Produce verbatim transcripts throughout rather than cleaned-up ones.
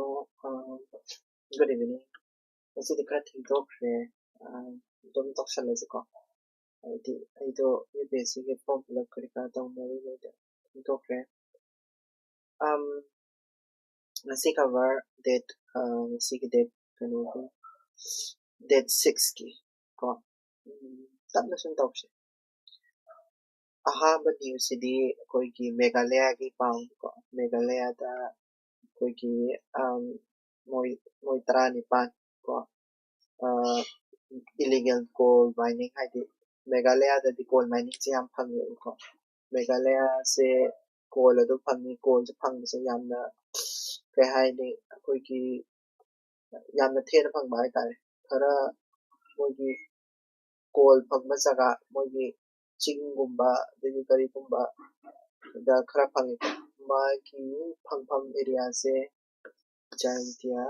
Good evening. ꯉꯁꯤꯗꯤ ꯈꯔ ꯊꯦꯡꯗꯣꯛꯈ꯭ꯔꯦ꯫ ꯑꯗꯨꯝ ꯇꯧꯁꯜꯂꯁꯤꯀꯣ꯫ ꯍꯥꯏꯗꯤ ꯑꯩꯗꯣ UPSCꯒꯤ form fill up ꯀꯔꯤ ꯀꯔꯥ ꯇꯧꯅꯔꯤꯉꯩꯗ ꯊꯦꯡꯗꯣꯛꯈ꯭ꯔꯦ꯫ ꯉꯁꯤ cover date, ꯉꯁꯤꯒꯤ date ꯀꯩꯅꯣꯒꯤ, date sixꯀꯤ ꯀꯣ꯫ ꯇꯞꯅ ꯁꯨꯝ ꯇꯧꯁꯦ꯫ ꯑꯍꯥꯟꯕ newsꯁꯤꯗꯤ ꯑꯩꯈꯣꯏꯒꯤ ꯃꯦꯘꯥꯂꯌꯥꯒꯤ ꯄꯥꯎꯅꯤꯀꯣ꯫ ꯃꯦꯘꯥꯂꯌꯥꯗ ꯑꯩꯈꯣꯏꯒꯤ ꯃꯣꯏ ꯃꯣꯏ ꯇꯔꯥꯅꯤꯄꯥꯟ ꯀꯣ, illegal coal mining, ꯍꯥꯏꯗꯤ ꯃꯦꯘꯥꯂꯌꯥꯗꯗꯤ coal miningꯁꯦ ꯌꯥꯝ ꯐꯪꯉꯦꯕꯀꯣ꯫ ꯃꯦꯘꯥꯂꯌꯥꯁꯦ coal ꯑꯗꯨꯝ ꯐꯪꯉꯤ꯫ Coalꯁꯦ ꯐꯪꯕꯁꯦ ꯌꯥꯝꯅ, ꯀꯩ ꯍꯥꯏꯅꯤ, ꯑꯩꯈꯣꯏꯒꯤ ꯌꯥꯝꯅ ꯊꯦꯡꯅ ꯐꯪꯕ ꯍꯥꯏꯇꯥꯔꯦ꯫ ꯈꯔ ꯃꯣꯏꯒꯤ coal ꯐꯪꯕ ꯖꯒꯥ, ꯃꯣꯏꯒꯤ ꯆꯤꯡꯒꯨꯝꯕ ꯑꯗꯒꯤ ꯀꯔꯤꯒꯨꯝꯕꯗ ꯈꯔ ꯐꯪꯉꯤ꯫ ꯃꯥꯒꯤ ꯐꯪꯐꯝ areaꯁꯦ Jaintia,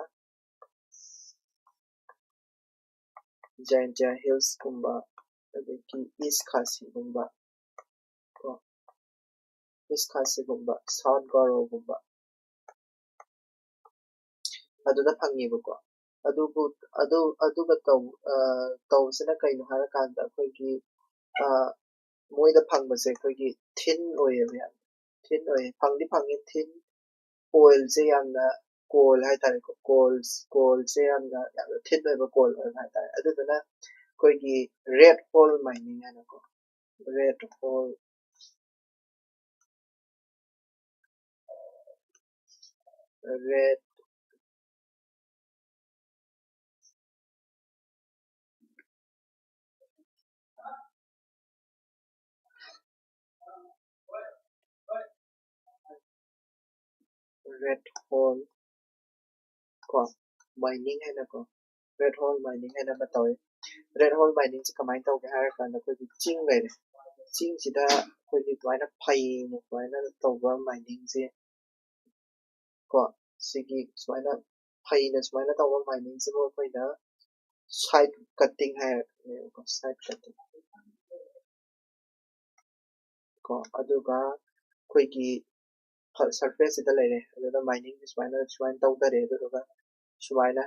Jaintia Hillsꯀꯨꯝꯕ, ꯑꯗꯒꯤ East Khasiꯒꯨꯝꯕ ꯀꯣ, East Khasiꯒꯨꯝꯕ, South Garoꯒꯨꯝꯕ ꯑꯗꯨꯗ ꯐꯪꯉꯦꯕꯀꯣ꯫ ꯑꯗꯨꯕꯨ ꯑꯗꯨ ꯑꯗꯨꯒ ꯇꯧ ꯇꯧꯕꯁꯤꯅ ꯀꯩꯅꯣ ꯍꯥꯏꯔꯀꯥꯟꯗ ꯑꯩꯈꯣꯏꯒꯤ ꯃꯣꯏꯗ ꯐꯪꯕꯁꯦ ꯑꯩꯈꯣꯏꯒꯤ thin ꯑꯣꯏꯌꯦꯕ, ꯌꯥꯝ thin ꯑꯣꯏꯌꯦ꯫ ꯐꯪꯗꯤ ꯐꯪꯉꯦ thin꯫ Coalꯁꯦ ꯌꯥꯝꯅ, coal ꯍꯥꯏꯇꯥꯔꯦꯀꯣ, coal coalꯁꯦ ꯌꯥꯝꯅ ꯌꯥꯝꯅ thin ꯑꯣꯏꯕ coal ꯑꯣꯏꯕ ꯍꯥꯏꯇꯥꯔꯦ꯫ ꯑꯗꯨꯗꯨꯅ ꯑꯩꯈꯣꯏꯒꯤ red hole mining ꯍꯥꯏꯅꯀꯣ, red hole red red hole ꯀꯣ, mining ꯍꯥꯏꯅꯀꯣ, red hole mining ꯍꯥꯏꯅ ꯑꯃ ꯇꯧꯋꯤ꯫ Red hole miningꯁꯦ ꯀꯃꯥꯏꯅ ꯇꯧꯒꯦ ꯍꯥꯏꯔꯀꯥꯟꯗ ꯑꯩꯈꯣꯏꯒꯤ ꯆꯤꯡ ꯂꯩꯔꯦ, ꯆꯤꯡꯁꯤꯗ ꯑꯩꯈꯣꯏꯒꯤ ꯑꯗꯨꯃꯥꯏꯅ ꯐꯩꯅ ꯑꯗꯨꯃꯥꯏꯅ ꯇꯧꯕ miningꯁꯦ ꯀꯣ, ꯁꯤꯒꯤ ꯁꯨꯃꯥꯏꯅ ꯐꯩꯅ ꯁꯨꯃꯥꯏꯅ ꯇꯧꯕ miningꯁꯤꯕꯨ ꯑꯩꯈꯣꯏꯅ side cutting ꯍꯥꯏꯔꯛꯀꯅꯦꯕꯀꯣ, side cutting ꯀꯣ꯫ ꯑꯗꯨꯒ ꯑꯩꯈꯣꯏꯒꯤ ꯁꯔꯐꯦꯁꯁꯤꯗ ꯂꯩꯔꯦ꯫ ꯑꯗꯨꯗ ꯃꯥꯏꯅꯤꯡꯁꯦ ꯁꯨꯃꯥꯏꯅ ꯁꯨꯃꯥꯏꯅ ꯇꯧꯊꯔꯦ꯫ ꯑꯗꯨꯗꯨꯒ ꯁꯨꯃꯥꯏꯅ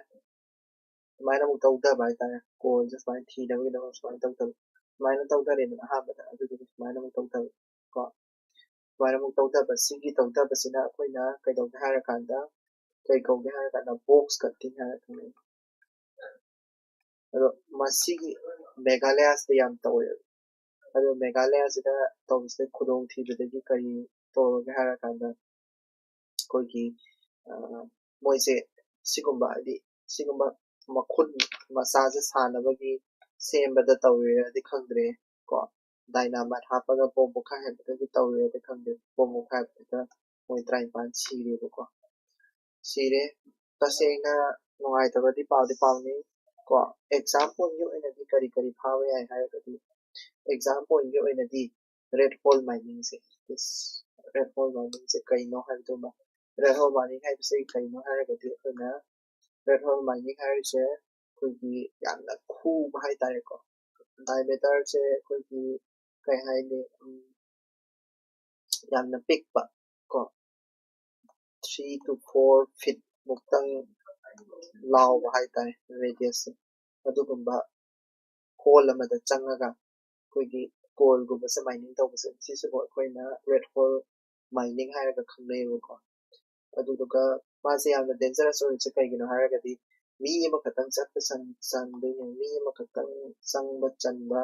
ꯁꯨꯃꯥꯏꯅ ꯑꯃꯨꯛ ꯇꯧꯊꯕ ꯍꯥꯏꯇꯥꯔꯦ꯫ ꯀꯣꯜꯁꯦ ꯁꯨꯃꯥꯏꯅ ꯊꯤꯅꯕꯒꯤꯗꯃꯛ ꯁꯨꯃꯥꯏꯅ ꯇꯧꯊꯕ꯫ ꯁꯨꯃꯥꯏꯅ ꯇꯧꯊꯔꯦꯗꯅ ꯑꯍꯥꯟꯕꯗ, ꯑꯗꯨꯗꯨꯒ ꯁꯨꯃꯥꯏꯅ ꯑꯃꯨꯛ ꯇꯧꯊꯕ ꯀꯣ꯫ ꯁꯨꯃꯥꯏꯅ ꯑꯃꯨꯛ ꯇꯧꯊꯕ꯫ ꯁꯤꯒꯤ ꯇꯧꯊꯕꯁꯤꯅ ꯑꯩꯈꯣꯏꯅ ꯀꯩꯗꯧꯒꯦ ꯍꯥꯏꯔꯀꯥꯟꯗ, ꯀꯩ ꯀꯧꯒꯦ ꯍꯥꯏꯔꯀꯥꯟꯗ, ꯕꯣꯛꯁ ꯀꯠꯇꯤꯡ ꯍꯥꯏꯔ ꯈꯪꯅꯩ꯫ ꯑꯗꯣ ꯃꯁꯤꯒꯤ ꯃꯦꯘꯥꯂꯌꯥꯁꯤꯗ ꯌꯥꯝ ꯇꯧꯋꯦꯕ꯫ ꯑꯗꯣ ꯃꯦꯘꯥꯂꯌꯥꯁꯤꯗ ꯇꯧꯕꯁꯤꯗ ꯈꯨꯗꯣꯡꯊꯤꯕꯗꯒꯤ ꯀꯔꯤ ꯇꯧꯔꯒꯦ ꯍꯥꯏꯔꯀꯥꯟꯗ, ꯑꯩꯈꯣꯏꯒꯤ ꯃꯣꯏꯁꯦ ꯁꯤꯒꯨꯝꯕ, ꯍꯥꯏꯗꯤ ꯁꯤꯒꯨꯝꯕ ꯃꯈꯨꯟ ꯃꯆꯥꯁꯦ ꯁꯥꯟꯅꯕꯒꯤ ꯁꯦꯝꯕꯗ ꯇꯧꯔꯤꯔꯗꯤ ꯈꯪꯗ꯭ꯔꯦ ꯀꯣ꯫ ꯗꯥꯏꯅꯥꯃꯥꯏꯠ ꯍꯥꯞꯄꯒ ꯕꯣꯝ ꯄꯣꯈꯥꯏꯍꯟꯕꯗꯒꯤ ꯇꯧꯔꯤꯔꯗꯤ ꯈꯪꯗꯦ, ꯕꯣꯝ ꯄꯣꯈꯥꯏꯕꯗ ꯃꯣꯏ ꯇꯔꯥꯅꯤꯄꯥꯟ ꯁꯤꯔꯦꯕꯀꯣ꯫ ꯁꯤꯔꯦ꯫ ꯇꯁꯦꯡꯅ ꯅꯨꯡꯉꯥꯏꯇꯕꯗꯤ ꯄꯥꯎꯗꯤ ꯄꯥꯎꯅꯤ ꯀꯣ꯫ ꯑꯦꯛꯖꯥꯝ ꯄꯣꯏꯟꯒꯤ ꯑꯣꯏꯅꯗꯤ ꯀꯔꯤ ꯀꯔꯤ ꯐꯥꯕ ꯌꯥꯏ ꯍꯥꯏꯔꯒꯗꯤ, ꯑꯦꯛꯖꯥꯝ ꯄꯣꯏꯟꯒꯤ ꯑꯣꯏꯅꯗꯤ ꯔꯦꯠ ꯍꯣꯜ ꯃꯥꯏꯅꯤꯡꯁꯦ, ꯔꯦꯠ ꯍꯣꯜ ꯃꯥꯏꯅꯤꯡꯁꯦ ꯀꯩꯅꯣ ꯍꯥꯏꯕꯗꯨꯃ꯫ ꯔꯦꯠ ꯍꯣꯜ ꯃꯥꯏꯅꯤꯡ ꯍꯥꯏꯕꯁꯦ ꯀꯩꯅꯣ ꯍꯥꯏꯔꯒꯗꯤ, ꯑꯩꯈꯣꯏꯅ ꯔꯦꯠ ꯍꯣꯜ ꯃꯥꯏꯅꯤꯡ ꯍꯥꯏꯔꯤꯁꯦ ꯑꯩꯈꯣꯏꯒꯤ ꯌꯥꯝꯅ ꯈꯨꯕ ꯍꯥꯏꯇꯥꯔꯦꯀꯣ꯫ ꯗꯥꯏꯃꯤꯇꯔꯁꯦ ꯑꯩꯈꯣꯏꯒꯤ ꯀꯩ ꯍꯥꯏꯅꯤ, ꯌꯥꯝꯅ ꯄꯤꯛꯄ ꯀꯣ, three to four feet ꯃꯨꯛꯇꯪ ꯂꯥꯎꯕ ꯍꯥꯏꯇꯥꯔꯦ ꯔꯦꯗꯤꯌꯁꯁꯦ꯫ ꯑꯗꯨꯒꯨꯝꯕ ꯍꯣꯜ ꯑꯃꯗ ꯆꯪꯉꯒ ꯑꯩꯈꯣꯏꯒꯤ ꯀꯣꯜꯒꯨꯝꯕꯁꯦ ꯃꯥꯏꯅꯤꯡ ꯇꯧꯕꯁꯦ, ꯁꯤꯁꯤꯕꯨ ꯑꯩꯈꯣꯏꯅ ꯔꯦꯠ ꯍꯣꯜ ꯃꯥꯏꯅꯤꯡ ꯍꯥꯏꯔꯒ ꯈꯪꯅꯩꯌꯦꯕꯀꯣ꯫ ꯑꯗꯨꯗꯨꯒ ꯃꯥꯁꯦ ꯌꯥꯝꯅ ꯗꯦꯟꯖꯔꯁ ꯑꯣꯏꯔꯤꯁꯦ ꯀꯩꯒꯤꯅꯣ ꯍꯥꯏꯔꯒꯗꯤ, ꯃꯤ ꯑꯃꯈꯛꯇꯪ ꯆꯠꯄ ꯆꯟ-, ꯆꯟꯗꯣꯏꯅꯦ, ꯃꯤ ꯑꯃꯈꯛꯇꯪ ꯆꯪꯕ ꯆꯟꯕ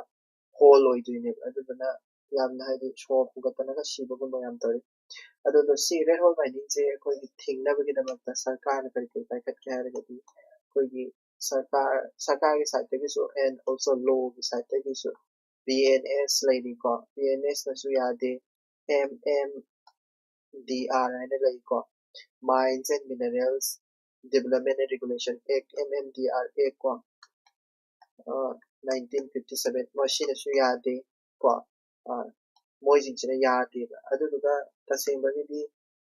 ꯍꯣꯜ ꯑꯣꯏꯗꯣꯏꯅꯦꯕ꯫ ꯑꯗꯨꯗꯨꯅ ꯌꯥꯝꯅ, ꯍꯥꯏꯗꯤ, ꯁꯣꯔ ꯐꯨꯒꯠꯇꯅꯒ ꯁꯤꯕꯒꯨꯝꯕ ꯌꯥꯝ ꯇꯧꯔꯤ꯫ ꯑꯗꯨꯗꯣ ꯁꯤ ꯔꯦꯠ ꯍꯣꯜ ꯃꯥꯏꯅꯤꯡꯁꯦ ꯑꯩꯈꯣꯏꯒꯤ ꯊꯤꯡꯅꯕꯒꯤꯗꯃꯛꯇ ꯁꯔꯀꯥꯔꯅ ꯀꯔꯤ ꯀꯔꯤ ꯄꯥꯏꯈꯠꯀꯦ ꯍꯥꯏꯔꯒꯗꯤ, ꯑꯩꯈꯣꯏꯒꯤ ꯁꯔꯀꯥꯔ, ꯁꯔꯀꯥꯔꯒꯤ ꯁꯥꯏꯠꯇꯒꯤꯁꯨ and also ꯂꯣꯒꯤ ꯁꯥꯏꯠꯇꯒꯤꯁꯨ ꯕꯤ ꯑꯦꯟ ꯑꯦꯁ ꯂꯩꯔꯤꯀꯣ, ꯕꯤ ꯑꯦꯟ ꯑꯦꯁꯅꯁꯨ ꯌꯥꯗꯦ, ꯑꯦꯝ ꯑꯦꯝ ꯗꯤ ꯑꯥꯔ ꯍꯥꯏꯅ ꯂꯩꯀꯣ, Mines and Minerals Development and Regulation Act, M M D R act ꯀꯣ, nineteen fifty seven, ꯃꯁꯤꯅꯁꯨ ꯌꯥꯗꯦ ꯀꯣ꯫ ꯃꯣꯏꯁꯤꯡꯁꯤꯅ ꯌꯥꯗꯦꯕ꯫ ꯑꯗꯨꯗꯨꯒ ꯇꯁꯦꯡꯕꯒꯤꯗꯤ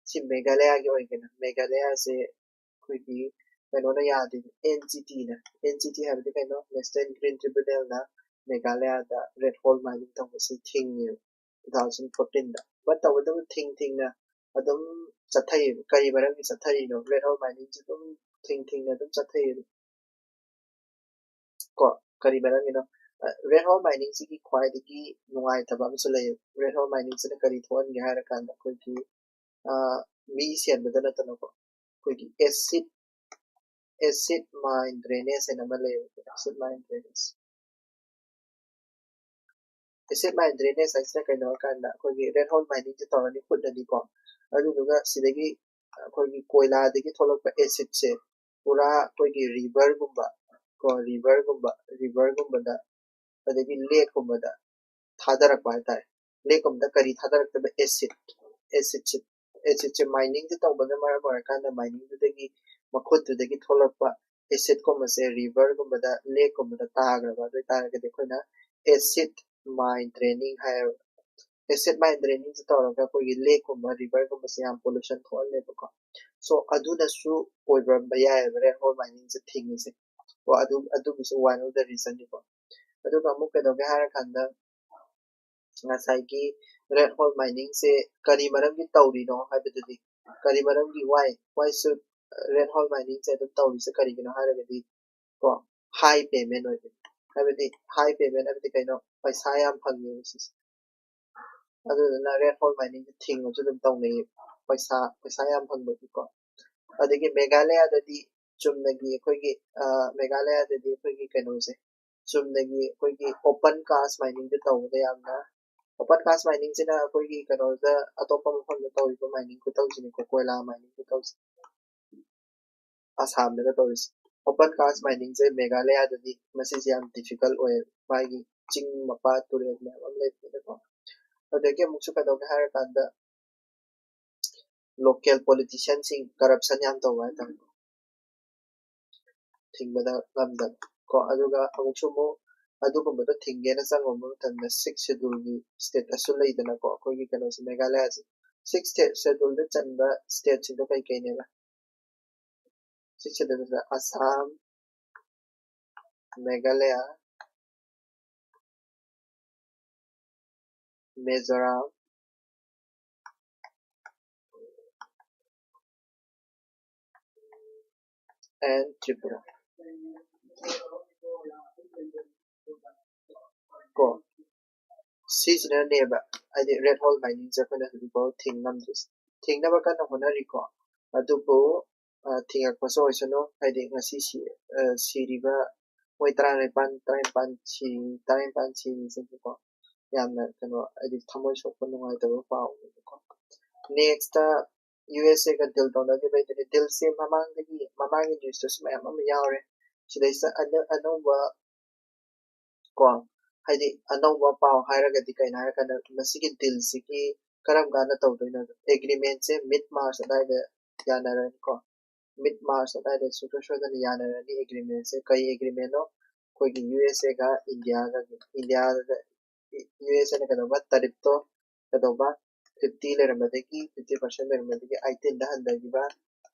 ꯁꯤ ꯃꯦꯘꯥꯂꯌꯥꯒꯤ ꯑꯣꯏꯒꯦꯔꯥ, ꯃꯦꯘꯥꯂꯌꯥꯁꯦ ꯑꯩꯈꯣꯏꯒꯤ ꯀꯩꯅꯣꯅ ꯌꯥꯗꯦꯕ, ꯑꯦꯟ ꯖꯤ ꯇꯤꯅ꯫ ꯑꯦꯟ ꯖꯤ ꯇꯤ ꯍꯥꯏꯕꯗꯤ ꯀꯩꯅꯣ? National Green Tribunalꯅ ꯃꯦꯘꯥꯂꯌꯥꯗ ꯔꯦꯠ ꯍꯣꯜ ꯃꯥꯏꯅꯤꯡ ꯇꯧꯕꯁꯤ ꯊꯤꯡꯉꯦꯕ, two thousand fourteenꯗ꯫ But ꯇꯧꯕꯇꯕꯨ ꯊꯤꯡ ꯊꯤꯡꯅ ꯑꯗꯨꯝ ꯆꯠꯊꯩꯌꯦꯕ꯫ ꯀꯔꯤ ꯃꯔꯝꯒꯤ ꯆꯠꯊꯔꯤꯅꯣ? Red hole miningꯁꯦ ꯑꯗꯨꯝ ꯊꯤꯡ ꯊꯤꯡꯅ ꯑꯗꯨꯝ ꯆꯠꯊꯩꯌꯦꯕ꯫ ꯀꯣ, ꯀꯔꯤ ꯃꯔꯝꯒꯤꯅꯣ? Red hole miningꯁꯤꯒꯤ ꯈ꯭ꯋꯥꯏꯗꯒꯤ ꯅꯨꯡꯉꯥꯏꯇꯕ ꯑꯃꯁꯨ ꯂꯩꯌꯦ꯫ Red hole miningꯁꯤꯅ ꯀꯔꯤ ꯊꯣꯛꯍꯟꯒꯦ ꯍꯥꯏꯔꯀꯥꯟꯗ ꯑꯩꯈꯣꯏꯒꯤ ꯃꯤ ꯁꯤꯍꯟꯕꯗ ꯅꯠꯇꯅꯀꯣ, ꯑꯩꯈꯣꯏꯒꯤ acid acid mine drainage ꯍꯥꯏꯅ ꯑꯃ ꯂꯩꯌꯦꯕ꯫ Acid mine drainage acid mine drainage ꯍꯥꯏꯁꯤꯅ ꯀꯩꯅꯣ ꯍꯥꯏꯔꯀꯥꯟꯗ ꯑꯩꯈꯣꯏꯒꯤ red hole miningꯁꯦ ꯇꯧꯔꯅꯤ, ꯍꯨꯠꯂꯅꯤꯀꯣ꯫ ꯑꯗꯨꯗꯨꯒ ꯁꯤꯗꯒꯤ ꯑꯩꯈꯣꯏꯒꯤ ꯀꯣꯏꯂꯥꯗꯒꯤ ꯊꯣꯛꯂꯛꯄ acidꯁꯦ ꯄꯨꯔꯥ ꯑꯩꯈꯣꯏꯒꯤ riverꯒꯨꯝꯕ ꯀꯣ, riverꯒꯨꯝꯕ riverꯒꯨꯝꯕꯗ ꯑꯗꯒꯤ lakeꯀꯨꯝꯕꯗ ꯊꯥꯗꯔꯛꯄ ꯍꯥꯏꯇꯥꯔꯦ꯫ Lakeꯀꯨꯝꯕꯗ ꯀꯔꯤ ꯊꯥꯗꯔꯛꯇꯣꯏꯕ? Acid꯫ Acidꯁꯦ acidꯁꯦ miningꯁꯦ ꯇꯧꯕꯅ ꯃꯔꯝ ꯑꯣꯏꯔꯀꯥꯟꯗ miningꯗꯨꯗꯒꯤ ꯃꯈꯨꯠꯇꯨꯗꯒꯤ ꯊꯣꯛꯂꯛꯄ acidꯀꯨꯝꯕꯁꯦ riverꯒꯨꯝꯕꯗ lakeꯀꯨꯝꯕꯗ ꯇꯥꯈ꯭ꯔꯕ ꯑꯗꯨ ꯑꯣꯏꯇꯥꯔꯒꯗꯤ ꯑꯩꯈꯣꯏꯅ acid mine draining ꯍꯥꯏꯌꯦꯕ꯫ Acid mine drainingꯁꯦ ꯇꯧꯔꯒ ꯑꯩꯈꯣꯏꯒꯤ lakeꯀꯨꯝꯕ riverꯒꯨꯝꯕꯁꯦ ꯌꯥꯝ pollution ꯊꯣꯛꯍꯜꯂꯦꯕꯀꯣ꯫ So ꯑꯗꯨꯅꯁꯨ ꯑꯣꯏꯔꯝꯕ ꯌꯥꯏꯑꯕ red hole miningꯁꯦ ꯊꯤꯡꯉꯤꯁꯦ꯫ ꯀꯣ ꯑꯗꯨ ꯑꯗꯨꯒꯤꯁꯨ one of the reasonꯅꯤꯀꯣ꯫ ꯑꯗꯨꯒ ꯑꯃꯨꯛ ꯀꯩꯗꯧꯒꯦ ꯍꯥꯏꯔꯀꯥꯟꯗ ꯉꯁꯥꯏꯒꯤ red hole miningꯁꯦ ꯀꯔꯤ ꯃꯔꯝꯒꯤ ꯇꯧꯔꯤꯅꯣ ꯍꯥꯏꯕꯗꯨꯗꯤ, ꯀꯔꯤ ꯃꯔꯝꯒꯤ, why why should red hole miningꯁꯦ ꯑꯗꯨꯝ ꯇꯧꯔꯤꯁꯦ ꯀꯔꯤꯒꯤꯅꯣ ꯍꯥꯏꯔꯒꯗꯤ ꯀꯣ, high payment ꯑꯣꯏꯕ꯫ ꯍꯥꯏꯕꯗꯤ high payment ꯍꯥꯏꯕꯗꯤ ꯀꯩꯅꯣ? ꯄꯩꯁꯥ ꯌꯥꯝ ꯐꯪꯉꯦꯕ ꯁꯤꯁꯦ꯫ ꯑꯗꯨꯗꯨꯅ red hole miningꯁꯦ ꯊꯤꯡꯕꯁꯨ ꯑꯗꯨꯝ ꯇꯧꯅꯩꯌꯦ, ꯄꯩꯁꯥ ꯄꯩꯁꯥ ꯌꯥꯝ ꯐꯪꯕꯒꯤꯀꯣ꯫ ꯑꯗꯒꯤ ꯃꯦꯘꯥꯂꯌꯥꯗꯗꯤ ꯆꯨꯝꯅꯒꯤ ꯑꯩꯈꯣꯏꯒꯤ ꯃꯦꯘꯥꯂꯌꯥꯗꯗꯤ ꯑꯩꯈꯣꯏꯒꯤ ꯀꯩꯅꯣꯁꯦ ꯆꯨꯝꯅꯒꯤ ꯑꯩꯈꯣꯏꯒꯤ open cast miningꯁꯦ ꯇꯧꯕꯗ ꯌꯥꯝꯅ, open cast miningꯁꯤꯅ ꯑꯩꯈꯣꯏꯒꯤ ꯀꯩꯅꯣꯗ ꯑꯇꯣꯞꯄ ꯃꯐꯝꯗ ꯇꯧꯔꯤꯕ mining ꯈꯨꯇꯧꯁꯤꯅꯤꯀꯣ, ꯀꯣꯏꯂꯥ mining ꯈꯨꯇꯧꯁꯦ꯫ ꯑꯁꯥꯝꯗꯒ ꯇꯧꯔꯤꯁꯦ꯫ Open cast miningꯁꯦ ꯃꯦꯘꯥꯂꯌꯥꯗꯗꯤ ꯃꯁꯤꯁꯦ ꯌꯥꯝ difficult ꯑꯣꯏꯌꯦ, ꯃꯥꯒꯤ ꯆꯤꯡ ꯃꯄꯥ ꯇꯨꯔꯦꯜ ꯃꯌꯥꯝ ꯑꯃ ꯂꯩꯕꯅꯤꯅꯀꯣ꯫ ꯑꯗꯒꯤ ꯑꯃꯨꯛꯁꯨ ꯀꯩꯗꯧꯒꯦ ꯍꯥꯏꯔꯀꯥꯟꯗ local politicianꯁꯤꯡ corruption ꯌꯥꯝ ꯇꯧꯕ ꯍꯥꯏꯇꯥꯔꯦ, ꯊꯤꯡꯕꯗ ꯉꯝꯗꯕ ꯀꯣ꯫ ꯑꯗꯨꯒ ꯑꯃꯨꯛꯁꯨ ꯑꯃꯨꯛ ꯑꯗꯨꯒꯨꯝꯕꯗꯣ ꯊꯤꯡꯒꯦꯅ ꯆꯪꯉꯨꯕ ꯃꯇꯝꯗ sixth scheduleꯒꯤ statusꯁꯨ ꯂꯩꯗꯅꯀꯣ, ꯑꯩꯈꯣꯏꯒꯤ ꯀꯩꯅꯣꯁꯦ ꯃꯦꯘꯥꯂꯌꯥꯁꯦ꯫ Sixth scheduleꯗ ꯆꯟꯕ stateꯁꯤꯡꯗꯣ ꯀꯩ ꯀꯩꯅꯦꯕ? Sixth scheduleꯗ Assam, Meghalaya, Mizoram, and Tripura ꯀꯣ꯫ ꯁꯤꯁꯤꯅꯅꯦꯕ ꯍꯥꯏꯗꯤ red hole miningꯁꯦ ꯑꯩꯈꯣꯏꯅ ꯍꯧꯖꯤꯛꯐꯥꯎ ꯊꯤꯡ ꯉꯝꯗ꯭ꯔꯤꯁꯦ꯫ ꯊꯤꯡꯅꯕ ꯀꯟꯅ ꯍꯣꯠꯅꯔꯤꯀꯣ꯫ ꯑꯗꯨꯕꯨ ꯊꯤꯡꯉꯛꯄꯁꯨ ꯑꯣꯏꯁꯅꯨ꯫ ꯍꯥꯏꯗꯤ ꯉꯁꯤ ꯁꯤꯔꯤꯕ ꯃꯣꯏ ꯇꯔꯥꯅꯤꯄꯥꯟ ꯇꯔꯥꯅꯤꯄꯥꯟ ꯁꯤ ꯇꯔꯥꯅꯤꯄꯥꯟ ꯁꯤꯔꯤꯁꯤꯡꯁꯦꯀꯣ, ꯌꯥꯝꯅ ꯀꯩꯅꯣ ꯍꯥꯏꯗꯤ ꯊꯃꯣꯏ ꯁꯣꯛꯄ ꯅꯨꯡꯉꯥꯏꯇꯕ ꯄꯥꯎꯅꯦꯕꯀꯣ꯫ Nextꯇ ꯌꯨ ꯑꯦꯁ ꯑꯦꯒ deal ꯇꯧꯅꯈꯤꯕꯩꯗꯨꯅꯤ꯫ Dealꯁꯦ ꯃꯃꯥꯡꯗꯒꯤ, ꯃꯃꯥꯡꯒꯤ newsꯇꯁꯨ ꯃꯌꯥꯝ ꯑꯃ ꯌꯥꯎꯔꯦ꯫ ꯁꯤꯗꯩꯁꯤꯗ ꯑꯅꯧꯕ ꯀꯣ, ꯍꯥꯏꯗꯤ ꯑꯅꯧꯕ ꯄꯥꯎ ꯍꯥꯏꯔꯒꯗꯤ ꯀꯩꯅꯣ ꯍꯥꯏꯔꯀꯥꯟꯗ ꯃꯁꯤꯒꯤ dealꯁꯤꯒꯤ ꯀꯔꯝ ꯀꯥꯟꯗ ꯇꯧꯗꯣꯏꯅꯣ? Agreementꯁꯦ mid March ꯑꯗꯨꯋꯥꯏꯗ ꯌꯥꯅꯔꯅꯤꯀꯣ꯫ Mid March ꯑꯗꯨꯋꯥꯏꯗ ꯁꯨꯡꯁꯣꯏ ꯁꯣꯏꯗꯅ ꯌꯥꯅꯔꯅꯤ agreementꯁꯦ꯫ ꯀꯩ agreementꯅꯣ? ꯑꯩꯈꯣꯏꯒꯤ ꯌꯨ ꯑꯦꯁ ꯑꯦꯒ ꯏꯟꯗꯤꯌꯥꯒ, ꯏꯟꯗꯤꯌꯥꯗ ꯌꯨ ꯑꯦꯁ ꯑꯦꯅ ꯀꯩꯗꯧꯕ? Tariffꯇꯣ ꯀꯩꯗꯧꯕ? Fifty ꯂꯩꯔꯝꯕꯗꯒꯤ, fifty percent ꯂꯩꯔꯝꯕꯗꯒꯤ eighteenꯗ ꯍꯟꯊꯈꯤꯕ꯫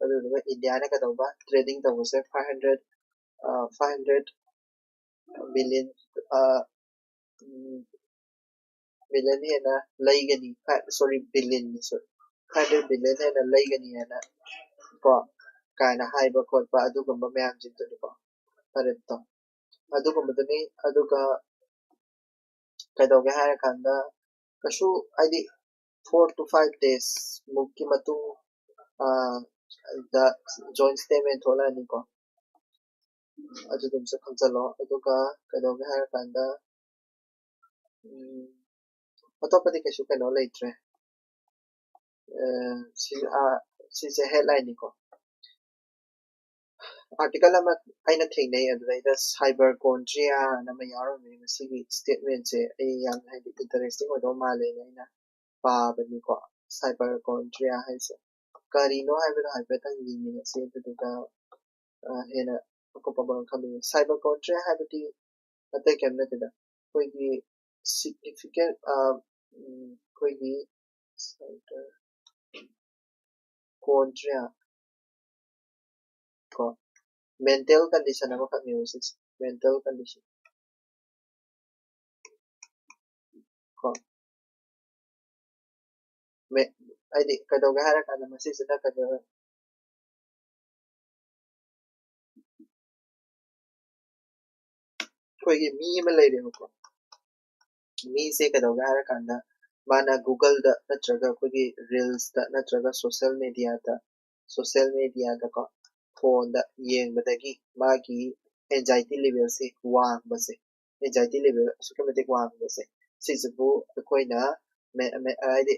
ꯑꯗꯨꯗꯨꯒ ꯏꯟꯗꯤꯌꯥꯅ ꯀꯩꯗꯧꯕ? Trading ꯇꯧꯕꯁꯦ five hundred, five hundred million, million ꯍꯦꯟꯅ ꯂꯩꯒꯅꯤ꯫ Sorry, billionꯅꯤ, sorry, five hundred billion ꯍꯦꯟꯅ ꯂꯩꯒꯅꯤ ꯍꯥꯏꯅ ꯀꯣ, ꯀꯥꯏꯅ ꯍꯥꯏꯕ ꯈꯣꯠꯄ ꯑꯗꯨꯒꯨꯝꯕ ꯃꯌꯥꯝꯁꯤꯡꯗꯨꯅꯤꯀꯣ꯫ Tariffꯇꯣ ꯑꯗꯨꯒꯨꯝꯕꯗꯨꯅꯤ꯫ ꯑꯗꯨꯒ ꯀꯩꯗꯧꯒꯦ ꯍꯥꯏꯔꯀꯥꯟꯗ ꯀꯩꯁꯨ ꯍꯥꯏꯗꯤ four to five days ꯃꯨꯛꯀꯤ ꯃꯇꯨꯡ ꯗ joint statement ꯊꯣꯛꯂꯛꯑꯅꯤꯀꯣ꯫ ꯑꯗꯨꯗꯨꯝꯁꯨ ꯈꯪꯖꯜꯂꯣ꯫ ꯑꯗꯨꯒ ꯀꯩꯗꯧꯒꯦ ꯍꯥꯏꯔꯀꯥꯟꯗ ꯑꯇꯣꯞꯄꯗꯤ ꯀꯩꯁꯨ ꯀꯩꯅꯣ ꯂꯩꯇ꯭ꯔꯦ꯫ ꯁꯤꯁꯦ headlineꯅꯤꯀꯣ꯫ Article ꯑꯃ ꯑꯩꯅ ꯊꯦꯡꯅꯩ, ꯑꯗꯨꯗꯩꯗ Cyberchondriaꯅ ꯑꯃ ꯌꯥꯎꯔꯝꯃꯦ ꯃꯁꯤꯒꯤ statementꯁꯦ꯫ ꯑꯩ ꯌꯥꯝꯅ ꯍꯥꯏꯗꯤ interesting ꯑꯣꯏꯗꯧ ꯃꯥꯜꯂꯦꯅ ꯑꯩꯅ ꯄꯥꯕꯅꯤꯀꯣ꯫ Cyberchondria ꯍꯥꯏꯁꯦ ꯀꯔꯤꯅꯣ ꯍꯥꯏꯕꯗꯣ ꯍꯥꯏꯐꯦꯠꯇꯪ ꯌꯦꯡꯃꯤꯟꯅꯁꯤ꯫ ꯑꯗꯨꯗꯨꯒ ꯍꯦꯟꯅ ꯑꯀꯨꯞꯄ ꯃꯔꯣꯜ ꯈꯪꯕꯤꯌꯨ꯫ Cyberchondria ꯍꯥꯏꯕꯗꯤ ꯑꯇꯩ ꯀꯔꯤꯝ ꯅꯠꯇꯦꯗ, ꯑꯩꯈꯣꯏꯒꯤ significant ꯑꯩꯈꯣꯏꯒꯤ cyber chondria ꯀꯣ, mental condition ꯑꯃꯈꯛꯅꯦꯕ ꯁꯤꯁꯦ꯫ Mental condition ꯀꯣ꯫ ꯍꯥꯏꯗꯤ ꯀꯩꯗꯧꯒꯦ ꯍꯥꯏꯔꯀꯥꯟꯗ ꯃꯁꯤꯁꯤꯅ ꯀꯩꯗꯧ ꯑꯩꯈꯣꯏꯒꯤ ꯃꯤ ꯑꯃ ꯂꯩꯔꯦꯕꯀꯣ꯫ ꯃꯤꯁꯦ ꯀꯩꯗꯧꯒꯦ ꯍꯥꯏꯔꯀꯥꯟꯗ ꯃꯥꯅ Google-ꯗ ꯅꯠꯇ꯭ꯔꯒ ꯑꯩꯈꯣꯏꯒꯤ Reels-ꯇ ꯅꯠꯇ꯭ꯔꯒ social media-ꯗ, social media-ꯗꯀꯣ, phone-ꯗ ꯌꯦꯡꯕꯗꯒꯤ ꯃꯥꯒꯤ anxiety level-ꯁꯦ ꯋꯥꯡꯕꯁꯦ, anxiety level ꯑꯁꯨꯛꯀꯤ ꯃꯇꯤꯛ ꯋꯥꯡꯕꯁꯦ, ꯁꯤꯁꯤꯕꯨ ꯑꯩꯈꯣꯏꯅ ꯃꯦ-, ꯃꯦ-, ꯍꯥꯏꯗꯤ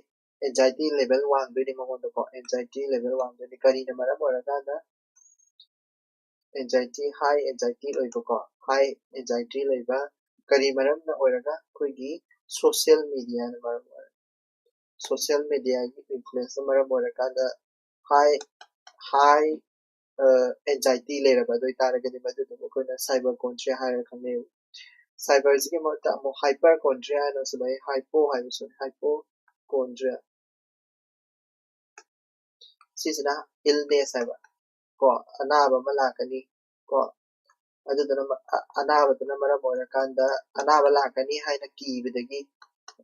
anxiety level ꯋꯥꯡꯗꯣꯏꯅꯤ ꯃꯉꯣꯟꯗꯀꯣ, anxiety level ꯋꯥꯡꯗꯣꯏꯅꯤ꯫ ꯀꯔꯤꯅ ꯃꯔꯝ ꯑꯣꯏꯔꯀꯥꯟꯗ anxiety, high anxiety ꯑꯣꯏꯕꯀꯣ, high anxiety ꯂꯩꯕ ꯀꯔꯤ ꯃꯔꯝꯅ ꯑꯣꯏꯔꯒ? ꯑꯩꯈꯣꯏꯒꯤ social media-ꯅ ꯃꯔꯝ ꯑꯣꯏꯔꯒ, social media-ꯒꯤ influence-ꯅ ꯃꯔꯝ ꯑꯣꯏꯔꯀꯥꯟꯗ high, high, ꯑ, anxiety ꯂꯩꯔꯕ ꯑꯗꯨ ꯑꯣꯏꯇꯥꯔꯒꯗꯤ ꯃꯗꯨꯗꯨꯕꯨ ꯑꯩꯈꯣꯏꯅ hypochondria ꯍꯥꯏꯔꯒ ꯈꯪꯅꯩ꯫ Hyper-ꯁꯤꯒꯤ ꯃꯍꯨꯠꯇ ꯑꯃꯨꯛ hyperchondria ꯍꯥꯏꯅꯁꯨ ꯂꯩ, hypo ꯍꯥꯏꯕꯁꯨ, hypochondria꯫ ꯁꯤꯁꯤꯅ illness ꯍꯥꯏꯕ ꯀꯣ, ꯑꯅꯥꯕ ꯑꯃ ꯂꯥꯛꯀꯅꯤ ꯀꯣ, ꯑꯗꯨꯗꯨꯅ ꯃ-, ꯑ-, ꯑꯅꯥꯕꯗꯨꯅ ꯃꯔꯝ ꯑꯣꯏꯔꯀꯥꯟꯗ ꯑꯅꯥꯕ ꯂꯥꯛꯀꯅꯤ ꯍꯥꯏꯅ ꯀꯤꯕꯗꯒꯤ,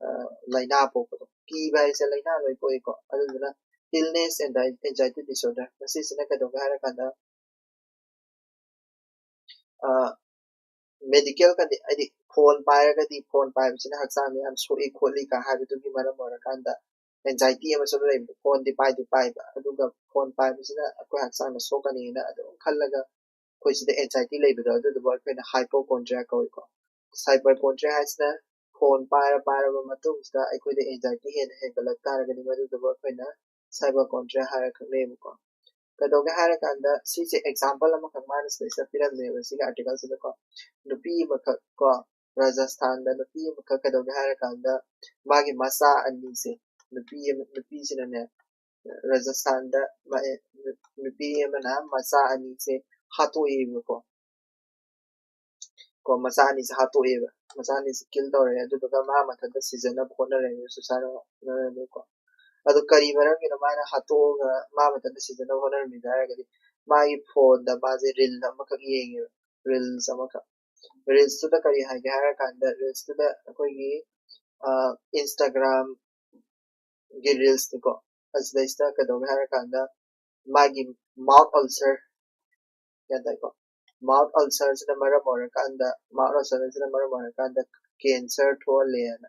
ꯑ, ꯂꯥꯏꯅꯥ ꯄꯣꯛꯄꯗꯣ꯫ ꯀꯤꯕ ꯍꯥꯏꯁꯦ ꯂꯥꯏꯅꯥ ꯂꯣꯏ ꯄꯣꯛꯏꯀꯣ꯫ ꯑꯗꯨꯗꯨꯅ illness and anxiety disorder, ꯃꯁꯤꯁꯤꯅ ꯀꯩꯗꯧꯒꯦ ꯍꯥꯏꯔꯀꯥꯟꯗ, ꯑ, medical condi-, ꯍꯥꯏꯗꯤ phone ꯄꯥꯏꯔꯒꯗꯤ, phone ꯄꯥꯏꯕꯁꯤꯅ ꯍꯛꯆꯥꯡꯗ ꯌꯥꯝ ꯁꯣꯛꯏ ꯈꯣꯠꯂꯤ ꯀ ꯍꯥꯏꯕꯗꯨꯒꯤ ꯃꯔꯝ ꯑꯣꯏꯔꯀꯥꯟꯗ anxiety ꯑꯃꯁꯨ ꯂꯩꯕꯗꯣ, phone-ꯗꯤ ꯄꯥꯏꯗꯤ ꯄꯥꯏꯕ, ꯑꯗꯨꯒ phone ꯄꯥꯏꯕꯁꯤꯅ ꯑꯩꯈꯣꯏ ꯍꯛꯆꯥꯡꯗ ꯁꯣꯛꯀꯅꯤꯅ ꯑꯗꯨꯝ ꯈꯜꯂꯒ ꯑꯩꯈꯣꯏ ꯁꯤꯗ anxiety ꯂꯩꯕꯗꯣ, ꯑꯗꯨꯗꯨꯕꯨ ꯑꯩꯈꯣꯏꯅ hypochondria ꯀꯧꯏꯀꯣ꯫ Hyperchondria ꯍꯥꯏꯁꯤꯅ phone ꯄꯥꯏꯔ ꯄꯥꯏꯔꯕ ꯃꯇꯨꯡꯁꯤꯗ ꯑꯩꯈꯣꯏꯗ anxiety ꯍꯦꯟꯅ ꯍꯦꯟꯒꯠꯂꯛ ꯇꯥꯔꯒꯗꯤ ꯃꯗꯨꯗꯨꯕꯨ ꯑꯩꯈꯣꯏꯅ hyperchondria ꯍꯥꯏꯔ ꯈꯪꯅꯩꯌꯦꯕꯀꯣ꯫ ꯀꯩꯗꯧꯒꯦ ꯍꯥꯏꯔꯀꯥꯟꯗ ꯁꯤꯁꯦ example ꯑꯃꯈꯛ ꯃꯥꯅ ꯁꯤꯗꯩꯁꯤꯗ ꯄꯤꯔꯝꯃꯦꯕ ꯁꯤꯒꯤ article-ꯁꯤꯗꯀꯣ꯫ ꯅꯨꯄꯤ ꯑꯃꯈꯛ ꯀꯣ, ꯔꯥꯖꯁꯊꯥꯟꯗ ꯅꯨꯄꯤ ꯑꯃꯈꯛ ꯀꯩꯗꯧꯒꯦ ꯍꯥꯏꯔꯀꯥꯟꯗ ꯃꯥꯒꯤ ꯃꯆꯥ ꯑꯅꯤꯁꯦ, ꯅꯨꯄꯤ ꯑꯃ, ꯅꯨꯄꯤꯁꯤꯅꯅꯦ, ꯔꯥꯖꯁꯊꯥꯟꯗ ꯃ-, ꯅꯨꯄꯤ ꯑꯃꯅ ꯃꯆꯥ ꯑꯅꯤꯁꯦ ꯍꯥꯠꯇꯣꯛꯑꯦꯕꯀꯣ꯫ ꯀꯣ, ꯃꯆꯥ ꯑꯅꯤꯁꯦ ꯍꯥꯠꯇꯣꯛꯑꯦꯕ꯫ ꯃꯆꯥ ꯑꯅꯤꯁꯦ kill ꯇꯧꯔꯦ, ꯑꯗꯨꯗꯨꯒ ꯃꯥ ꯃꯊꯟꯇ ꯁꯤꯖꯅꯕ ꯍꯣꯠꯅꯔꯦ, suicide ꯍꯣꯠꯅꯔꯦꯀꯣ꯫ ꯑꯗꯣ ꯀꯔꯤ ꯃꯔꯝꯒꯤꯅꯣ ꯃꯥꯅ ꯍꯥꯠꯇꯣꯛꯑꯒ ꯃꯥ ꯃꯊꯟꯇ ꯁꯤꯖꯅꯕ ꯍꯣꯠꯅꯔꯝꯃꯤꯗꯣ ꯍꯥꯏꯔꯒꯗꯤ, ꯃꯥꯒꯤ phone-ꯗ ꯃꯥꯁꯦ reel ꯑꯃꯈꯛ ꯌꯦꯡꯉꯦꯕ, reels ꯑꯃꯈꯛ꯫ Reels-ꯇꯨꯗ ꯀꯔꯤ ꯍꯥꯏꯒꯦ ꯍꯥꯏꯔꯀꯥꯟꯗ, reels-ꯇꯨꯗ ꯑꯩꯈꯣꯏꯒꯤ, ꯑ, Instagram-ꯒꯤ reels-ꯅꯤꯀꯣ, ꯑꯁꯤꯗꯩꯁꯤꯗ ꯀꯩꯗꯧꯒꯦ ꯍꯥꯏꯔꯀꯥꯟꯗ, ꯃꯥꯒꯤ mouth ulcer, ꯒ꯭ꯌꯥꯟ ꯇꯥꯏꯀꯣ? Mouth ulcer ꯁꯤꯅ ꯃꯔꯝ ꯑꯣꯏꯔꯀꯥꯟꯗ, mouth ulcer ꯁꯤꯅ ꯃꯔꯝ ꯑꯣꯏꯔꯀꯥꯟꯗ cancer ꯊꯣꯛꯍꯜꯂꯦꯅ,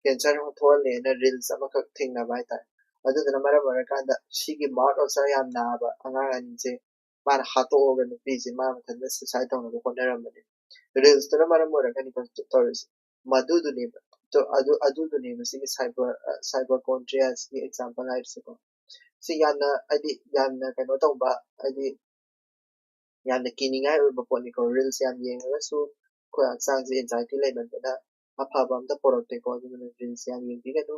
cancer ꯊꯣꯛꯍꯜꯂꯦꯅ reels ꯑꯃꯈꯛ ꯊꯦꯡꯅꯕ ꯍꯥꯏꯇꯥꯔꯦ꯫ ꯑꯗꯨꯗꯨꯅ ꯃꯔꯝ ꯑꯣꯏꯔꯀꯥꯟꯗ ꯁꯤꯒꯤ mouth ulcer ꯌꯥꯝ ꯅꯥꯕ ꯑꯉꯥꯡ ꯑꯅꯤꯁꯦ ꯃꯥꯅ ꯍꯥꯠꯇꯣꯛꯑꯒ ꯅꯨꯄꯤꯁꯦ ꯃꯥ ꯃꯊꯟꯇ suicide ꯇꯧꯅꯕ ꯍꯣꯠꯅꯔꯝꯕꯅꯦ꯫ Reels ꯇꯨꯅ ꯃꯔꯝ ꯑꯣꯏꯔꯒꯅꯤ ꯇꯧꯔꯤꯁꯦ꯫ ꯃꯗꯨꯗꯨꯅꯦꯕ, ꯑꯗꯨ, ꯑꯗꯨꯗꯨꯅꯦꯕ ꯁꯤꯒꯤ cyber, cyberchondria ꯁꯤꯒꯤ example ꯍꯥꯏꯔꯤꯁꯦꯀꯣ꯫ ꯁꯤ ꯌꯥꯝꯅ, ꯍꯥꯏꯗꯤ, ꯌꯥꯝꯅ ꯀꯩꯅꯣ ꯇꯧꯕ, ꯍꯥꯏꯗꯤ, ꯌꯥꯝꯅ ꯀꯤꯅꯤꯡꯉꯥꯏ ꯑꯣꯏꯕ ꯄꯣꯠꯅꯤꯀꯣ꯫ Reels ꯌꯥꯝ ꯌꯦꯡꯉꯒꯁꯨ ꯑꯩꯈꯣꯏ ꯍꯛꯆꯥꯡꯁꯦ anxiety ꯂꯩꯃꯟꯕꯅ ꯑꯐꯕ ꯑꯝꯇ ꯄꯨꯔꯛꯇꯦꯀꯣ꯫ ꯑꯗꯨꯅ reels ꯌꯥꯝ ꯌꯦꯡꯕꯤꯒꯅꯨ,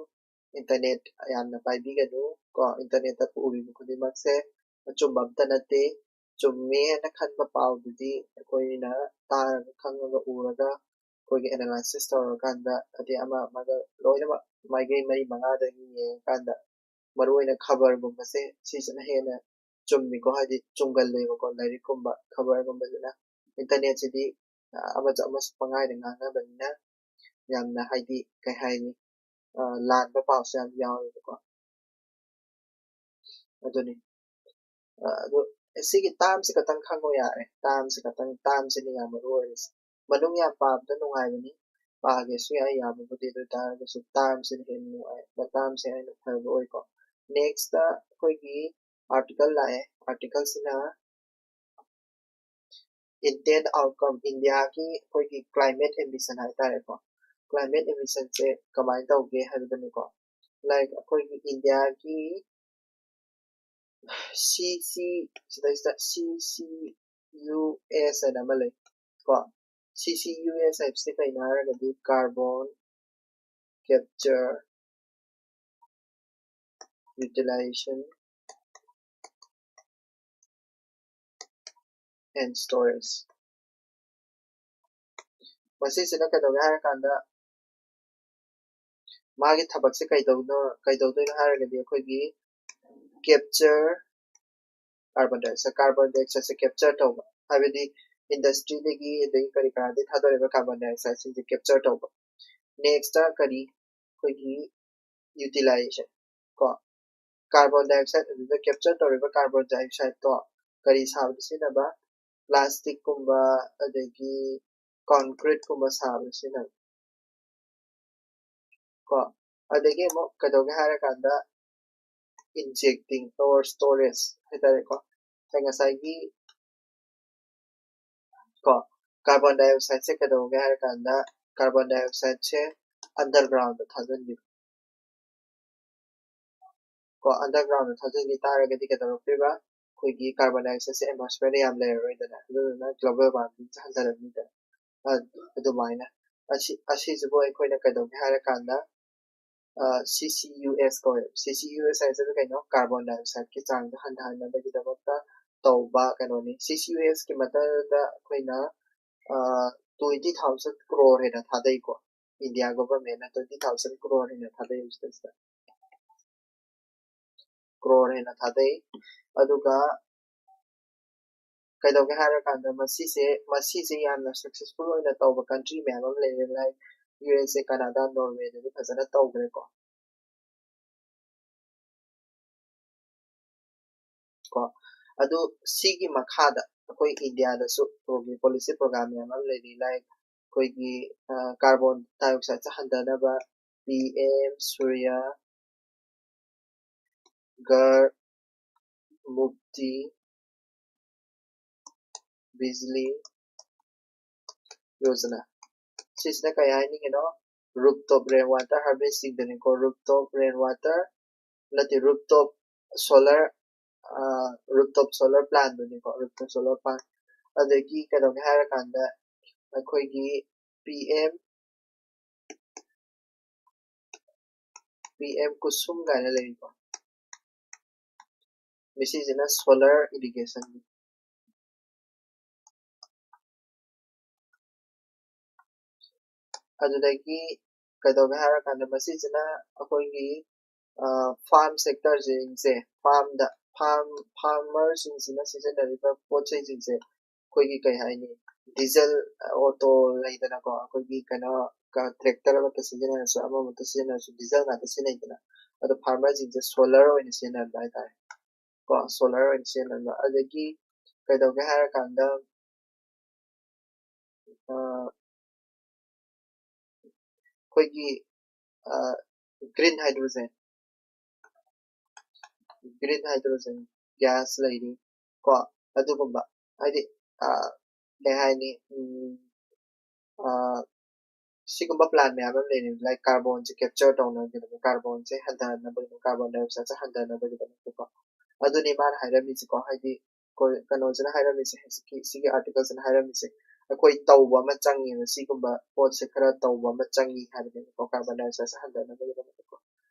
internet ꯌꯥꯝꯅ ꯄꯥꯏꯕꯤꯒꯅꯨ ꯀꯣ꯫ Internetꯇ ꯎꯔꯤꯕ ꯈꯨꯗꯤꯡꯃꯛꯁꯦ ꯑꯆꯨꯝꯕ ꯑꯝꯇ ꯅꯠꯇꯦ꯫ ꯆꯨꯝꯃꯦ ꯍꯥꯏꯅ ꯈꯟꯕ ꯄꯥꯎꯗꯨꯗꯤ ꯑꯩꯈꯣꯏꯅ ꯇꯥꯔꯒ, ꯈꯪꯉꯒ, ꯎꯔꯒ, ꯑꯩꯈꯣꯏꯒꯤ analysis ꯇꯧꯔꯀꯥꯟꯗ, ꯑꯗꯩ ꯑꯃ ꯑꯃꯒ ꯂꯣꯏꯅꯃꯛ ꯃꯥꯏꯀꯩ ꯃꯔꯤ ꯃꯉꯥꯗꯒꯤ ꯌꯦꯡꯉꯀꯥꯟꯗ, ꯃꯔꯨꯑꯣꯏꯅ ꯈꯕꯔꯒꯨꯝꯕꯁꯦ ꯁꯤꯁꯤꯅ ꯍꯦꯟꯅ ꯆꯨꯝꯃꯤꯀꯣ, ꯍꯥꯏꯗꯤ ꯆꯨꯝꯒꯜꯂꯦꯕꯀꯣ꯫ ꯂꯥꯏꯔꯤꯛꯀꯨꯝꯕ, ꯈꯕꯔꯒꯨꯝꯕꯁꯤꯅ꯫ Internetꯁꯤꯗꯤ, ꯑ, ꯑꯃꯁꯨ ꯑꯃꯁꯨ ꯄꯪꯉꯥꯏꯗ ꯉꯥꯡꯅꯕꯅꯤꯅ ꯌꯥꯝꯅ, ꯍꯥꯏꯗꯤ, ꯀꯩ ꯍꯥꯏꯅꯤ, ꯑ, ꯂꯥꯟꯕ ꯄꯥꯎꯁꯨ ꯌꯥꯝ ꯌꯥꯎꯋꯦꯕꯀꯣ꯫ ꯑꯗꯨꯅꯤ꯫ ꯑ, ꯑꯗꯨ ꯁꯤꯒꯤ termꯁꯤ ꯈꯛꯇꯪ ꯈꯪꯉꯣ ꯌꯥꯔꯦ꯫ Termꯁꯤ ꯈꯛꯇꯪ, termꯁꯤꯅ ꯌꯥꯝ ꯃꯔꯨ ꯑꯣꯏꯔꯤꯁꯦ꯫ ꯃꯅꯨꯡ ꯌꯥꯝ ꯄꯥꯕꯗ ꯅꯨꯡꯉꯥꯏꯕꯅꯤ, ꯄꯥꯒꯦꯁꯨ ꯌꯥꯏ ꯌꯥꯕꯕꯨꯗꯤ, ꯑꯗꯨ ꯑꯣꯏ ꯇꯥꯔꯒꯁꯨ termꯁꯤꯅ ꯍꯦꯟꯅ ꯅꯨꯡꯉꯥꯏ, termꯁꯤꯅ ꯍꯦꯟꯅ ꯐꯕ ꯑꯣꯏꯀꯣ꯫ Nextꯇ ꯑꯩꯈꯣꯏꯒꯤ article ꯂꯥꯛꯑꯦ꯫ Articleꯁꯤꯅ intended outcome, ꯏꯟꯗꯤꯌꯥꯒꯤ ꯑꯩꯈꯣꯏꯒꯤ climate ambition ꯍꯥꯏꯇꯥꯔꯦꯀꯣ꯫ Climate ambitionꯁꯦ ꯀꯃꯥꯏꯅ ꯇꯧꯒꯦ ꯍꯥꯏꯕꯗꯨꯅꯤꯀꯣ꯫ Like ꯑꯩꯈꯣꯏꯒꯤ ꯏꯟꯗꯤꯌꯥꯒꯤ C C, ꯁꯤꯗꯩꯁꯤꯗ C C U S ꯍꯥꯏꯅ ꯑꯃ ꯂꯩ ꯀꯣ꯫ C C U S ꯍꯥꯏꯕꯁꯤ ꯀꯩꯅꯣ ꯍꯥꯏꯔꯒꯗꯤ carbon capture, utilization and storage꯫ ꯃꯁꯤꯁꯤꯅ ꯀꯩꯗꯧꯒꯦ ꯍꯥꯏꯔꯀꯥꯟꯗ, ꯃꯥꯒꯤ ꯊꯕꯛꯁꯦ ꯀꯩꯗꯧꯅꯣ, ꯀꯩꯗꯧꯗꯣꯏꯅꯣ ꯍꯥꯏꯔꯒꯗꯤ, ꯑꯩꯈꯣꯏꯒꯤ capture carbon dioxide, carbon dioxideꯁꯦ capture ꯇꯧꯕ, ꯍꯥꯏꯕꯗꯤ industryꯗꯒꯤ, ꯑꯗꯒꯤ ꯀꯔꯤ ꯀꯔꯥꯗꯒꯤ ꯊꯥꯗꯣꯔꯛꯏꯕ carbon dioxideꯁꯤꯡꯁꯦ capture ꯇꯧꯕ꯫ Nextꯇ ꯀꯔꯤ, ꯑꯩꯈꯣꯏꯒꯤ utilization ꯀꯣ꯫ Carbon dioxide ꯑꯗꯨꯗ capture ꯇꯧꯔꯤꯕ carbon dioxideꯇꯣ ꯀꯔꯤ ꯁꯥꯕꯗ ꯁꯤꯖꯤꯟꯅꯕ? ꯄ꯭ꯂꯥꯁꯇꯤꯛꯀꯨꯝꯕ, ꯑꯗꯒꯤ ꯀꯣꯟꯀ꯭ꯔꯤꯠꯀꯨꯝꯕ ꯁꯥꯕꯗ ꯁꯤꯖꯤꯟꯅꯕ꯫ ꯀꯣ, ꯑꯗꯒꯤ ꯑꯃꯨꯛ ꯀꯩꯗꯧꯒꯦ ꯍꯥꯏꯔꯀꯥꯟꯗ injecting or storage ꯍꯥꯏꯇꯥꯔꯦꯀꯣ꯫ ꯉꯁꯥꯏꯒꯤ ꯀꯣ, ꯀꯥꯔꯕꯣꯟ ꯗꯥꯏꯑꯣꯛꯁꯥꯏꯗꯁꯦ ꯀꯩꯗꯧꯒꯦ ꯍꯥꯏꯔꯀꯥꯟꯗ ꯀꯥꯔꯕꯣꯟ ꯗꯥꯏꯑꯣꯛꯁꯥꯏꯗꯁꯦ ꯑꯟꯗꯔꯒ꯭ꯔꯥꯎꯟꯗ ꯊꯥꯖꯤꯟꯈꯤꯕ꯫ ꯀꯣ, ꯑꯟꯗꯔꯒ꯭ꯔꯥꯎꯟꯗ ꯊꯥꯖꯤꯟꯈꯤ ꯇꯥꯔꯒꯗꯤ ꯀꯩꯗꯧꯔꯛꯇꯣꯏꯕ? ꯑꯩꯈꯣꯏꯒꯤ ꯀꯥꯔꯕꯣꯟ ꯗꯥꯏꯑꯣꯛꯁꯥꯏꯗꯁꯦ ꯑꯦꯠꯃꯣꯁꯐꯤꯌꯔꯗ ꯌꯥꯝ ꯂꯩꯔꯔꯣꯏꯗꯅ, ꯑꯗꯨꯗꯨꯅ ꯒ꯭ꯂꯣꯕꯦꯜ ꯋꯥꯔꯃꯤꯡꯁꯦ ꯍꯟꯊꯔꯛꯅꯤꯗꯅ꯫ ꯑ-, ꯑꯗꯨꯃꯥꯏꯅ ꯑꯁꯤ, ꯑꯁꯤꯁꯤꯕꯨ ꯑꯩꯈꯣꯏꯅ ꯀꯩꯗꯧꯒꯦ ꯍꯥꯏꯔꯀꯥꯟꯗ, ꯑ, C C U S ꯀꯧꯋꯦꯕ꯫ C C U S ꯍꯥꯏꯁꯤꯅ ꯀꯩꯅꯣ? ꯀꯥꯔꯕꯣꯟ ꯗꯥꯏꯑꯣꯛꯁꯥꯏꯗꯀꯤ ꯆꯥꯡꯁꯦ ꯍꯟꯊꯍꯟꯅꯕꯒꯤꯗꯃꯛꯇ ꯇꯧꯕ ꯀꯩꯅꯣꯅꯤ꯫ C C U S ꯀꯤ ꯃꯇꯝꯗ ꯑꯩꯈꯣꯏꯅ, ꯑ, twenty thousand crore ꯍꯦꯟꯅ ꯊꯥꯗꯩꯀꯣ꯫ ꯏꯟꯗꯤꯌꯥ ꯒꯣꯚꯔꯟꯃꯦꯟꯅ twenty thousand crore ꯍꯦꯟꯅ ꯊꯥꯗꯩ ꯁꯤꯗꯩꯁꯤꯗ꯫ Crore ꯍꯦꯟꯅ ꯊꯥꯗꯩ꯫ ꯑꯗꯨꯒ ꯀꯩꯗꯧꯒꯦ ꯍꯥꯏꯔꯀꯥꯟꯗ ꯃꯁꯤꯁꯦ, ꯃꯁꯤꯁꯦ ꯌꯥꯝꯅ successful ꯑꯣꯏꯅ ꯇꯧꯕ country ꯃꯌꯥꯝ ꯑꯃ ꯂꯩꯔꯦ, like U S A, Canada, Norway ꯗꯗꯤ ꯐꯖꯅ ꯇꯧꯈ꯭ꯔꯦꯀꯣ꯫ ꯀꯣ, ꯑꯗꯨ ꯁꯤꯒꯤ ꯃꯈꯥꯗ ꯑꯩꯈꯣꯏ ꯏꯟꯗꯤꯌꯥꯗꯁꯨ ꯄ꯭ꯔꯣꯒ꯭ꯔꯦ-, policy program ꯃꯌꯥꯝ ꯑꯃ ꯂꯩꯔꯤ, like ꯑꯩꯈꯣꯏꯒꯤ, ꯑ, carbon ꯗꯥꯏꯑꯣꯛꯁꯥꯏꯗꯁꯦ ꯍꯟꯊꯅꯕ P M Surya Ghar Mukti Bijli Yojana꯫ ꯁꯤꯁꯤꯅ ꯀꯩ ꯍꯥꯏꯅꯤꯡꯉꯤꯅꯣ? Rooftop rain water harvesting ꯗꯅꯤꯀꯣ, rooftop rain water ꯅꯠꯇꯦ, rooftop solar, ꯑ, rooftop solar plant ꯗꯨꯅꯤꯀꯣ, rooftop solar plant꯫ ꯑꯗꯒꯤ ꯀꯩꯗꯧꯒꯦ ꯍꯥꯏꯔꯀꯥꯟꯗ ꯑꯩꯈꯣꯏꯒꯤ P M, P M Kusum ꯀꯥꯏꯅ ꯂꯩꯔꯤꯀꯣ꯫ ꯃꯁꯤꯁꯤꯅ solar irrigation꯫ ꯑꯗꯨꯗꯒꯤ ꯀꯩꯗꯧꯒꯦ ꯍꯥꯏꯔꯀꯥꯟꯗ ꯃꯁꯤꯁꯤꯅ ꯑꯩꯈꯣꯏꯒꯤ, ꯑ, farm sector ꯁꯤꯡꯁꯦ, farm ꯗ, farm, farmer ꯁꯤꯡꯁꯤꯅ ꯁꯤꯖꯤꯟꯅꯔꯤꯕ ꯄꯣꯠ ꯆꯩꯁꯤꯡꯁꯦ ꯑꯩꯈꯣꯏꯒꯤ ꯀꯩ ꯍꯥꯏꯅꯤ, diesel, ꯑ, auto ꯂꯩꯗꯅꯀꯣ, ꯑꯩꯈꯣꯏꯒꯤ ꯀꯩꯅꯣ, ꯀ-, tractor ꯑꯃꯠꯇ ꯁꯤꯖꯤꯟꯅꯔꯁꯨ, ꯑꯃꯃꯛꯇ ꯁꯤꯖꯤꯟꯅꯔꯁꯨ, diesel ꯉꯥꯛꯇ ꯁꯤꯖꯤꯟꯅꯩꯗꯅ꯫ ꯑꯗꯣ farmer ꯁꯤꯡꯁꯦ solar ꯑꯣꯏꯅ ꯁꯤꯖꯤꯟꯅꯍꯟꯕ ꯍꯥꯏꯇꯥꯔꯦ꯫ ꯀꯣ, solar ꯑꯣꯏꯅ ꯁꯤꯖꯤꯟꯅꯍꯟꯕ꯫ ꯑꯗꯒꯤ ꯀꯩꯗꯧꯒꯦ ꯍꯥꯏꯔꯀꯥꯟꯗ ꯑꯩꯈꯣꯏꯒꯤ green hydrogen green hydrogen gas ꯂꯩꯔꯤ ꯀꯣ, ꯑꯗꯨꯒꯨꯝꯕ ꯍꯥꯏꯗꯤ ꯀꯩ ꯍꯥꯏꯅꯤ, ꯁꯤꯒꯨꯝꯕ plan ꯃꯌꯥꯝ ꯑꯃ ꯂꯩꯔꯤ, like carbonꯁꯦ capture ꯇꯧꯅꯕꯒꯤꯗꯃꯛ, carbonꯁꯦ ꯍꯟꯊꯍꯟꯅꯕꯒꯤꯗꯃꯛ, carbon dioxideꯁꯦ ꯍꯟꯊꯅꯕꯒꯤꯗꯃꯛꯇꯀꯣ꯫ ꯑꯗꯨꯅꯤ ꯃꯥꯅ ꯍꯥꯏꯔꯝꯃꯤꯁꯤꯀꯣ, ꯍꯥꯏꯗꯤ ꯀꯩꯅꯣꯁꯤꯅ ꯍꯥꯏꯔꯝꯃꯤꯁꯦ, ꯍꯧꯖꯤꯛꯀꯤ ꯁꯤꯒꯤ articleꯁꯤꯅ ꯍꯥꯏꯔꯝꯃꯤꯁꯦ, ꯑꯩꯈꯣꯏ ꯇꯧꯕ ꯑꯃ ꯆꯪꯉꯦꯕ, ꯁꯤꯒꯨꯝꯕ ꯄꯣꯠꯁꯦ ꯈꯔ ꯇꯧꯕ ꯑꯃ ꯆꯪꯉꯤ ꯍꯥꯏꯕꯅꯦꯕꯀꯣ, carbon dioxideꯁꯦ ꯍꯟꯊꯅꯕꯒꯤꯗꯃꯛꯇꯀꯣ꯫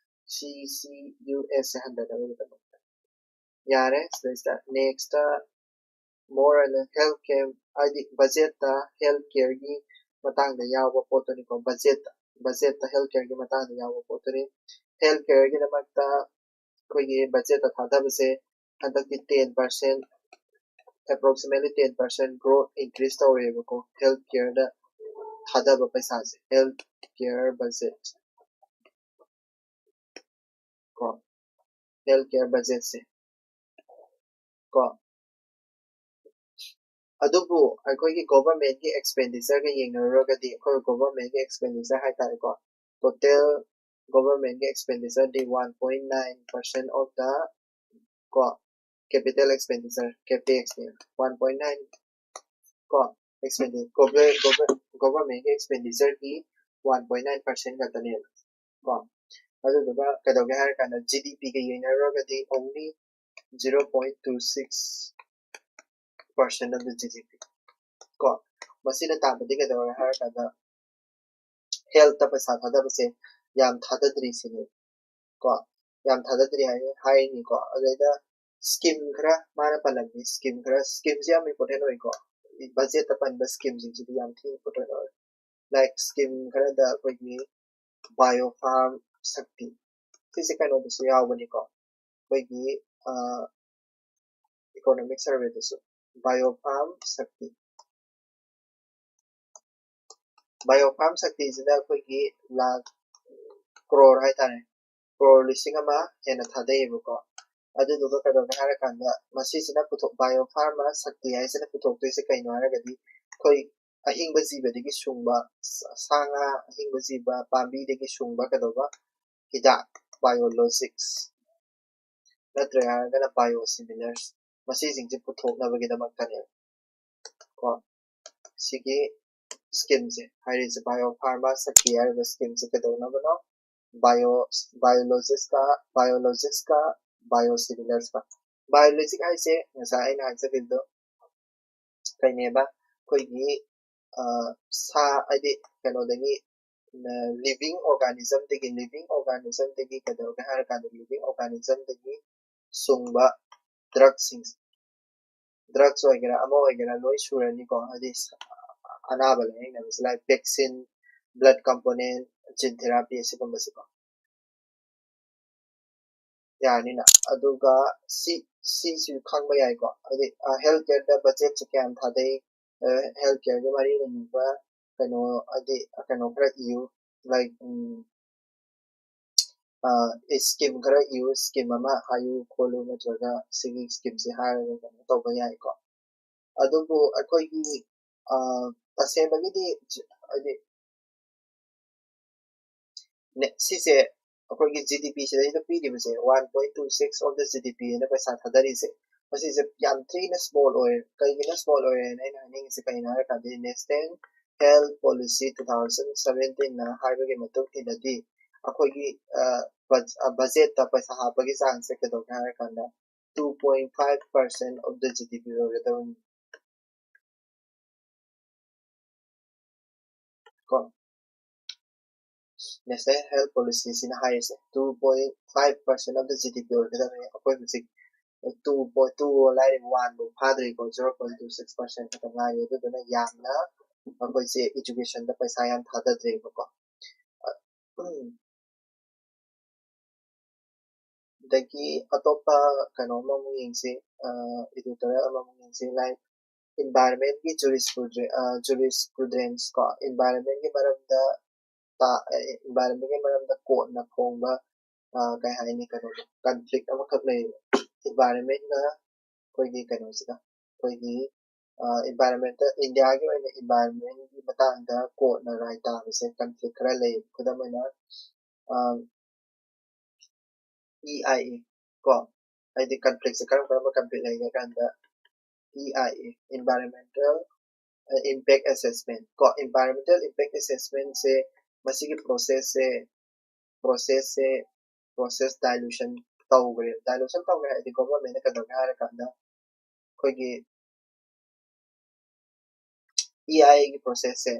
C C U S ꯁꯦ ꯍꯟꯊꯅꯕꯒꯤꯗꯃꯛꯇ꯫ ꯌꯥꯔꯦ, ꯁꯤꯗꯩꯁꯤꯗ next more and health care, ꯍꯥꯏꯗꯤ budgetꯇ health careꯒꯤ ꯃꯇꯥꯡꯗ ꯌꯥꯎꯕ ꯄꯣꯠꯇꯨꯅꯤꯀꯣ꯫ Budgetꯇ budgetꯇ health careꯒꯤ ꯃꯇꯥꯡꯗ ꯌꯥꯎꯕ ꯄꯣꯠꯇꯨꯅꯤ꯫ Health careꯒꯤꯗꯃꯛꯇ ꯑꯩꯈꯣꯏꯒꯤ budgetꯇ ꯊꯥꯗꯕꯁꯦ ꯍꯟꯗꯛꯇꯤ ten percent, approximately ten percent growth increase ꯇꯧꯔꯦꯕꯀꯣ, health careꯗ ꯊꯥꯗꯕ ꯄꯩꯁꯥꯁꯦ, health care budget ꯀꯣ, health care budgetꯁꯦ ꯀꯣ꯫ ꯑꯗꯨꯕꯨ ꯑꯩꯈꯣꯏꯒꯤ governmentꯀꯤ expenditureꯒ ꯌꯦꯡꯅꯔꯨꯔꯒꯗꯤ, ꯑꯩꯈꯣꯏ governmentꯀꯤ expenditure ꯍꯥꯏꯇꯥꯔꯦꯀꯣ, total governmentꯀꯤ expenditureꯗꯤ one point nine percent of the ꯀꯣ, capital expenditure, CapExꯅꯦ, one point nine ꯀꯣ, expenditure, governmentꯀꯤ expenditureꯒꯤ one point nine percent ꯈꯛꯇꯅꯦꯕ ꯀꯣ꯫ ꯑꯗꯨꯗꯨꯒ ꯀꯩꯗꯧꯒꯦ ꯍꯥꯏꯔꯀꯥꯟꯗ GDPꯒ ꯌꯦꯡꯅꯔꯨꯔꯒꯗꯤ only zero point two six percent of the GDP ꯀꯣ꯫ ꯃꯁꯤꯅ ꯇꯥꯛꯄꯗꯤ ꯀꯩꯗꯧꯔꯦ ꯍꯥꯏꯔꯀꯥꯟꯗ healthꯇ ꯄꯩꯁꯥ ꯊꯥꯗꯕꯁꯦ ꯌꯥꯝ ꯊꯥꯗꯗ꯭ꯔꯤ ꯁꯤꯅꯦ ꯀꯣ, ꯌꯥꯝ ꯊꯥꯗꯗ꯭ꯔꯤ ꯍꯥꯏ ꯍꯥꯏꯔꯤꯅꯤꯀꯣ꯫ ꯑꯗꯩꯗ scheme ꯈꯔ ꯃꯥꯅ ꯄꯜꯂꯝꯃꯤ, scheme ꯈꯔ, schemeꯁꯦ ꯌꯥꯝ important ꯑꯣꯏꯀꯣ꯫ Budgetꯇ ꯄꯟꯕ schemeꯁꯤꯡꯁꯤꯗꯤ ꯌꯥꯝ ꯊꯤꯅ important ꯑꯣꯏ꯫ Like scheme ꯈꯔꯗ ꯑꯩꯈꯣꯏꯒꯤ Biofarm Shakti, ꯁꯤꯁꯦ ꯀꯩꯅꯣꯗꯁꯨ ꯌꯥꯎꯕꯅꯤꯀꯣ, ꯑꯩꯈꯣꯏꯒꯤ economic surveyꯗꯁꯨ Biofarm Shakti, Biofarm Shaktiꯁꯤꯗ ꯑꯩꯈꯣꯏꯒꯤ ꯂꯥꯈ crore ꯍꯥꯏꯇꯥꯔꯦ, crore ꯂꯤꯁꯤꯡ ꯑꯃ ꯍꯦꯟꯅ ꯊꯥꯗꯩꯌꯦꯕꯀꯣ꯫ ꯑꯗꯨꯗꯨꯒ ꯀꯩꯗꯧꯒꯦ ꯍꯥꯏꯔꯀꯥꯟꯗ ꯃꯁꯤꯁꯤꯅ ꯄꯨꯊꯣꯛ, ꯕꯥꯏꯑꯣ ꯐꯥꯔꯃꯥ ꯁꯛꯇꯤ ꯍꯥꯏꯁꯤꯅ ꯄꯨꯊꯣꯛꯇꯣꯏꯁꯦ ꯀꯩꯅꯣ ꯍꯥꯏꯔꯒꯗꯤ ꯑꯩꯈꯣꯏ ꯑꯍꯤꯡꯕ ꯖꯤꯕꯗꯒꯤ ꯁꯨꯡꯕ, ꯁꯥ ꯉꯥ, ꯑꯍꯤꯡꯕ ꯖꯤꯕ, ꯄꯥꯝꯕꯤꯗꯒꯤ ꯁꯨꯡꯕ ꯀꯩꯗꯧꯕ ꯍꯤꯗꯥꯛ, ꯕꯥꯏꯑꯣꯂꯣꯖꯤꯛꯁ, ꯅꯠꯇ꯭ꯔꯦ ꯍꯥꯏꯔꯒꯅ ꯕꯥꯏꯑꯣꯁꯤꯃꯤꯂꯔꯁ, ꯃꯁꯤꯁꯤꯡꯁꯦ ꯄꯨꯊꯣꯛꯅꯕꯒꯤꯗꯃꯛꯇꯅꯦꯕ꯫ ꯀꯣ ꯁꯤꯒꯤ ꯁ꯭ꯀꯤꯝꯁꯦ ꯍꯥꯏꯔꯤꯁꯦ, ꯕꯥꯏꯑꯣ ꯐꯥꯔꯃꯥ ꯁꯛꯇꯤ ꯍꯥꯏꯔꯤꯕ ꯁ꯭ꯀꯤꯝꯁꯦ ꯀꯩꯗꯧꯅꯕꯅꯣ? ꯕꯥꯏꯑꯣ ꯕꯥꯏꯑꯣꯂꯣꯖꯤꯛꯁꯀ ꯕꯥꯏꯑꯣꯂꯣꯖꯤꯛꯁꯀ ꯕꯥꯏꯑꯣꯁꯤꯃꯤꯂꯔꯁꯀ꯫ ꯕꯥꯏꯑꯣꯂꯣꯖꯤꯛ ꯍꯥꯏꯁꯦ ꯉꯁꯥꯏ ꯑꯩꯅ ꯍꯥꯏꯖꯈꯤꯕꯗꯣ ꯀꯩꯅꯦꯕ, ꯑꯩꯈꯣꯏꯒꯤ ꯁꯥ, ꯍꯥꯏꯗꯤ ꯀꯩꯅꯣꯗꯒꯤ, ꯂꯤꯚꯤꯡ ꯑꯣꯔꯒꯥꯅꯤꯖꯝꯗꯒꯤ ꯂꯤꯚꯤꯡ ꯑꯣꯔꯒꯥꯅꯤꯖꯝꯗꯒꯤ ꯀꯩꯗꯧꯒꯦ ꯍꯥꯏꯔ ꯀꯥꯟꯗ ꯂꯤꯚꯤꯡ ꯑꯣꯔꯒꯥꯅꯤꯖꯝꯗꯒꯤ ꯁꯨꯡꯕ ꯗ꯭ꯔꯛꯁꯤꯡꯁꯦ, ꯗ꯭ꯔꯛꯁ ꯑꯣꯏꯒꯦꯔꯥ ꯑꯃ ꯑꯣꯏꯒꯦꯔꯥ ꯂꯣꯏ ꯁꯨꯔꯅꯤꯀꯣ꯫ ꯍꯥꯏꯗꯤ ꯑꯅꯥꯕ ꯂꯥꯏꯌꯦꯡꯅꯕꯁꯦ, ꯂꯥꯏꯛ ꯚꯦꯛꯁꯤꯟ, ꯕ꯭ꯂꯠ ꯀꯝꯄꯣꯅꯦꯟ, ꯖꯤꯟ ꯊꯦꯔꯥꯄꯤ ꯑꯁꯤꯒꯨꯝꯕꯁꯦꯀꯣ꯫ ꯌꯥꯔꯅꯤꯅ꯫ ꯑꯗꯨꯒ ꯁꯤ, ꯁꯤꯁꯨ ꯈꯪꯕ ꯌꯥꯏꯀꯣ, ꯍꯥꯏꯗꯤ ꯍꯦꯜꯊ ꯀꯦꯌꯔꯗ ꯕꯖꯦꯠꯁꯦ ꯀꯌꯥꯝ ꯊꯥꯗꯩ, ꯍꯦꯜꯊ ꯀꯦꯌꯔꯒ ꯃꯔꯤ ꯂꯩꯅꯕ ꯀꯩꯅꯣ, ꯍꯥꯏꯗꯤ ꯀꯩꯅꯣ ꯈꯔ ꯏꯌꯨ, ꯂꯥꯏꯛ ꯁ꯭ꯀꯤꯝ ꯈꯔ ꯏꯌꯨ, ꯁ꯭ꯀꯤꯝ ꯑꯃ ꯍꯥꯏꯌꯨ ꯈꯣꯠꯂꯨ, ꯅꯠꯇ꯭ꯔꯒ ꯁꯤꯒꯤ ꯁ꯭ꯀꯤꯝꯁꯦ ꯍꯥꯏꯔꯒ ꯀꯩꯅꯣ ꯇꯧꯕ ꯌꯥꯏꯀꯣ꯫ ꯑꯗꯨꯕꯨ ꯑꯩꯈꯣꯏꯒꯤ ꯇꯁꯦꯡꯕꯒꯤꯗꯤ ꯍꯥꯏꯗꯤ ꯁꯤꯁꯦ ꯑꯩꯈꯣꯏꯒꯤ ꯖꯤ ꯗꯤ ꯄꯤ ꯁꯤꯗꯩꯗ ꯄꯤꯔꯤꯕꯁꯦ, one point two six of the G D P ꯑꯅ ꯄꯩꯁꯥ ꯊꯥꯗꯔꯤꯁꯦ, ꯃꯁꯤꯁꯦ ꯌꯥꯝ ꯊꯤꯅ ꯁ꯭ꯃꯣꯜ ꯑꯣꯏꯔꯦ꯫ ꯀꯩꯒꯤꯅꯣ ꯁ꯭ꯃꯣꯜ ꯑꯣꯏꯔꯦꯅ ꯑꯩꯅ ꯍꯥꯏꯅꯤꯡꯉꯤꯁꯦ ꯀꯩꯅꯣ ꯍꯥꯏꯔ ꯀꯥꯟꯗ, national health policy two thousand ꯁꯚꯦꯟꯇꯤꯟꯅ ꯍꯥꯏꯕꯒꯤ ꯃꯇꯨꯡ ꯏꯟꯅꯗꯤ ꯑꯩꯈꯣꯏꯒꯤ ꯕꯖꯦꯠꯇ ꯄꯩꯁꯥ ꯍꯥꯞꯄꯒꯤ ꯆꯥꯡꯁꯦ ꯀꯩꯗꯧꯒꯦ ꯍꯥꯏꯔ ꯀꯥꯟꯗ two point five percent of the G D P ꯑꯣꯏꯒꯗꯕꯅꯤ꯫ ꯀꯣ ꯅꯦꯁꯅꯦꯜ ꯍꯦꯜꯊ ꯄꯣꯂꯤꯁꯤꯁꯤꯅ ꯍꯥꯏꯔꯤꯁꯦ two point five percent of the G D P ꯑꯣꯏꯒꯗꯕꯅꯤ꯫ ꯑꯩꯈꯣꯏ ꯍꯧꯖꯤꯛ two point two ꯂꯥꯏꯔꯤ, one ꯐꯥꯎ ꯐꯥꯗ꯭ꯔꯤꯀꯣ, zero point two six percent ꯈꯛꯇ ꯉꯥꯏꯔꯤ꯫ ꯑꯗꯨꯗꯨꯅ ꯌꯥꯝꯅ ꯑꯩꯈꯣꯏꯁꯦ ꯏꯖꯨꯀꯦꯁꯟꯗ ꯄꯩꯁꯥ ꯌꯥꯝ ꯊꯥꯗꯗ꯭ꯔꯦꯕꯀꯣ꯫ ꯑꯗꯒꯤ ꯑꯇꯣꯞꯄ ꯀꯩꯅꯣ ꯑꯃꯃꯨꯛ ꯌꯦꯡꯁꯤ, ꯏꯗꯤꯇꯣꯔꯤꯌꯦꯜ ꯑꯃꯃꯨꯛ ꯌꯦꯡꯁꯤ, ꯂꯥꯏꯛ ꯏꯟꯚꯥꯏꯔꯟꯃꯦꯟꯒꯤ ꯖꯨꯔꯤꯁꯄ꯭ꯔꯨꯗꯦꯟꯁ ꯀꯣ, ꯏꯟꯚꯥꯏꯔꯟꯃꯦꯟꯒꯤ ꯃꯔꯝꯗ ꯏꯟꯚꯥꯏꯔꯟꯃꯦꯟꯒꯤ ꯃꯔꯝꯗ ꯀꯣꯔꯠꯅ ꯐꯣꯡꯕ ꯀꯩ ꯍꯥꯏꯅꯤ, ꯀꯩꯅꯣꯗꯣ, ꯀꯟꯐ꯭ꯂꯤꯛ ꯑꯃꯈꯛ ꯂꯩꯌꯦꯕ ꯏꯟꯚꯥꯏꯔꯟꯃꯦꯟꯒ ꯑꯩꯈꯣꯏꯒꯤ ꯀꯩꯅꯣꯁꯤꯒ, ꯑꯩꯈꯣꯏꯒꯤ ꯏꯟꯚꯥꯏꯔꯟꯃꯦꯟꯇ, ꯏꯟꯗꯤꯌꯥꯒꯤ ꯑꯣꯏꯅ ꯏꯟꯚꯥꯏꯔꯟꯃꯦꯟꯒꯤ ꯃꯇꯥꯡꯗ ꯀꯣꯔꯠꯅ ꯔꯥꯏ ꯇꯥꯕꯁꯦ ꯀꯟꯐ꯭ꯂꯤꯛ ꯈꯔ ꯂꯩꯌꯦꯕ꯫ ꯈꯨꯗꯝ ꯑꯣꯏꯅ, ꯏ ꯑꯥꯏ ꯑꯦ ꯀꯣ, ꯍꯥꯏꯗꯤ ꯀꯟꯐ꯭ꯂꯤꯛꯁꯦ ꯀꯔꯝ ꯀꯔꯝꯕ ꯀꯟꯐ꯭ꯂꯤꯛ ꯂꯩꯒꯦ ꯀꯥꯟꯗ, E I A, ꯏꯟꯚꯥꯏꯔꯟꯃꯦꯟꯇꯦꯜ impact assessment ꯀꯣ, ꯏꯟꯚꯥꯏꯔꯟꯃꯦꯟꯇꯦꯜ ꯏꯝꯄꯦꯛ ꯑꯦꯁꯦꯁꯃꯦꯟꯁꯦ, ꯃꯁꯤꯒꯤ ꯄ꯭ꯔꯣꯁꯦꯁꯁꯦ, ꯄ꯭ꯔꯣꯁꯦꯁꯁꯦ ꯄ꯭ꯔꯣꯁꯦꯁ ꯗꯥꯏꯂꯨꯁꯟ ꯇꯧꯈ꯭ꯔꯦ꯫ ꯗꯥꯏꯂꯨꯁꯟ ꯇꯧꯈ꯭ꯔꯦ ꯍꯥꯏꯗꯤ ꯒꯣꯚꯔꯟꯃꯦꯟꯅ ꯀꯩꯗꯧꯒꯦ ꯍꯥꯏꯔꯀꯥꯟꯗ, ꯑꯩꯈꯣꯏꯒꯤ ꯏ ꯑꯥꯏ ꯑꯦꯒꯤ ꯄ꯭ꯔꯣꯁꯦꯁꯁꯦ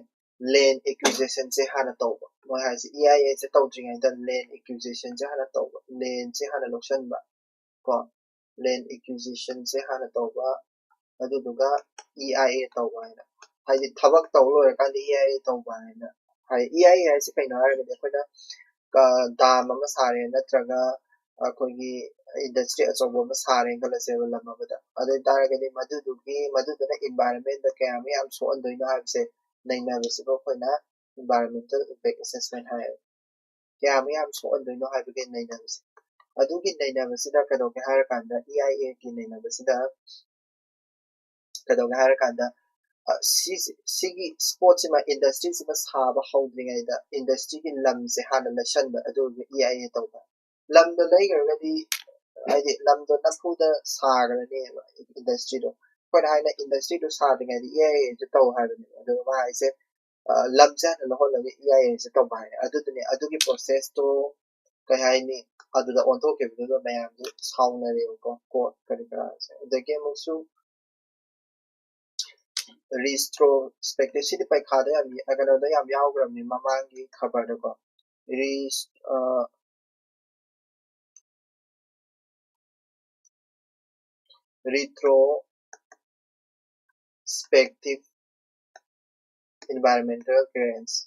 ꯂꯦꯟ ꯑꯦꯀ꯭ꯌꯨꯖꯤꯁꯟꯁꯦ ꯍꯥꯟꯅ ꯇꯧꯕ꯫ ꯃꯣꯏ ꯍꯥꯏꯁꯦ ꯏ ꯑꯥꯏ ꯑꯦꯁꯦ ꯇꯧꯗ꯭ꯔꯤꯉꯩꯗ ꯂꯦꯟ ꯑꯦꯀ꯭ꯌꯨꯖꯤꯁꯟꯁꯦ ꯍꯥꯟꯅ ꯇꯧꯕ, ꯂꯦꯟꯁꯦ ꯍꯥꯟꯅ ꯂꯧꯁꯟꯕ ꯀꯣ, ꯂꯦꯟ ꯑꯦꯀ꯭ꯌꯨꯖꯤꯁꯟꯁꯦ ꯍꯥꯟꯅ ꯇꯧꯕ, ꯑꯗꯨꯗꯨꯒ ꯏ ꯑꯥꯏ ꯑꯦ ꯇꯧꯕ ꯍꯥꯏꯅ, ꯍꯥꯏꯗꯤ ꯊꯕꯛ ꯇꯧ ꯂꯣꯏꯔꯀꯥꯟꯗ ꯏ ꯑꯥꯏ ꯑꯦ ꯇꯧꯕ ꯍꯥꯏꯅ꯫ ꯍꯥꯏꯗꯤ ꯏ ꯑꯥꯏ ꯑꯦ ꯍꯥꯏꯁꯦ ꯀꯩꯅꯣ ꯍꯥꯏꯔꯒꯗꯤ, ꯑꯩꯈꯣꯏꯅ ꯗꯥꯝ ꯑꯃ ꯁꯥꯔꯦ, ꯅꯠꯇ꯭ꯔꯒ ꯑꯩꯈꯣꯏꯒꯤ ꯏꯟꯗꯁꯇ꯭ꯔꯤ ꯑꯆꯧꯕ ꯑꯃ ꯁꯥꯔꯦꯅ ꯈꯜꯂꯁꯦꯕ ꯂꯝ ꯑꯃꯗ꯫ ꯑꯗꯨ ꯑꯣꯏ ꯇꯥꯔꯒꯗꯤ ꯃꯗꯨꯗꯨꯒꯤ, ꯃꯗꯨꯗꯨꯅ ꯏꯟꯚꯥꯏꯔꯟꯃꯦꯟꯗ ꯀꯌꯥꯃꯨꯛ ꯌꯥꯝ ꯁꯣꯛꯍꯟꯗꯣꯏꯅꯣ ꯍꯥꯏꯕꯁꯦ ꯅꯩꯅꯕꯁꯤꯕꯨ ꯑꯩꯈꯣꯏꯅ ꯏꯟꯚꯥꯏꯔꯟꯃꯦꯟꯇꯦꯜ ꯏꯝꯄꯦꯛ ꯑꯦꯁꯦꯁꯃꯦꯟ ꯍꯥꯏꯌꯦꯕ꯫ ꯀꯌꯥꯃꯨꯛ ꯌꯥꯝ ꯁꯣꯛꯍꯟꯗꯣꯏꯅꯣ ꯍꯥꯏꯕꯒꯤ ꯅꯩꯅꯕꯁꯦ꯫ ꯑꯗꯨꯒꯤ ꯅꯩꯅꯕꯁꯤꯗ ꯀꯩꯗꯧꯒꯦ ꯍꯥꯏꯔꯀꯥꯟꯗ, ꯏ ꯑꯥꯏ ꯑꯦꯒꯤ ꯅꯩꯅꯕꯁꯤꯗ ꯀꯩꯗꯧꯒꯦ ꯍꯥꯏꯔꯀꯥꯟꯗ, ꯑ, ꯁꯤꯁꯤ-, ꯁꯤꯒꯤ ꯁ꯭ꯄꯣꯠꯁꯤꯃ, ꯏꯟꯗꯁꯇ꯭ꯔꯤꯁꯤꯃ ꯁꯥꯕ ꯍꯧꯗ꯭ꯔꯤꯉꯩꯗ ꯏꯟꯗꯁꯇ꯭ꯔꯤꯒꯤ ꯂꯝꯁꯦ ꯍꯥꯟꯅ ꯂꯩꯁꯟꯕ, ꯑꯗꯨ ꯏ ꯑꯥꯏ ꯑꯦ ꯇꯧꯕ꯫ ꯂꯝꯗꯣ ꯂꯩꯈ꯭ꯔꯒꯗꯤ, ꯍꯥꯏꯗꯤ ꯂꯝꯗꯣ ꯅꯝꯐꯨꯗ ꯁꯥꯈ꯭ꯔꯅꯦꯕ ꯏꯟꯗꯁꯇ꯭ꯔꯤꯗꯣ꯫ ꯑꯩꯈꯣꯏꯅ ꯍꯥꯏꯅ ꯏꯟꯗꯁꯇ꯭ꯔꯤꯗꯣ ꯁꯥꯗ꯭ꯔꯤꯉꯩꯗ ꯏ ꯑꯥꯏ ꯑꯦꯁꯦ ꯇꯧ ꯍꯥꯏꯕꯅꯦꯕ꯫ ꯑꯗꯨꯒ ꯃꯥ ꯍꯥꯏꯁꯦ, ꯑ, ꯂꯝꯁꯦ ꯍꯥꯟꯅ ꯂꯧꯍꯜꯂꯒ ꯏ ꯑꯥꯏ ꯑꯦꯁꯦ ꯇꯧꯕ ꯍꯥꯏ꯫ ꯑꯗꯨꯗꯨꯅꯦ, ꯑꯗꯨꯒꯤ ꯄ꯭ꯔꯣꯁꯦꯁꯇꯣ ꯀꯩ ꯍꯥꯏꯅꯤ, ꯑꯗꯨꯗ ꯑꯣꯟꯊꯣꯛꯈꯤꯕꯗꯨꯗ ꯃꯌꯥꯝꯁꯦ ꯁꯥꯎꯅꯔꯦꯕꯀꯣ, ꯀꯣꯔꯠ ꯀꯔꯤ ꯀꯔꯥꯁꯦ꯫ ꯑꯗꯒꯤ ꯑꯃꯨꯛꯁꯨ ꯔꯤꯇ꯭ꯔꯣꯁꯄꯦꯛꯇꯤꯞ, ꯁꯤꯗꯤ ꯄꯩꯈꯥꯗ ꯌꯥꯝ, ꯀꯩꯅꯣꯗ ꯌꯥꯝ ꯌꯥꯎꯈ꯭ꯔꯕꯅꯤ ꯃꯃꯥꯡꯒꯤ ꯈꯕꯔꯗꯀꯣ꯫ ꯔꯤꯁ-, ꯑ, ꯔꯤꯇ꯭ꯔꯣꯁꯄꯦꯛꯇꯤꯞ ꯏꯟꯚꯥꯏꯔꯟꯃꯦꯟꯇꯦꯜ ꯀ꯭ꯂꯤꯌꯥꯔꯦꯟꯁ꯫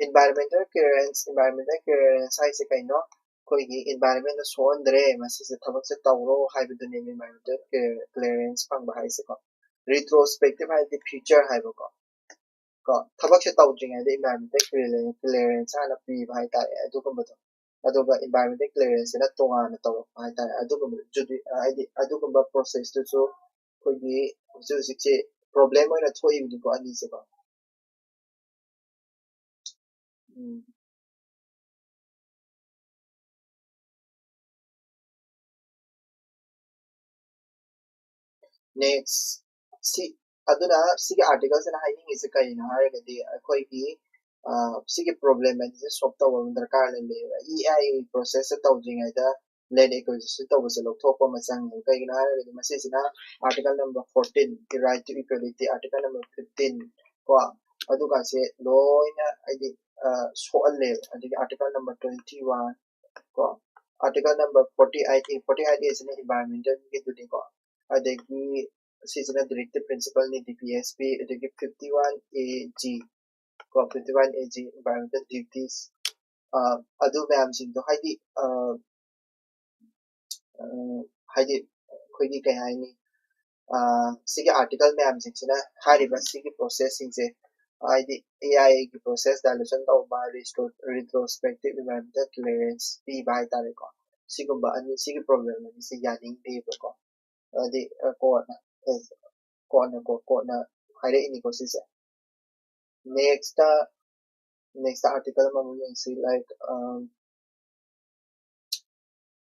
ꯏꯟꯚꯥꯏꯔꯟꯃꯦꯟꯇꯦꯜ ꯀ꯭ꯂꯤꯌꯥꯔꯦꯟꯁ, ꯏꯟꯚꯥꯏꯔꯟꯃꯦꯟꯇꯦꯜ ꯀ꯭ꯂꯤꯌꯥꯔꯦꯟꯁ ꯍꯥꯏꯁꯦ ꯀꯩꯅꯣ? ꯑꯩꯈꯣꯏꯒꯤ ꯏꯟꯚꯥꯏꯔꯟꯃꯦꯟꯗ ꯁꯣꯛꯍꯟꯗ꯭ꯔꯦ, ꯃꯁꯤꯁꯦ ꯊꯕꯛꯁꯦ ꯇꯧꯔꯣ ꯍꯥꯏꯕꯗꯨꯅꯦꯕ ꯏꯟꯚꯥꯏꯔꯟꯃꯦꯟꯇꯦꯜ ꯀ꯭ꯂꯤꯌꯥꯔꯦꯟꯁ ꯐꯪꯕ ꯍꯥꯏꯁꯦꯀꯣ꯫ ꯔꯤꯇ꯭ꯔꯣꯁꯄꯦꯛꯇꯤꯞ ꯍꯥꯏꯗꯤ ꯐ꯭ꯌꯨꯆꯔ ꯍꯥꯏꯕꯀꯣ꯫ ꯀꯣ, ꯊꯕꯛꯁꯦ ꯇꯧꯗ꯭ꯔꯤꯉꯩꯗ ꯏꯟꯚꯥꯏꯔꯟꯃꯦꯟꯇꯦꯜ ꯀ꯭ꯂꯤꯌꯥꯔꯦꯟꯁ ꯍꯥꯟꯅ ꯄꯤꯕ ꯍꯥꯏꯇꯥꯔꯦ, ꯑꯗꯨꯒꯨꯝꯕꯗꯣ꯫ ꯑꯗꯨꯒ environmental clearance ꯁꯤꯅ ꯇꯣꯉꯥꯟꯅ ꯇꯧꯔꯛꯄ ꯍꯥꯏꯇꯥꯔꯦ꯫ ꯑꯗꯨꯒꯨꯝꯕ ꯍꯥꯏꯗꯤ ꯑꯗꯨꯒꯨꯝꯕ process ꯇꯨꯁꯨ ꯑꯩꯈꯣꯏꯒꯤ ꯍꯧꯖꯤꯛ ꯍꯧꯖꯤꯛꯁꯦ problem ꯑꯣꯏꯅ ꯊꯣꯛꯏꯕꯅꯤꯀꯣ ꯑꯅꯤꯁꯦꯀꯣ꯫ ꯎꯝ꯫ Next, ꯁꯤ ꯑꯗꯨꯅ ꯁꯤꯒꯤ article ꯁꯤꯅ ꯍꯥꯏꯅꯤꯡꯉꯤꯁꯦ ꯀꯔꯤꯅꯣ ꯍꯥꯏꯔꯒꯗꯤ ꯑꯩꯈꯣꯏꯒꯤ ꯁꯤꯒꯤ problem ꯑꯅꯤꯁꯦ solve ꯇꯧꯕ ꯑꯃ ꯗꯔꯀꯥꯔ ꯂꯩꯌꯦꯕ꯫ E I A process ꯇꯧꯗ꯭ꯔꯤꯉꯩꯗ land acquisition ꯇꯧꯕꯁꯦ ꯂꯧꯊꯣꯛꯄ ꯑꯃ ꯆꯪꯉꯦꯕ꯫ ꯀꯩꯒꯤꯅꯣ ꯍꯥꯏꯔꯒꯗꯤ ꯃꯁꯤꯁꯤꯅ article number fourteen, the right to equality, article number fifteen ꯀꯣ, ꯑꯗꯨꯒꯁꯦ ꯂꯣꯏꯅ ꯍꯥꯏꯗꯤ ꯁꯣꯛꯍꯜꯂꯦꯕ꯫ ꯑꯗꯒꯤ article number twenty one ꯀꯣ, article number forty eight A, forty eight A ꯁꯤꯅ environmental ꯒꯤꯗꯨꯅꯤꯀꯣ꯫ ꯑꯗꯒꯤ ꯁꯤꯁꯤꯅ directive principle ꯅꯤ, D P S P, ꯑꯗꯒꯤ fifty one A G ꯀꯣ, fifty one A G environmental duties, ꯑꯗꯨ ꯃꯌꯥꯝꯁꯤꯡꯗꯣ ꯍꯥꯏꯗꯤ ꯍꯥꯏꯗꯤ ꯑꯩꯈꯣꯏꯒꯤ ꯀꯩ ꯍꯥꯏꯅꯤ, ꯁꯤꯒꯤ article ꯃꯌꯥꯝꯁꯤꯡꯁꯤꯅ ꯍꯥꯏꯔꯤꯕ ꯁꯤꯒꯤ process ꯁꯤꯡꯁꯦ ꯍꯥꯏꯗꯤ E I A ꯒꯤ process dilution ꯇꯧꯕ, retrospective environmental clearance ꯄꯤꯕ ꯍꯥꯏꯇꯥꯔꯦꯀꯣ꯫ ꯁꯤꯒꯨꯝꯕ ꯑꯅꯤ, ꯁꯤꯒꯤ problem ꯑꯅꯤꯁꯤ ꯌꯥꯅꯤꯡꯗꯦꯕꯀꯣ꯫ ꯍꯥꯏꯗꯤ ꯀꯣꯟꯅ ꯀꯣꯟꯅ ꯀꯣ ꯀꯣꯟꯅ ꯍꯥꯏꯔꯛꯏꯅꯤꯀꯣ ꯁꯤꯁꯦ꯫ Next next article ꯑꯃꯃꯨꯛ ꯌꯦꯡꯁꯤ꯫ Like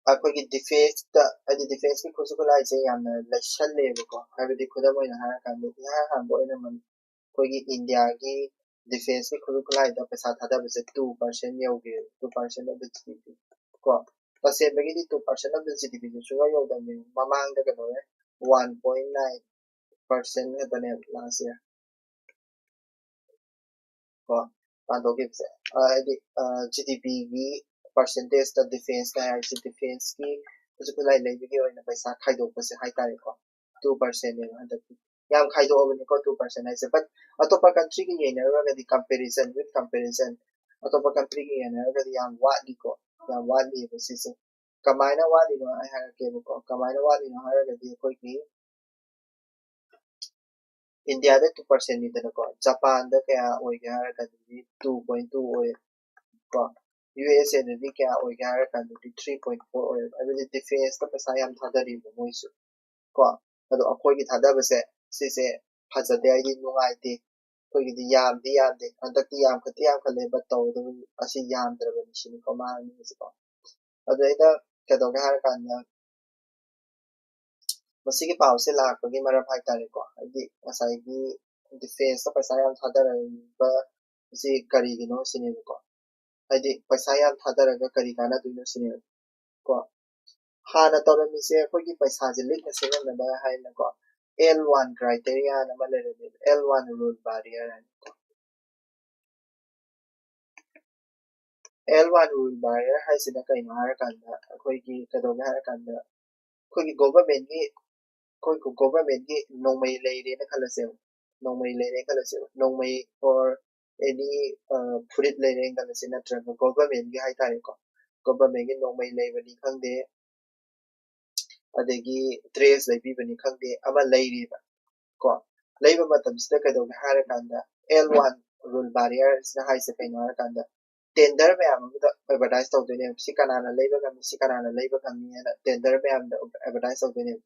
ꯑꯩꯈꯣꯏꯒꯤ defence ꯇ ꯍꯥꯏꯗꯤ defence ꯀꯤ ꯈꯨꯠꯁꯨ ꯈꯨꯠꯂꯥꯏꯁꯦ ꯌꯥꯝꯅ ꯂꯩꯁꯜꯂꯦꯕꯀꯣ꯫ ꯍꯥꯏꯕꯗꯤ ꯈꯨꯗꯝ ꯑꯣꯏꯅ ꯍꯥꯏꯔꯀꯥꯟꯗ ꯏꯍꯥꯟ ꯍꯥꯟꯕ ꯑꯣꯏꯅ ꯑꯩꯈꯣꯏꯒꯤ India ꯒꯤ defence ꯀꯤ ꯈꯨꯠꯁꯨ ꯈꯨꯠꯂꯥꯏꯗ ꯄꯩꯁꯥ ꯊꯥꯗꯕꯁꯦ two percent ꯌꯧꯒꯦ, two percent of the G D P ꯀꯣ꯫ ꯇꯁꯦꯡꯕꯒꯤꯗꯤ two percent of the G D P ꯁꯦ ꯁꯨꯡꯌꯧ ꯌꯧꯗꯕꯅꯦ꯫ ꯃꯃꯥꯡꯗ ꯀꯩꯗꯧꯔꯦ, one point nine percent ꯈꯛꯇꯅꯦ last year ꯀꯣ ꯇꯥꯟꯊꯣꯛꯈꯤꯕꯁꯦ꯫ ꯍꯥꯏꯗꯤ G D P ꯒꯤ percentage ꯇ defence ꯀ ꯍꯥꯏꯔꯤꯁꯦ, defence ꯀꯤ ꯈꯨꯠꯁꯨ ꯈꯨꯠꯂꯥꯏ ꯂꯩꯕꯒꯤ ꯑꯣꯏꯅ ꯄꯩꯁꯥ ꯈꯥꯏꯗꯣꯛꯄꯁꯦ ꯍꯥꯏꯇꯥꯔꯦꯀꯣ, two percent ꯅꯦꯕ ꯍꯟꯗꯛꯇꯤ꯫ ꯌꯥꯝ ꯈꯥꯏꯗꯣꯛꯑꯕꯅꯤꯀꯣ two percent ꯍꯥꯏꯁꯦ꯫ But ꯑꯇꯣꯞꯄ country ꯒ ꯌꯦꯡꯅꯔꯨꯔꯒꯗꯤ, comparison with comparison, ꯑꯇꯣꯞꯄ country ꯒ ꯌꯦꯡꯅꯔꯒꯗꯤ ꯌꯥꯝ ꯋꯥꯠꯂꯤꯀꯣ, ꯌꯥꯝ ꯋꯥꯠꯂꯤꯕ ꯁꯤꯁꯦ꯫ ꯀꯃꯥꯏꯅ ꯋꯥꯠꯂꯤꯅꯣ ꯑꯩ ꯍꯥꯏꯔꯛꯀꯦꯕꯀꯣ꯫ ꯀꯃꯥꯏꯅ ꯋꯥꯠꯂꯤꯅꯣ ꯍꯥꯏꯔꯒꯗꯤ ꯑꯩꯈꯣꯏꯒꯤ India ꯗ two percent ꯅꯤꯗꯅꯀꯣ, Japan ꯗ ꯀꯌꯥ ꯑꯣꯏꯒꯦ ꯍꯥꯏꯔꯒꯗꯤ two point two ꯑꯣꯏ ꯀꯣ꯫ ꯌꯨ ꯑꯦꯁ ꯑꯦꯗꯗꯤ ꯀꯌꯥ ꯑꯣꯏꯒꯦ ꯍꯥꯏꯔ ꯀꯥꯟꯗꯗꯤ three point four ꯑꯣꯏꯌꯦꯕ꯫ ꯍꯥꯏꯕꯗꯤ ꯗꯤꯐꯦꯟꯁꯇ ꯄꯩꯁꯥ ꯌꯥꯝ ꯊꯥꯗꯔꯤꯕ ꯃꯣꯏꯁꯨ ꯀꯣ꯫ ꯑꯗꯣ ꯑꯩꯈꯣꯏꯒꯤ ꯊꯥꯗꯕꯁꯦ ꯁꯤꯁꯦ ꯐꯖꯗꯦ ꯍꯥꯏꯗꯤ ꯅꯨꯡꯉꯥꯏꯇꯦ꯫ ꯑꯩꯈꯣꯏꯒꯤꯗꯤ ꯌꯥꯝꯗꯤ ꯌꯥꯝꯗꯦ, ꯍꯟꯗꯛꯇꯤ ꯌꯥꯝꯈꯠꯇꯤ ꯌꯥꯝꯈꯠꯂꯦ, ꯕꯠ ꯇꯧꯕꯗꯕꯨ ꯑꯁꯤ ꯌꯥꯝꯗ꯭ꯔꯕꯅꯤ ꯁꯤꯅꯤꯀꯣ ꯃꯥ ꯍꯥꯏꯅꯤꯡꯉꯤꯁꯤꯀꯣ꯫ ꯑꯗꯨ ꯑꯩꯅ ꯀꯩꯗꯧꯒꯦ ꯍꯥꯏꯔ ꯀꯥꯟꯗ ꯃꯁꯤꯒꯤ ꯄꯥꯎꯁꯦ ꯂꯥꯛꯄꯒꯤ ꯃꯔꯝ ꯍꯥꯏꯇꯥꯔꯦꯀꯣ, ꯍꯥꯏꯗꯤ ꯉꯁꯥꯏꯒꯤ ꯗꯤꯐꯦꯟꯁꯇ ꯄꯩꯁꯥ ꯌꯥꯝ ꯊꯥꯗꯔꯛꯏꯕ ꯑꯁꯤ ꯀꯔꯤꯒꯤꯅꯣ ꯁꯤꯅꯦꯕꯀꯣ꯫ ꯍꯥꯏꯗꯤ ꯄꯩꯁꯥ ꯌꯥꯝ ꯊꯥꯗꯔꯒ ꯀꯔꯤ ꯀꯥꯟꯅꯗꯣꯏꯅꯣ ꯁꯤꯅꯦꯕ ꯀꯣ꯫ ꯍꯥꯟꯅ ꯇꯧꯔꯝꯃꯤꯁꯦ ꯑꯩꯈꯣꯏꯒꯤ ꯄꯩꯁꯥꯁꯦ ꯂꯤꯛꯅ ꯁꯤꯖꯤꯟꯅꯅꯕ ꯍꯥꯏꯅꯀꯣ, ꯑꯦꯜ ꯋꯥꯟ ꯀ꯭ꯔꯥꯏꯇꯦꯔꯤꯌꯥꯅ ꯑꯃ ꯂꯩꯔꯝꯃꯦꯕ, ꯑꯦꯜ ꯋꯥꯟ ꯔꯨꯜ ꯕꯥꯔꯤꯌꯔ ꯍꯥꯏꯅꯀꯣ꯫ ꯑꯦꯜ ꯋꯥꯟ ꯔꯨꯜ ꯕꯥꯔꯤꯌꯔ ꯍꯥꯏꯁꯤꯅ ꯀꯩꯅꯣ ꯍꯥꯏꯔꯀꯥꯟꯗ ꯑꯩꯈꯣꯏꯒꯤ ꯀꯩꯗꯧꯒꯦ ꯍꯥꯏꯔꯀꯥꯟꯗ ꯑꯩꯈꯣꯏꯒꯤ ꯒꯣꯚꯔꯃꯦꯟꯒꯤ ꯑꯩꯈꯣꯏ ꯒꯣꯚꯔꯃꯦꯟꯒꯤ ꯅꯣꯡꯃꯩ ꯂꯩꯔꯦꯅ ꯈꯜꯂꯁꯦꯕ, ꯅꯣꯡꯃꯩ ꯂꯩꯔꯦꯅ ꯈꯜꯂꯁꯦꯕ, ꯅꯣꯡꯃꯩ ꯑꯣꯔ ꯑꯦꯅꯤ ꯐꯨꯔꯤꯠ ꯂꯩꯔꯦꯅ ꯈꯜꯂꯁꯤ, ꯅꯠꯇ꯭ꯔꯒ ꯒꯣꯚꯔꯃꯦꯟꯒꯤ ꯍꯥꯏꯇꯥꯔꯦꯀꯣ, ꯒꯣꯚꯔꯃꯦꯟꯒꯤ ꯅꯣꯡꯃꯩ ꯂꯩꯕꯅꯤ ꯈꯪꯗꯦ, ꯑꯗꯒꯤ ꯗ꯭ꯔꯦꯁ ꯂꯩꯕꯤꯕꯅꯤ ꯈꯪꯗꯦ, ꯑꯃ ꯂꯩꯔꯤꯕ ꯀꯣ꯫ ꯂꯩꯕ ꯃꯇꯝꯁꯤꯗ ꯀꯩꯗꯧꯒꯦ ꯍꯥꯏꯔꯀꯥꯟꯗ ꯑꯦꯜ ꯋꯥꯟ ꯔꯨꯜ ꯕꯥꯔꯤꯌꯔꯁꯤꯅ ꯍꯥꯏꯁꯦ ꯀꯩꯅꯣ ꯍꯥꯏꯔꯀꯥꯟꯗ ꯇꯦꯟꯗꯔ ꯃꯌꯥꯝ ꯑꯃꯗ ꯑꯦꯗꯚꯔꯇꯥꯏꯁ ꯇꯧꯗꯣꯏꯅꯦꯕ꯫ ꯁꯤ ꯀꯅꯥꯅ ꯂꯩꯕ ꯉꯝꯃꯤ, ꯁꯤ ꯀꯅꯥꯅ ꯂꯩꯕ ꯉꯝꯃꯤ ꯍꯥꯏꯅ ꯇꯦꯟꯗꯔ ꯃꯌꯥꯝꯗ ꯑꯦꯗꯚꯔꯇꯥꯏꯁ ꯇꯧꯗꯣꯏꯅꯦꯕ꯫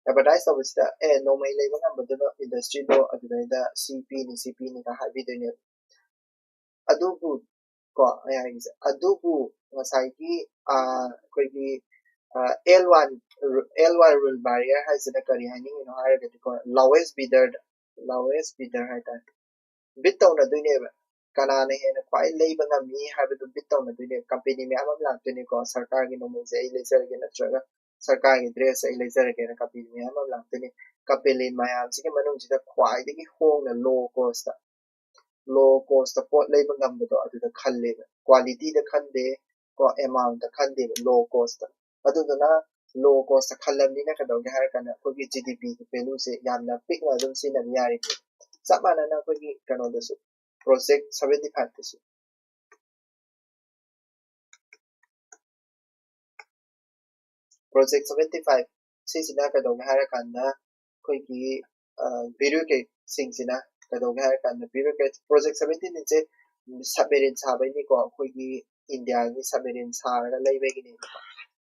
ꯑꯦꯗꯚꯔꯇꯥꯏꯁ ꯇꯧꯕꯁꯤꯗ ꯑꯦ ꯅꯣꯡꯃꯩ ꯂꯩꯕ ꯉꯝꯕꯗꯨꯅ ꯏꯟꯗꯁꯇ꯭ꯔꯤꯗꯣ ꯑꯗꯨꯗꯩꯗ ꯁꯤ ꯄꯤꯅꯤ ꯁꯤ ꯄꯤꯅꯤꯒ ꯍꯥꯏꯕꯤꯗꯣꯏꯅꯦꯕ꯫ ꯑꯗꯨꯕꯨ ꯀꯣ ꯑꯩ ꯍꯥꯏꯒꯦꯁꯦ, ꯑꯗꯨꯕꯨ ꯉꯁꯥꯏꯒꯤ ꯑꯩꯈꯣꯏꯒꯤ L one L one rule barrier ꯍꯥꯏꯁꯤꯅ ꯀꯔꯤ ꯍꯥꯏꯅꯤꯡꯉꯤꯅꯣ ꯍꯥꯏꯔꯒꯗꯤꯀꯣ, ꯂꯥꯋꯦꯁ ꯕꯤꯗꯔꯗ ꯂꯥꯋꯦꯁ ꯕꯤꯗꯔ ꯍꯥꯏꯇꯥꯔꯦ, ꯕꯤꯠ ꯇꯧꯅꯗꯣꯏꯅꯦꯕ꯫ ꯀꯅꯥꯅ ꯍꯦꯟꯅ ꯈ꯭ꯋꯥꯏ ꯂꯩꯕ ꯉꯝꯃꯤ ꯍꯥꯏꯕꯗꯨ ꯕꯤꯠ ꯇꯧꯅꯗꯣꯏꯅꯦꯕ꯫ ꯀꯝꯄꯦꯅꯤ ꯃꯌꯥꯝ ꯑꯃ ꯂꯥꯛꯇꯣꯏꯅꯦꯀꯣ, ꯁꯔꯀꯥꯔꯒꯤ ꯅꯣꯡꯃꯩꯁꯦ ꯑꯩ ꯂꯩꯖꯔꯒꯦ ꯅꯠꯇ꯭ꯔꯒ ꯁꯔꯀꯥꯔꯒꯤ ꯗ꯭ꯔꯦꯁ ꯑꯩ ꯂꯩꯖꯔꯒꯦꯅ ꯀꯝꯄꯦꯅꯤ ꯃꯌꯥꯝ ꯑꯃ ꯂꯥꯛꯇꯣꯏꯅꯦ꯫ ꯀꯝꯄꯦꯅꯤ ꯃꯌꯥꯝꯁꯤꯒꯤ ꯃꯅꯨꯡꯁꯤꯗ ꯈ꯭ꯋꯥꯏꯗꯒꯤ ꯍꯣꯡꯅ ꯂꯣ ꯀꯣꯁꯇ ꯂꯣ ꯀꯣꯁꯇ ꯄꯣꯠ ꯂꯩꯕ ꯉꯝꯕꯗꯣ ꯑꯗꯨꯗ ꯈꯜꯂꯦꯕ꯫ ꯀ꯭ꯋꯥꯂꯤꯇꯤꯗ ꯈꯟꯗꯦ ꯀꯣ, ꯑꯦꯃꯥꯎꯟꯇ ꯈꯟꯗꯦꯕ, ꯂꯣ ꯀꯣꯁꯇ꯫ ꯑꯗꯨꯗꯨꯅ ꯂꯣ ꯀꯣꯁꯇ ꯈꯜꯂꯕꯅꯤꯅ ꯀꯩꯗꯧꯒꯦ ꯍꯥꯏꯔ ꯀꯥꯟꯗ ꯑꯩꯈꯣꯏꯒꯤ ꯖꯤ ꯗꯤ ꯄꯤꯒꯤ ꯚꯦꯂꯨꯁꯦ ꯌꯥꯝꯅ ꯄꯤꯛꯅ ꯑꯗꯨꯝ ꯁꯤꯖꯤꯟꯅꯕ ꯌꯥꯔꯤꯅꯦ꯫ ꯆꯞ ꯃꯥꯟꯅꯅ ꯑꯩꯈꯣꯏꯒꯤ ꯀꯩꯅꯣꯗꯁꯨ, ꯄ꯭ꯔꯣꯖꯦꯛ ꯁꯚꯦꯟꯇꯤ ꯐꯥꯏꯚꯇꯁꯨ ꯄ꯭ꯔꯣꯖꯦꯛ ꯁꯚꯦꯟꯇꯤ ꯐꯥꯏꯚ ꯁꯤꯁꯤꯅ ꯀꯩꯗꯧꯒꯦ ꯍꯥꯏꯔꯀꯥꯟꯗ ꯑꯩꯈꯣꯏꯒꯤ ꯕ꯭ꯌꯨꯔꯣꯀ꯭ꯔꯦꯠꯁꯤꯡꯁꯤꯅ ꯀꯩꯗꯧꯒꯦ ꯍꯥꯏꯔꯀꯥꯟꯗ ꯕ꯭ꯌꯨꯔꯣꯀ꯭ꯔꯦꯠ ꯄ꯭ꯔꯣꯖꯦꯛ ꯁꯚꯦꯟꯇꯤꯟꯁꯦ ꯁꯕꯃꯦꯔꯤꯟ ꯁꯥꯕꯩꯅꯤꯀꯣ꯫ ꯑꯩꯈꯣꯏꯒꯤ ꯏꯟꯗꯤꯌꯥꯒꯤ ꯁꯕꯃꯦꯔꯤꯟ ꯁꯥꯔꯒ ꯂꯩꯕꯒꯤꯅꯦꯕꯀꯣ꯫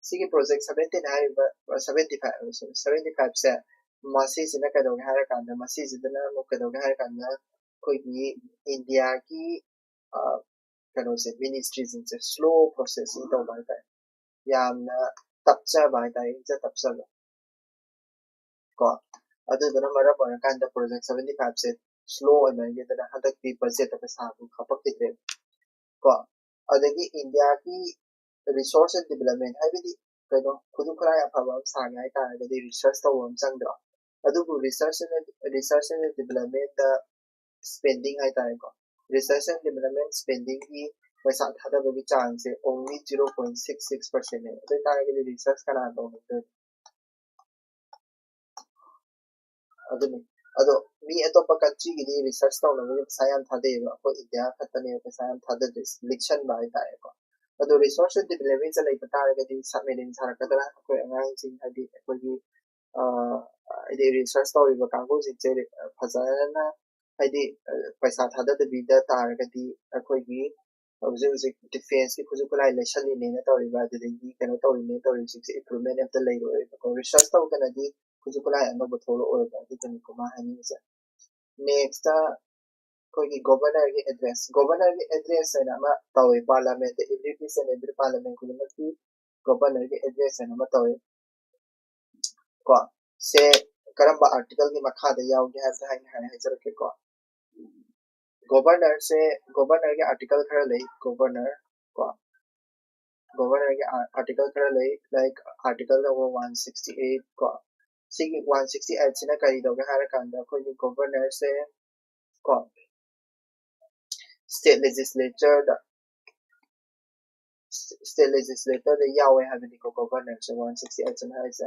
ꯁꯤꯒꯤ ꯄ꯭ꯔꯣꯖꯦꯛ ꯁꯕꯦꯟꯇꯤꯟ ꯍꯥꯏꯔꯤꯕ ꯁꯕꯦꯟꯇꯤ ꯐꯥꯏꯚ ꯁꯕꯦꯟꯇꯤ ꯐꯥꯏꯚꯁꯦ ꯃꯁꯤꯁꯤꯅ ꯀꯩꯗꯧꯒꯦ ꯍꯥꯏꯔꯀꯥꯟꯗ, ꯃꯁꯤꯁꯤꯗꯅ ꯑꯃꯨꯛ ꯀꯩꯗꯧꯒꯦ ꯍꯥꯏꯔꯀꯥꯟꯗ ꯑꯩꯈꯣꯏꯒꯤ ꯏꯟꯗꯤꯌꯥꯒꯤ ꯀꯩꯅꯣꯁꯦ, ꯃꯤꯅꯤꯁꯇ꯭ꯔꯤꯁꯤꯡꯁꯦ ꯁ꯭ꯂꯣ ꯄ꯭ꯔꯣꯁꯦꯁꯤꯡ ꯇꯧꯕ ꯍꯥꯏꯇꯥꯔꯦ, ꯌꯥꯝꯅ ꯇꯞꯆꯕ ꯍꯥꯏꯇꯥꯔꯦ, ꯏꯪꯆ ꯇꯞꯆꯕ ꯀꯣ꯫ ꯑꯗꯨꯗꯨꯅ ꯃꯔꯝ ꯑꯣꯏꯔꯀꯥꯟꯗ ꯄ꯭ꯔꯣꯖꯦꯛ ꯁꯕꯦꯟꯇꯤ ꯐꯥꯏꯚꯁꯦ ꯁ꯭ꯂꯣ ꯑꯣꯏꯃꯟꯈꯤꯗꯅ ꯍꯟꯗꯛꯇꯤ ꯕꯖꯦꯠꯇ ꯄꯩꯁꯥ ꯑꯗꯨ ꯍꯥꯞꯄꯛꯈꯤꯗ꯭ꯔꯦ ꯀꯣ꯫ ꯑꯗꯒꯤ ꯏꯟꯗꯤꯌꯥꯒꯤ ꯔꯤꯁꯣꯔꯁ ꯑꯦꯟ ꯗꯤꯕꯂꯞꯃꯦꯟ, ꯍꯥꯏꯕꯗꯤ ꯀꯩꯅꯣ, ꯈꯨꯠꯁꯨ ꯈꯨꯠꯂꯥꯏ ꯑꯐꯕ ꯑꯃ ꯁꯥꯒꯦ ꯍꯥꯏꯇꯥꯔꯒꯗꯤ ꯔꯤꯁꯔꯁ ꯇꯧꯕ ꯑꯃ ꯆꯪꯗ꯭ꯔꯣ? ꯑꯗꯨꯕꯨ ꯔꯤꯁꯔꯁ ꯑꯦꯟ ꯔꯤꯁꯔꯁ ꯑꯦꯟ ꯗꯤꯕꯂꯞꯃꯦꯟꯗ ꯁ꯭ꯄꯦꯟꯗꯤꯡ ꯍꯥꯏꯇꯥꯔꯦꯀꯣ, ꯔꯤꯁꯔꯁ ꯑꯦꯟ ꯗꯤꯕꯂꯞꯃꯦꯟ ꯁ꯭ꯄꯦꯟꯗꯤꯡꯒꯤ ꯄꯩꯁꯥ ꯊꯥꯗꯕꯒꯤ ꯆꯥꯡꯁꯦ only zero point six six percentꯅꯦ꯫ ꯑꯗꯨ ꯑꯣꯏꯇꯥꯔꯒꯗꯤ ꯔꯤꯁꯔꯁ ꯀꯅꯥꯅ ꯇꯧꯅꯤꯡꯗꯣꯏꯅꯣ? ꯑꯗꯨꯅꯤ꯫ ꯑꯗꯣ ꯃꯤ ꯑꯇꯣꯞꯄ ꯀꯟꯇ꯭ꯔꯤꯒꯤꯗꯤ ꯔꯤꯁꯔꯁ ꯇꯧꯅꯕꯒꯤ ꯄꯩꯁꯥ ꯌꯥꯝ ꯊꯥꯗꯩꯑꯕ, ꯑꯩꯈꯣꯏ ꯏꯟꯗꯤꯌꯥ ꯈꯛꯇꯅꯦꯕ ꯄꯩꯁꯥ ꯌꯥꯝ ꯊꯥꯗꯗꯣꯏꯁꯦ, ꯂꯤꯛꯁꯟꯕ ꯍꯥꯏꯇꯥꯔꯦꯀꯣ꯫ ꯑꯗꯣ ꯔꯤꯁꯣꯔꯁ ꯑꯦꯟ ꯗꯤꯕꯂꯞꯃꯦꯟꯁꯦ ꯂꯩꯕ ꯇꯥꯔꯒꯗꯤ ꯁꯕꯃꯦꯔꯤꯟ ꯁꯥꯔꯛꯀꯗ꯭ꯔꯥ? ꯑꯩꯈꯣꯏ ꯑꯉꯥꯡꯁꯤꯡ, ꯍꯥꯏꯗꯤ ꯑꯩꯈꯣꯏꯒꯤ ꯍꯥꯏꯗꯤ ꯔꯤꯁꯔꯁ ꯇꯧꯔꯤꯕ ꯀꯥꯡꯕꯨꯁꯤꯡꯁꯦ ꯐꯖꯅ, ꯍꯥꯏꯗꯤ ꯄꯩꯁꯥ ꯊꯥꯗꯗꯕꯤꯗ ꯇꯥꯔꯒꯗꯤ ꯑꯩꯈꯣꯏꯒꯤ ꯍꯧꯖꯤꯛ ꯍꯧꯖꯤꯛ ꯗꯤꯐꯦꯟꯁꯀꯤ ꯈꯨꯠꯁꯨ ꯈꯨꯠꯂꯥꯏ ꯂꯩꯁꯜꯂꯤꯅꯦꯅ ꯇꯧꯔꯤꯕ, ꯑꯗꯨꯗꯒꯤ ꯀꯩꯅꯣ ꯇꯧꯔꯤꯅꯦꯅ ꯇꯧꯔꯤꯕꯁꯤꯡꯁꯦ ꯏꯝꯄ꯭ꯔꯨꯚꯃꯦꯟ ꯑꯝꯇ ꯂꯩꯔꯣꯏꯕꯀꯣ꯫ ꯔꯤꯁꯔꯁ ꯇꯧꯗꯅꯗꯤ ꯈꯨꯠꯁꯨ ꯈꯨꯠꯂꯥꯏ ꯑꯅꯧꯕ ꯊꯣꯛꯂꯛꯑꯣꯏꯕ꯫ ꯑꯗꯨꯗꯨꯅꯤꯀꯣ ꯃꯥ ꯍꯥꯏꯅꯤꯡꯉꯤꯁꯦ꯫ ꯅꯦꯛꯁꯇ ꯑꯩꯈꯣꯏꯒꯤ ꯒꯣꯚꯔꯅꯔꯒꯤ ꯑꯦꯗ꯭ꯔꯦꯁ, ꯒꯣꯚꯔꯅꯔꯒꯤ ꯑꯦꯗ꯭ꯔꯦꯁ ꯍꯥꯏꯅ ꯑꯃ ꯇꯧꯋꯦ ꯄꯥꯔꯂꯥꯃꯦꯟꯗ, every place and every parliament ꯈꯨꯗꯤꯡꯃꯛꯀꯤ ꯒꯣꯚꯔꯅꯔꯒꯤ ꯑꯦꯗ꯭ꯔꯦꯁ ꯍꯥꯏꯅ ꯑꯃ ꯇꯧꯋꯦ ꯀꯣ꯫ ꯁꯦ ꯀꯔꯝꯕ ꯑꯥꯔꯇꯤꯀꯜꯒꯤ ꯃꯈꯥꯗ ꯌꯥꯎꯒꯦ ꯍꯥꯏꯕꯗ ꯍꯥꯏꯅ ꯍꯥꯏ ꯍꯥꯏꯖꯔꯛꯀꯦꯀꯣ꯫ ꯒꯣꯚꯔꯅꯔꯁꯦ, ꯒꯣꯚꯔꯅꯔꯒꯤ ꯑꯥꯔꯇꯤꯀꯜ ꯈꯔ ꯂꯩ, ꯒꯣꯚꯔꯅꯔ ꯀꯣ, ꯒꯣꯚꯔꯅꯔꯒꯤ ꯑꯥꯔꯇꯤꯀꯜ ꯈꯔ ꯂꯩ, like article number one sixty eight ꯀꯣ꯫ ꯁꯤꯒꯤ ꯋꯥꯟ ꯁꯤꯛꯁꯇꯤ ꯑꯩꯠꯁꯤꯅ ꯀꯔꯤ ꯇꯧꯒꯦ ꯍꯥꯏꯔꯀꯥꯟꯗ ꯑꯩꯈꯣꯏꯒꯤ ꯒꯣꯚꯔꯅꯔꯁꯦ ꯀꯣ, ꯁ꯭ꯇꯦꯠ ꯂꯦꯖꯤꯁꯂꯦꯆꯔꯗ, ꯁ꯭ꯇꯦꯠ ꯂꯦꯖꯤꯁꯂꯦꯇꯔꯗ ꯌꯥꯎꯋꯦ ꯍꯥꯏꯕꯅꯤꯀꯣ ꯒꯣꯚꯔꯅꯔꯁꯦ, ꯋꯥꯟ ꯁꯤꯛꯁꯇꯤ ꯑꯩꯠꯁꯤꯅ ꯍꯥꯏꯁꯦ꯫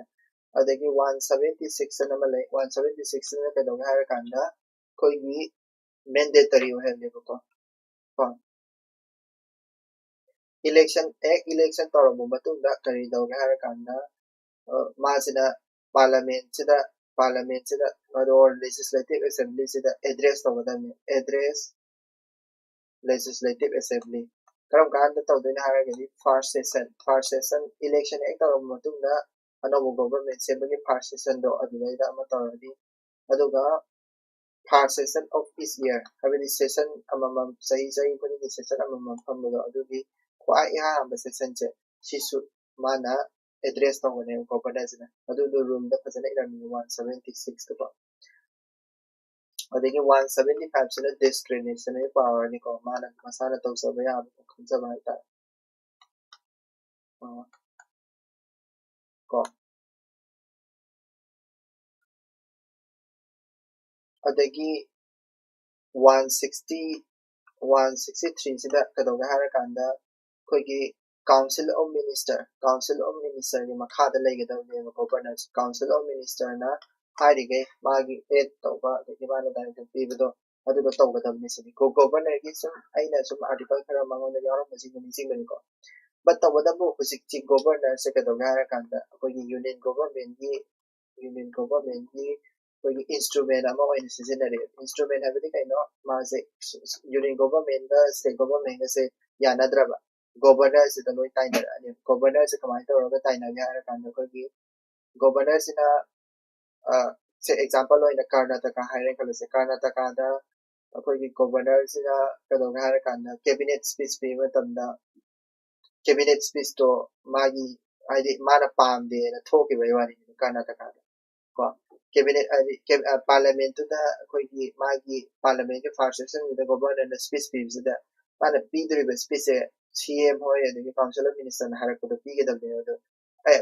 ꯑꯗꯒꯤ ꯋꯥꯟ ꯁꯕꯦꯟꯇꯤ ꯁꯤꯛꯁ ꯑꯃ ꯂꯩ, ꯋꯥꯟ ꯁꯕꯦꯟꯇꯤ ꯁꯤꯛꯁꯁꯤꯅ ꯀꯩꯗꯧꯒꯦ ꯍꯥꯏꯔꯀꯥꯟꯗ ꯑꯩꯈꯣꯏꯒꯤ ꯃꯦꯟꯗꯦꯇꯔꯤ ꯑꯣꯏꯍꯜꯂꯦꯕꯀꯣ ꯀꯣ꯫ ꯏꯂꯦꯛꯁꯟ, ꯍꯦꯛ ꯏꯂꯦꯛꯁꯟ ꯇꯧꯔꯕ ꯃꯇꯨꯡꯗ ꯀꯔꯤ ꯇꯧꯒꯦ ꯍꯥꯏꯔꯀꯥꯟꯗ ꯃꯥꯁꯤꯅ ꯄꯥꯔꯂꯥꯃꯦꯟꯁꯤꯗ, ꯄꯥꯔꯂꯥꯃꯦꯟꯁꯤꯗ ꯑꯣꯔ ꯂꯦꯖꯤꯁꯂꯦꯇꯤꯚ ꯑꯦꯁꯦꯝꯕ꯭ꯂꯤꯁꯤꯗ ꯑꯦꯗ꯭ꯔꯦꯁ ꯇꯧꯒꯗꯕꯅꯤ꯫ ꯑꯦꯗ꯭ꯔꯦꯁ ꯂꯦꯖꯤꯁꯂꯦꯇꯤꯚ ꯑꯦꯁꯦꯝꯕ꯭ꯂꯤ ꯀꯔꯝ ꯀꯥꯟꯗ ꯇꯧꯗꯣꯏꯅꯣ ꯍꯥꯏꯔꯒꯗꯤ first session, first session election ꯍꯦꯛ ꯇꯧꯔꯕ ꯃꯇꯨꯡꯗ ꯑꯅꯧꯕ government ꯁꯦꯝꯕꯒꯤ first sessionꯗꯣ ꯑꯗꯨꯗꯩꯗ ꯑꯃ ꯇꯧꯔꯅꯤ꯫ ꯑꯗꯨꯒ first session of each year, ꯍꯥꯏꯕꯗꯤ session ꯑꯃꯃꯝ, ꯆꯍꯤ ꯆꯍꯤ ꯈꯨꯗꯤꯡꯒꯤ session ꯑꯃꯃꯝ ꯐꯝꯕꯗꯣ, ꯑꯗꯨꯒꯤ ꯈ꯭ꯋꯥꯏ ꯑꯍꯥꯟꯕ sessionꯁꯦ ꯁꯤꯁꯨ ꯃꯥꯅ address ꯇꯧꯕꯅꯦꯕ governorꯁꯤꯅ꯫ ꯑꯗꯨꯗꯣ ruleꯗ ꯐꯖꯅ ꯏꯔꯝꯃꯤ one seventy sixꯇꯀꯣ꯫ ꯑꯗꯒꯤ one seventy fiveꯁꯤꯅ discretionary powerꯅꯤꯀꯣ, ꯃꯥꯅ ꯃꯁꯥꯅ ꯇꯧꯖꯕ ꯌꯥꯕ ꯈꯟꯖꯕ ꯍꯥꯏꯇꯥꯔꯦ꯫ ꯑ, ꯀꯣ꯫ ꯑꯗꯒꯤ one sixty, one sixty threeꯁꯤꯗ ꯀꯩꯗꯧꯒꯦ ꯍꯥꯏꯔꯀꯥꯟꯗ ꯑꯩꯈꯣꯏꯒꯤ council of minister, council of ministerꯒꯤ ꯃꯈꯥꯗ ꯂꯩꯒꯗꯕꯅꯦꯕ governorꯁꯦ꯫ Council of ministerꯅ ꯍꯥꯏꯔꯤꯈꯩ ꯃꯥꯒꯤ act ꯇꯧꯕ ꯑꯗꯒꯤ ꯃꯥꯅ direction ꯄꯤꯕꯗꯣ ꯑꯗꯨꯗꯣ ꯇꯧꯒꯗꯕꯅꯤ ꯁꯤꯅꯤ꯫ Go-, governorꯒꯤ ꯁꯨꯝ ꯑꯩꯅ ꯁꯨꯝ article ꯈꯔ ꯃꯉꯣꯟꯗ ꯌꯥꯎꯔꯝꯕꯁꯤꯡꯗꯣ ꯅꯤꯡꯁꯤꯡꯕꯅꯤꯀꯣ꯫ But ꯇꯧꯕꯇꯕꯨ ꯍꯧꯖꯤꯛꯇꯤ governorꯁꯦ ꯀꯩꯗꯧꯒꯦ ꯍꯥꯏꯔꯀꯥꯟꯗ ꯑꯩꯈꯣꯏꯒꯤ union governmentꯀꯤ, union governmentꯀꯤ ꯑꯩꯈꯣꯏꯒꯤ instrument ꯑꯃ ꯑꯣꯏꯅ ꯁꯤꯖꯤꯟꯅꯔꯦ꯫ Instrument ꯍꯥꯏꯕꯗꯤ ꯀꯩꯅꯣ? ꯃꯥꯁꯦ union governmentꯒ state governmentꯒꯁꯦ ꯌꯥꯅꯗ꯭ꯔꯕ, governorꯁꯤꯗ ꯂꯣꯏ ꯇꯥꯏꯅꯔꯛꯑꯅꯤ꯫ Governorꯁꯦ ꯀꯃꯥꯏꯅ ꯇꯧꯔꯒ ꯇꯥꯏꯅꯒꯦ ꯍꯥꯏꯔꯀꯥꯟꯗ ꯑꯩꯈꯣꯏꯒꯤ governorꯁꯤꯅ, ꯑ, ꯁꯦ example ꯑꯣꯏꯅ ꯀꯔꯅꯥꯇꯀꯥ ꯍꯥꯏꯔꯦ ꯈꯜꯂꯁꯦ꯫ ꯀꯔꯅꯥꯇꯀꯥꯗ ꯑꯩꯈꯣꯏꯒꯤ governorꯁꯤꯅ ꯀꯩꯗꯧꯒꯦ ꯍꯥꯏꯔꯀꯥꯟꯗ cabinet speech ꯄꯤꯕ ꯃꯇꯝꯗ cabinet speechꯇꯣ ꯃꯥꯒꯤ, ꯍꯥꯏꯗꯤ ꯃꯥꯅ ꯄꯥꯝꯗꯦꯅ ꯊꯣꯛꯈꯤꯕꯒꯤ ꯋꯥꯔꯤꯅꯤ ꯀꯔꯅꯥꯇꯀꯥꯗ꯫ ꯀꯣ, cabinet ꯍꯥꯏꯗꯤ ꯀꯦ-, ꯑ, parliamentꯇꯨꯗ ꯑꯩꯈꯣꯏꯒꯤ ꯃꯥꯒꯤ parliamentꯀꯤ first sessionꯗꯨꯗ governorꯅ speech ꯄꯤꯕꯁꯤꯗ ꯃꯥꯅ ꯄꯤꯗꯣꯔꯤꯕ speechꯁꯦ CM ꯍꯣꯏ ꯑꯗꯒꯤ council of ministerꯅ ꯍꯥꯏꯔꯛꯄꯗꯣ ꯄꯤꯒꯗꯕꯅꯦꯕ꯫ ꯑꯗꯣ ꯑꯦ,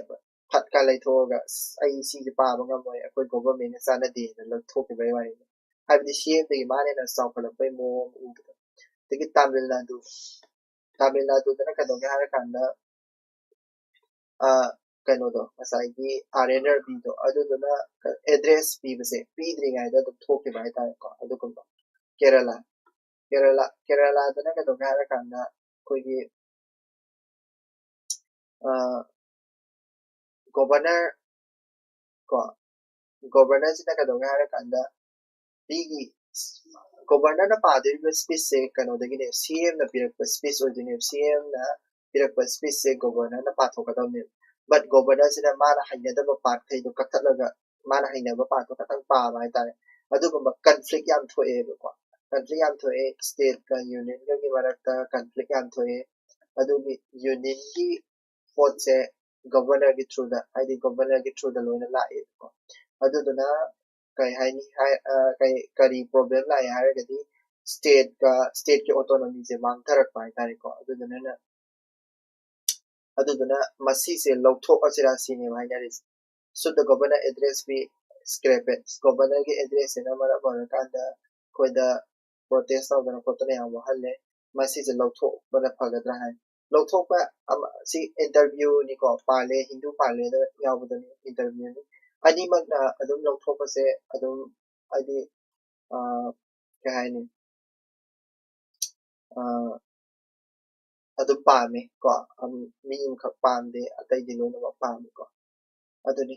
ꯐꯠꯀ ꯂꯩꯊꯣꯛꯑꯒ "ꯑꯁ, ꯑꯩ ꯁꯤꯁꯦ ꯄꯥꯕ ꯉꯝꯃꯣꯏ, ꯑꯩꯈꯣꯏ governmentꯅ ꯆꯥꯟꯅꯗꯦꯅ" ꯂꯧꯊꯣꯛꯈꯤꯕꯒꯤ ꯋꯥꯔꯤꯅꯤ꯫ ꯍꯥꯏꯕꯗꯤ CMꯗꯒꯤ ꯃꯥꯅ ꯍꯦꯟꯅ ꯆꯥꯎꯈꯠꯂꯛꯄꯒꯤ ꯃꯑꯣꯡ ꯑꯃ ꯎꯕꯗꯣ꯫ ꯑꯗꯒꯤ ꯇꯥꯃꯤꯜ ꯅꯥꯗꯨ, ꯇꯥꯃꯤꯜ ꯅꯥꯗꯨꯗꯅ ꯀꯩꯗꯧꯒꯦ ꯍꯥꯏꯔꯀꯥꯟꯗ, ꯑ, ꯀꯩꯅꯣꯗꯣ, ꯉꯁꯥꯏꯒꯤ R N R Bꯗꯣ, ꯑꯗꯨꯗꯨꯅ address ꯄꯤꯕꯁꯦ ꯄꯤꯗ꯭ꯔꯤꯉꯩꯗ ꯑꯗꯨꯝ ꯊꯣꯛꯈꯤꯕ ꯍꯥꯏꯇꯥꯔꯦꯀꯣ꯫ ꯑꯗꯨꯒꯨꯝꯕ ꯀꯦꯔꯂꯥ, ꯀꯦꯔꯂꯥ, ꯀꯦꯔꯂꯥꯗꯅ ꯀꯩꯗꯧꯒꯦ ꯍꯥꯏꯔꯀꯥꯟꯗ ꯑꯩꯈꯣꯏꯒꯤ, ꯑ, governor ꯀꯣ, governorꯁꯤꯅ ꯀꯩꯗꯧꯒꯦ ꯍꯥꯏꯔꯀꯥꯟꯗ ꯃꯤꯒꯤ ꯒꯣꯕꯔꯅꯔꯅ ꯄꯥꯗꯣꯔꯤꯕ ꯁ꯭ꯄꯤꯆꯁꯦ ꯀꯩꯅꯣꯗꯒꯤꯅꯦ, ꯁꯤ ꯑꯦꯝꯅ ꯄꯤꯔꯛꯄ ꯁ꯭ꯄꯤꯆ ꯑꯣꯏꯗꯣꯏꯅꯦꯕ꯫ ꯁꯤ ꯑꯦꯝꯅ ꯄꯤꯔꯛꯄ ꯁ꯭ꯄꯤꯆꯁꯦ ꯒꯣꯕꯔꯅꯔꯅ ꯄꯥꯊꯣꯛꯀꯗꯕꯅꯦꯕ꯫ ꯕꯠ ꯒꯣꯕꯔꯅꯔꯁꯤꯅ ꯃꯥꯅ ꯍꯩꯅꯗꯕ ꯄꯥꯔꯠꯈꯩꯗꯣ ꯀꯛꯊꯠꯂꯒ ꯃꯥꯅ ꯍꯩꯅꯕ ꯄꯥꯔꯠꯇꯣ ꯈꯛꯇꯪ ꯄꯥꯕ ꯍꯥꯏꯇꯥꯔꯦ꯫ ꯑꯗꯨꯒꯨꯝꯕ ꯀꯟꯐ꯭ꯂꯤꯛ ꯌꯥꯝ ꯊꯣꯛꯑꯦꯕꯀꯣ꯫ ꯀꯟꯐ꯭ꯂꯤꯛ ꯌꯥꯝ ꯊꯣꯛꯑꯦ, ꯁ꯭ꯇꯦꯠꯀ ꯌꯨꯅꯤꯌꯟꯒꯒꯤ ꯃꯔꯛꯇ ꯀꯟꯐ꯭ꯂꯤꯛ ꯌꯥꯝ ꯊꯣꯛꯑꯦ꯫ ꯑꯗꯨꯒꯤ ꯌꯨꯅꯤꯌꯟꯒꯤ ꯄꯣꯠꯁꯦ ꯒꯣꯕꯔꯅꯔꯒꯤ ꯊ꯭ꯔꯨꯗ, ꯍꯥꯏꯗꯤ ꯒꯣꯕꯔꯅꯔꯒꯤ ꯊ꯭ꯔꯨꯗ ꯂꯣꯏꯅ ꯂꯥꯛꯑꯦꯕꯀꯣ꯫ ꯑꯗꯨꯗꯨꯅ ꯀꯩ ꯍꯥꯏꯅꯤ ꯍꯥꯏ, ꯑ, ꯀꯩ, ꯀꯔꯤ ꯄ꯭ꯔꯣꯕ꯭ꯂꯦꯝ ꯂꯥꯛꯑꯦ ꯍꯥꯏꯔꯒꯗꯤ ꯁ꯭ꯇꯦꯠꯀ, ꯁ꯭ꯇꯦꯠꯀꯤ ꯑꯣꯇꯣꯅꯣꯃꯤꯁꯦ ꯃꯥꯡꯊꯔꯛꯄ ꯍꯥꯏꯇꯥꯔꯦꯀꯣ꯫ ꯑꯗꯨꯗꯨꯅ, ꯑꯗꯨꯗꯨꯅ ꯃꯁꯤꯁꯦ ꯂꯧꯊꯣꯛꯑꯁꯤꯔꯥ ꯁꯤꯅꯦꯕ ꯍꯥꯏꯅꯔꯤꯁꯦ꯫ Should the governor address be scrapped? ꯒꯣꯕꯔꯅꯔꯒꯤ ꯑꯦꯗ꯭ꯔꯦꯁꯁꯤꯅ ꯃꯔꯝ ꯑꯣꯏꯔꯀꯥꯟꯗ ꯑꯩꯈꯣꯏꯗ ꯄ꯭ꯔꯣꯇꯦꯁ ꯇꯧꯗꯅ ꯈꯣꯠꯇꯅ ꯌꯥꯝ ꯋꯥꯍꯜꯂꯦ꯫ ꯃꯁꯤꯁꯦ ꯂꯧꯊꯣꯛꯄꯅ ꯐꯒꯗ꯭ꯔꯥ ꯍꯥꯏ꯫ ꯂꯧꯊꯣꯛꯄ ꯑꯃ-, ꯁꯤ ꯏꯟꯇꯔꯚ꯭ꯌꯨꯅꯤꯀꯣ, ꯄꯥꯜꯂꯦ, ꯍꯤꯟꯗꯨ ꯄꯥꯜꯂꯦꯗ ꯌꯥꯎꯕꯗꯨꯅꯤ, ꯏꯟꯇꯔꯚ꯭ꯌꯨꯅꯤ꯫ ꯑꯅꯤꯃꯛꯅ ꯑꯗꯨꯝ ꯂꯧꯊꯣꯛꯄꯁꯦ ꯑꯗꯨꯝ ꯍꯥꯏꯗꯤ, ꯑ, ꯀꯩ ꯍꯥꯏꯅꯤ? ꯑ, ꯑꯗꯨꯝ ꯄꯥꯝꯃꯦ ꯀꯣ꯫ ꯑꯝ, ꯃꯤ ꯑꯃꯈꯛ ꯄꯥꯝꯗꯦ, ꯑꯇꯩꯗꯤ ꯂꯣꯏꯅꯃꯛ ꯄꯥꯝꯃꯦ ꯀꯣ꯫ ꯑꯗꯨꯅꯤ,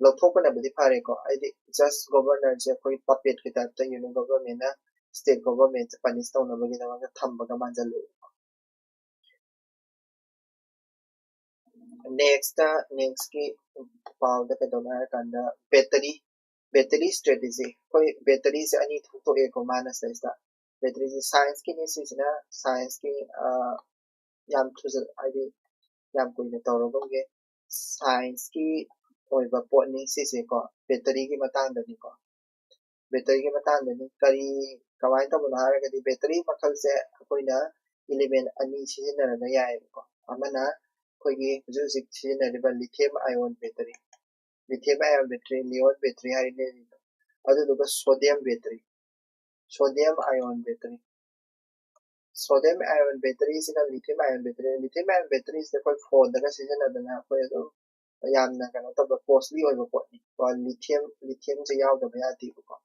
ꯂꯧꯊꯣꯛꯄꯅꯕꯨꯗꯤ ꯐꯔꯦꯀꯣ꯫ ꯍꯥꯏꯗꯤ just ꯒꯣꯕꯔꯅꯔꯁꯦ ꯑꯩꯈꯣꯏ ꯄꯄꯦꯠꯀꯤ ꯇꯥꯏꯞꯇ ꯌꯨꯅꯤꯌꯟ ꯒꯣꯕꯔꯃꯦꯟꯅ ꯁ꯭ꯇꯦꯠ ꯒꯣꯕꯔꯃꯦꯟꯁꯦ ꯄꯅꯤꯁ ꯇꯧꯅꯕꯒꯤꯗꯃꯛꯇ ꯊꯝꯕꯒ ꯃꯥꯟꯁꯤꯜꯂꯛꯑꯦ꯫ ꯅꯦꯛꯁꯇ, ꯅꯦꯛꯁꯀꯤ ꯄꯥꯎꯗ ꯀꯩꯗꯧꯅꯤ ꯍꯥꯏꯔꯀꯥꯟꯗ ꯕꯦꯇꯔꯤ, ꯕꯦꯇꯔꯤ ꯁ꯭ꯇ꯭ꯔꯦꯇꯦꯖꯤ꯫ ꯑꯩꯈꯣꯏ ꯕꯦꯇꯔꯤꯁꯦ ꯑꯅꯤ ꯊꯣꯛꯇꯣꯛꯑꯦꯀꯣ ꯃꯥꯅ ꯁꯤꯗꯩꯁꯤꯗ꯫ ꯕꯦꯇꯔꯤꯁꯦ ꯁꯥꯏꯟꯁꯀꯤꯅꯤ ꯁꯤꯁꯤꯅ, ꯁꯥꯏꯟꯁꯀꯤ, ꯑ, ꯌꯥꯝ ꯊꯨꯖ-, ꯍꯥꯏꯗꯤ ꯌꯥꯝ ꯀꯨꯏꯅ ꯇꯧꯔꯒꯨꯝꯒꯦ꯫ ꯁꯥꯏꯟꯁꯀꯤ ꯑꯣꯏꯕ ꯄꯣꯠꯅꯤ ꯁꯤꯁꯦꯀꯣ, ꯕꯦꯇꯔꯤꯒꯤ ꯃꯇꯥꯡꯗꯅꯤꯀꯣ꯫ ꯕꯦꯇꯔꯤꯒꯤ ꯃꯇꯥꯡꯗꯅꯤ꯫ ꯀꯔꯤ, ꯀꯃꯥꯏꯅ ꯇꯧꯕꯅꯣ ꯍꯥꯏꯔꯒꯗꯤ ꯕꯦꯇꯔꯤ ꯃꯈꯜꯁꯦ ꯑꯩꯈꯣꯏꯅ ꯏꯂꯤꯃꯦꯟ ꯑꯅꯤ ꯁꯤꯖꯤꯟꯅꯔꯒ ꯌꯥꯏꯑꯕꯀꯣ꯫ ꯑꯃꯅ ꯑꯩꯈꯣꯏꯒꯤ ꯍꯧꯖꯤꯛ ꯍꯧꯖꯤꯛ ꯁꯤꯖꯤꯟꯅꯔꯤꯕ lithium ion battery, lithium ion battery, ion battery ꯍꯥꯏꯔꯤꯅꯦ, ꯑꯗꯨꯗꯨꯒ sodium battery, sodium ion battery꯫ Sodium ion batteryꯁꯤꯅ lithium ion battery, lithium ion batteryꯁꯤꯗ ꯑꯩꯈꯣꯏ ꯐꯣꯟꯗꯒ ꯁꯤꯖꯤꯟꯅꯗꯅ ꯑꯩꯈꯣꯏ ꯑꯗꯨꯝ ꯌꯥꯝꯅ ꯀꯩꯅꯣ ꯇꯧꯕ costly ꯑꯣꯏꯕ ꯄꯣꯠꯅꯤ ꯀꯣ꯫ Lithium, lithiumꯁꯦ ꯌꯥꯎꯗꯕ ꯌꯥꯗꯦꯕꯀꯣ꯫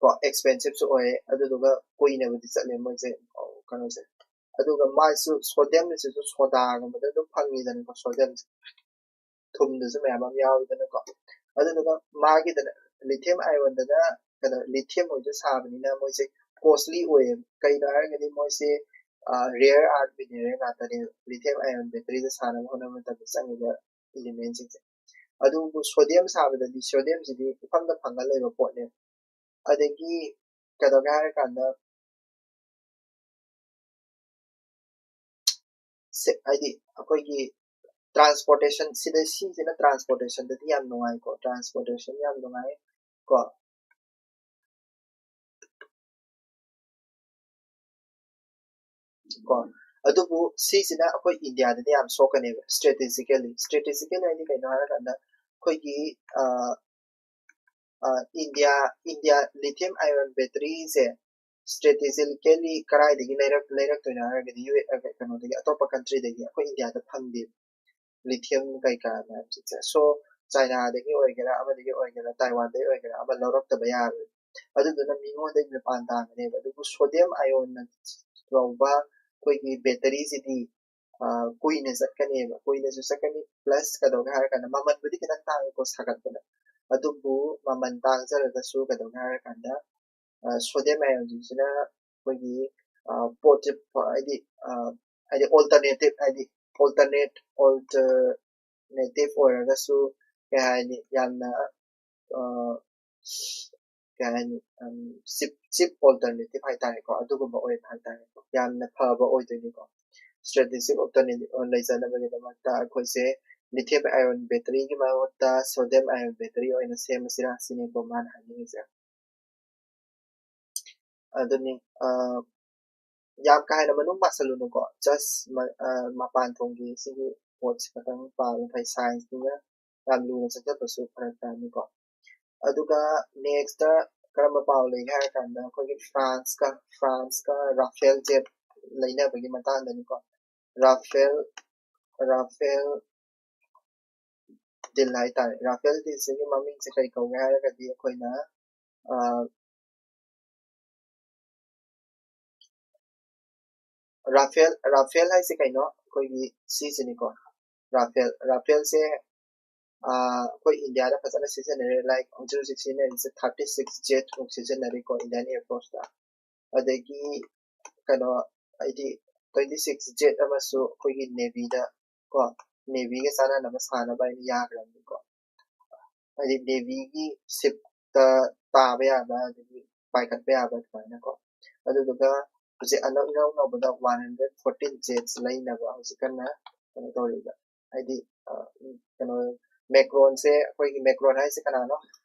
ꯀꯣ, expensiveꯁꯨ ꯑꯣꯏꯌꯦ, ꯑꯗꯨꯗꯨꯒ ꯀꯨꯏꯅꯕꯨꯗꯤ ꯆꯠꯂꯦ ꯃꯣꯏꯁꯦ, ꯑ, ꯀꯩꯅꯣꯁꯦ꯫ ꯑꯗꯨꯒ ꯃꯥꯁꯨ sodiumꯁꯤꯁꯨ sodaꯒꯨꯝꯕꯗ ꯑꯗꯨꯝ ꯐꯪꯉꯤꯗꯅꯀꯣ, sodiumꯁꯦ꯫ ꯊꯨꯝꯗꯁꯨ ꯃꯌꯥꯝ ꯑꯃ ꯌꯥꯎꯋꯤꯗꯅꯀꯣ꯫ ꯑꯗꯨꯗꯨꯒ ꯃꯥꯒꯤꯗꯅ lithium ionꯗꯅ ꯀꯩꯅꯣ ꯂꯤꯊꯤꯌꯝ ꯑꯣꯏꯕ ꯁꯥꯕꯅꯤꯅ ꯃꯣꯏꯁꯦ ꯀꯣꯁꯂꯤ ꯑꯣꯏꯌꯦꯕ꯫ ꯀꯩꯅꯣ ꯍꯥꯏꯔꯒꯗꯤ ꯃꯣꯏꯁꯦ ꯔꯦꯌꯔ ꯑꯥꯔꯠ ꯃꯤꯅꯔꯦꯜ ꯉꯥꯛꯇꯅꯦꯕ ꯂꯤꯊꯤꯌꯝ ꯑꯥꯏꯑꯣꯟ ꯕꯦꯇꯔꯤꯗ ꯁꯥꯅꯕ ꯍꯣꯠꯅꯕ ꯃꯇꯝꯗ ꯆꯪꯉꯤꯕ ꯏꯂꯤꯃꯦꯟꯁꯤꯡꯁꯦ꯫ ꯑꯗꯨꯕꯨ ꯁꯣꯗꯤꯌꯝ ꯁꯥꯕꯗꯗꯤ ꯁꯣꯗꯤꯌꯝꯁꯤꯗꯤ ꯏꯐꯪꯗ ꯐꯪꯉ ꯂꯩꯕ ꯄꯣꯠꯅꯦꯕ꯫ ꯑꯗꯒꯤ ꯀꯩꯗꯧꯒꯦ ꯍꯥꯏꯔꯀꯥꯟꯗ ꯍꯥꯏꯗꯤ ꯑꯩꯈꯣꯏꯒꯤ ꯇ꯭ꯔꯥꯟꯁꯄꯣꯔꯇꯦꯁꯟ ꯁꯤꯗ ꯁꯤꯁꯤꯅ ꯇ꯭ꯔꯥꯟꯁꯄꯣꯔꯇꯦꯁꯟꯗꯗꯤ ꯌꯥꯝ ꯅꯨꯡꯉꯥꯏꯀꯣ, ꯇ꯭ꯔꯥꯟꯁꯄꯣꯔꯇꯦꯁꯟ ꯌꯥꯝ ꯅꯨꯡꯉꯥꯏ ꯀꯣ꯫ ꯀꯣ ꯑꯗꯨꯕꯨ ꯁꯤꯁꯤꯅ ꯑꯩꯈꯣꯏ ꯏꯟꯗꯤꯌꯥꯗꯗꯤ ꯌꯥꯝ ꯁꯣꯛꯀꯅꯦꯕ ꯁ꯭ꯇ꯭ꯔꯦꯇꯦꯖꯤꯀꯦꯜꯂꯤ꯫ ꯁ꯭ꯇ꯭ꯔꯦꯇꯦꯖꯤꯀꯦꯜ ꯍꯥꯏꯗꯤ ꯀꯩꯅꯣ ꯍꯥꯏꯔꯀꯥꯟꯗ ꯑꯩꯈꯣꯏꯒꯤ ꯏꯟꯗꯤꯌꯥ ꯏꯟꯗꯤꯌꯥ ꯂꯤꯊꯤꯌꯝ ꯑꯥꯏꯑꯣꯟ ꯕꯦꯇꯔꯤꯁꯦ ꯁ꯭ꯇ꯭ꯔꯦꯇꯦꯖꯤꯀꯦꯜꯂꯤ ꯀꯗꯥꯏꯗꯒꯤ ꯂꯩꯔꯛ ꯂꯩꯔꯛꯇꯣꯏꯅꯣ ꯍꯥꯏꯔꯒꯗꯤ ꯌꯨ ꯀꯩꯅꯣꯗꯒꯤ ꯑꯇꯣꯞꯄ ꯀꯟꯇ꯭ꯔꯤꯗꯒꯤ ꯑꯩꯈꯣꯏ ꯏꯟꯗꯤꯌꯥꯗ ꯐꯪꯗꯦꯕ ꯂꯤꯊꯤꯌꯝ ꯀꯩꯀꯥ ꯃꯌꯥꯝꯁꯤꯡꯁꯦ꯫ ꯁꯣ ꯆꯥꯏꯅꯥꯗꯒꯤ ꯑꯣꯏꯒꯦꯔꯥ ꯑꯃꯗꯒꯤ ꯑꯣꯏꯒꯦꯔꯥ ꯇꯥꯏꯋꯥꯟꯗꯒꯤ ꯑꯣꯏꯒꯦꯔꯥ ꯑꯃ ꯂꯧꯔꯛꯇꯕ ꯌꯥꯔꯣꯏ꯫ ꯑꯗꯨꯗꯨꯅ ꯃꯤꯉꯣꯟꯗꯒꯤ ꯃꯄꯥꯟ ꯇꯥꯡꯒꯅꯦꯕ꯫ ꯑꯗꯨꯕꯨ ꯁꯣꯗꯤꯌꯝ ꯑꯥꯏꯑꯣꯟꯅ ꯇꯧꯕ ꯑꯩꯈꯣꯏꯒꯤ ꯕꯦꯇꯔꯤꯁꯤꯗꯤ ꯀꯨꯏꯅ ꯆꯠꯀꯅꯦꯕ꯫ ꯀꯨꯏꯅꯁꯨ ꯆꯠꯀꯅꯤ, ꯄ꯭ꯂꯁ ꯀꯩꯗꯧꯒꯦ ꯍꯥꯏꯔꯀꯥꯟꯗ ꯃꯃꯜꯕꯨꯗꯤ ꯈꯤꯇꯪ ꯇꯥꯡꯉꯦꯀꯣ ꯁꯥꯒꯠꯄꯗ꯫ ꯑꯗꯨꯕꯨ ꯃꯃꯜ ꯇꯥꯡꯖꯔꯒꯁꯨ ꯀꯩꯗꯧꯒꯦ ꯍꯥꯏꯔꯀꯥꯟꯗ ꯁꯣꯗꯤꯌꯝ ꯑꯥꯏꯑꯣꯟꯁꯤꯡꯁꯤꯅ ꯑꯩꯈꯣꯏꯒꯤ ꯄꯣꯠꯁꯦ ꯍꯥꯏꯗꯤ ꯍꯥꯏꯗꯤ ꯑꯣꯜꯇꯔꯅꯦꯇꯤꯞ ꯍꯥꯏꯗꯤ ꯑꯣꯜꯇꯔꯅꯦꯠ ꯑꯣꯜꯇꯔꯅꯦꯇꯤꯞ ꯑꯣꯏꯔꯒꯁꯨ ꯀꯩ ꯍꯥꯏꯅꯤ ꯌꯥꯝꯅ ꯀꯩ ꯍꯥꯏꯅꯤ ꯆꯤꯞ ꯆꯤꯞ ꯑꯣꯜꯇꯔꯅꯦꯇꯤꯞ ꯍꯥꯏꯇꯥꯔꯦꯀꯣ꯫ ꯑꯗꯨꯒꯨꯝꯕ ꯑꯣꯏꯕ ꯍꯥꯏꯇꯥꯔꯦꯀꯣ꯫ ꯌꯥꯝꯅ ꯐꯕ ꯑꯣꯏꯗꯣꯏꯅꯤꯀꯣ꯫ ꯁ꯭ꯇ꯭ꯔꯦꯇꯦꯖꯤꯛ ꯑꯣꯜꯇꯔꯅꯦꯇꯤꯞ ꯂꯩꯖꯅꯕꯒꯤꯗꯃꯛꯇ ꯑꯩꯈꯣꯏꯁꯦ ꯂꯤꯊꯤꯌꯝ ꯑꯥꯏꯑꯣꯟ ꯕꯦꯇꯔꯤꯒꯤ ꯃꯍꯨꯠꯇ ꯁꯣꯗꯤꯌꯝ ꯑꯥꯏꯑꯣꯟ ꯕꯦꯇꯔꯤ ꯑꯣꯏꯅ ꯁꯦꯝꯃꯁꯤꯔꯥ ꯁꯤꯅꯤꯀꯣ ꯃꯥꯅ ꯍꯥꯏꯅꯤꯡꯉꯤꯁꯦ꯫ ꯑꯗꯨꯅꯤ ꯌꯥꯝ ꯀꯥ ꯍꯦꯟꯅ ꯃꯅꯨꯡ ꯄꯥꯁꯜꯂꯨꯅꯨꯀꯣ꯫ ꯖꯁ ꯃꯄꯥꯟ ꯊꯣꯡꯒꯤ ꯁꯤꯒꯤ ꯄꯣꯠꯁꯤ ꯈꯛꯇꯪ ꯄꯥꯕ ꯐꯩ꯫ ꯁꯥꯏꯟꯁꯅꯤꯅ ꯌꯥꯝ ꯂꯨꯅ ꯆꯠꯊꯕꯁꯨ ꯐꯔꯛ ꯇꯥꯅꯤꯀꯣ꯫ ꯑꯗꯨꯒ ꯅꯦꯛꯁꯇ ꯀꯔꯝꯕ ꯄꯥꯎ ꯂꯩꯒꯦ ꯍꯥꯏꯔ ꯀꯥꯟꯗ ꯑꯩꯈꯣꯏꯒꯤ ꯐ꯭ꯔꯥꯟꯁꯀ ꯐ꯭ꯔꯥꯟꯁꯀ ꯔꯥꯐꯦꯜ ꯖꯦꯠ ꯂꯩꯅꯕꯒꯤ ꯃꯇꯥꯡꯗꯅꯤꯀꯣ꯫ ꯔꯥꯐꯦꯜ ꯔꯥꯐꯦꯜ ꯗꯤꯜ ꯍꯥꯏꯇꯥꯔꯦ꯫ ꯔꯥꯐꯦꯜ ꯗꯤꯜꯁꯤꯒꯤ ꯃꯃꯤꯡꯁꯦ ꯀꯩ ꯀꯧꯒꯦ ꯍꯥꯏꯔꯒꯗꯤ ꯑꯩꯈꯣꯏꯅ ꯔꯥꯐꯦꯜ ꯔꯥꯐꯦꯜ ꯍꯥꯏꯁꯦ ꯀꯩꯅꯣ? ꯑꯩꯈꯣꯏꯒꯤ ꯁꯤꯁꯤꯅꯤꯀꯣ꯫ ꯔꯥꯐꯦꯜ ꯔꯥꯐꯦꯜꯁꯦ ꯑꯩꯈꯣꯏ ꯏꯟꯗꯤꯌꯥꯗ ꯐꯖꯅ ꯁꯤꯖꯤꯟꯅꯔꯦ꯫ ꯂꯥꯏꯛ ꯍꯧꯖꯤꯛ ꯍꯧꯖꯤꯛ ꯁꯤꯖꯤꯟꯅꯔꯤꯁꯦ ꯊꯥꯔꯇꯤ ꯁꯤꯛꯁ ꯖꯦꯠꯃꯨꯛ ꯁꯤꯖꯤꯟꯅꯔꯤꯀꯣ ꯏꯟꯗꯤꯌꯥꯟ ꯑꯦꯌꯔꯐꯣꯔꯁꯇ꯫ ꯑꯗꯒꯤ ꯀꯩꯅꯣ ꯍꯥꯏꯗꯤ ꯇ꯭ꯋꯦꯟꯇꯤ ꯁꯤꯛꯁ ꯖꯦꯠ ꯑꯃꯁꯨ ꯑꯩꯈꯣꯏꯒꯤ ꯅꯦꯚꯤꯗ ꯀꯣ ꯅꯦꯚꯤꯒ ꯆꯥꯟꯅꯅꯕ ꯁꯥꯅꯕ ꯍꯥꯏꯅ ꯌꯥꯈ꯭ꯔꯕꯅꯤꯀꯣ꯫ ꯍꯥꯏꯗꯤ ꯅꯦꯚꯤꯒꯤ ꯁꯤꯞꯇ ꯇꯥꯕ ꯌꯥꯕ ꯑꯗꯒꯤ ꯄꯥꯏꯈꯠꯄ ꯌꯥꯕ ꯑꯗꯨꯃꯥꯏꯅꯀꯣ꯫ ꯑꯗꯨꯗꯨꯒ ꯍꯧꯖꯤꯛ ꯑꯅꯧ ꯏꯅꯧ ꯅꯧꯕꯗ ꯋꯥꯟ ꯍꯟꯗ꯭ꯔꯦꯠ ꯐꯣꯔꯇꯤꯟ ꯖꯦꯠꯁ ꯂꯩꯅꯕ ꯍꯧꯖꯤꯛ ꯀꯟꯅ ꯀꯩꯅꯣ ꯇꯧꯔꯤꯕ꯫ ꯍꯥꯏꯗꯤ ꯀꯩꯅꯣ ꯃꯦꯀ꯭ꯔꯣꯟꯁꯦ ꯑꯩꯈꯣꯏꯒꯤ ꯃꯦꯀ꯭ꯔꯣꯟ ꯍꯥꯏꯁꯦ ꯀꯅꯥꯅꯣ?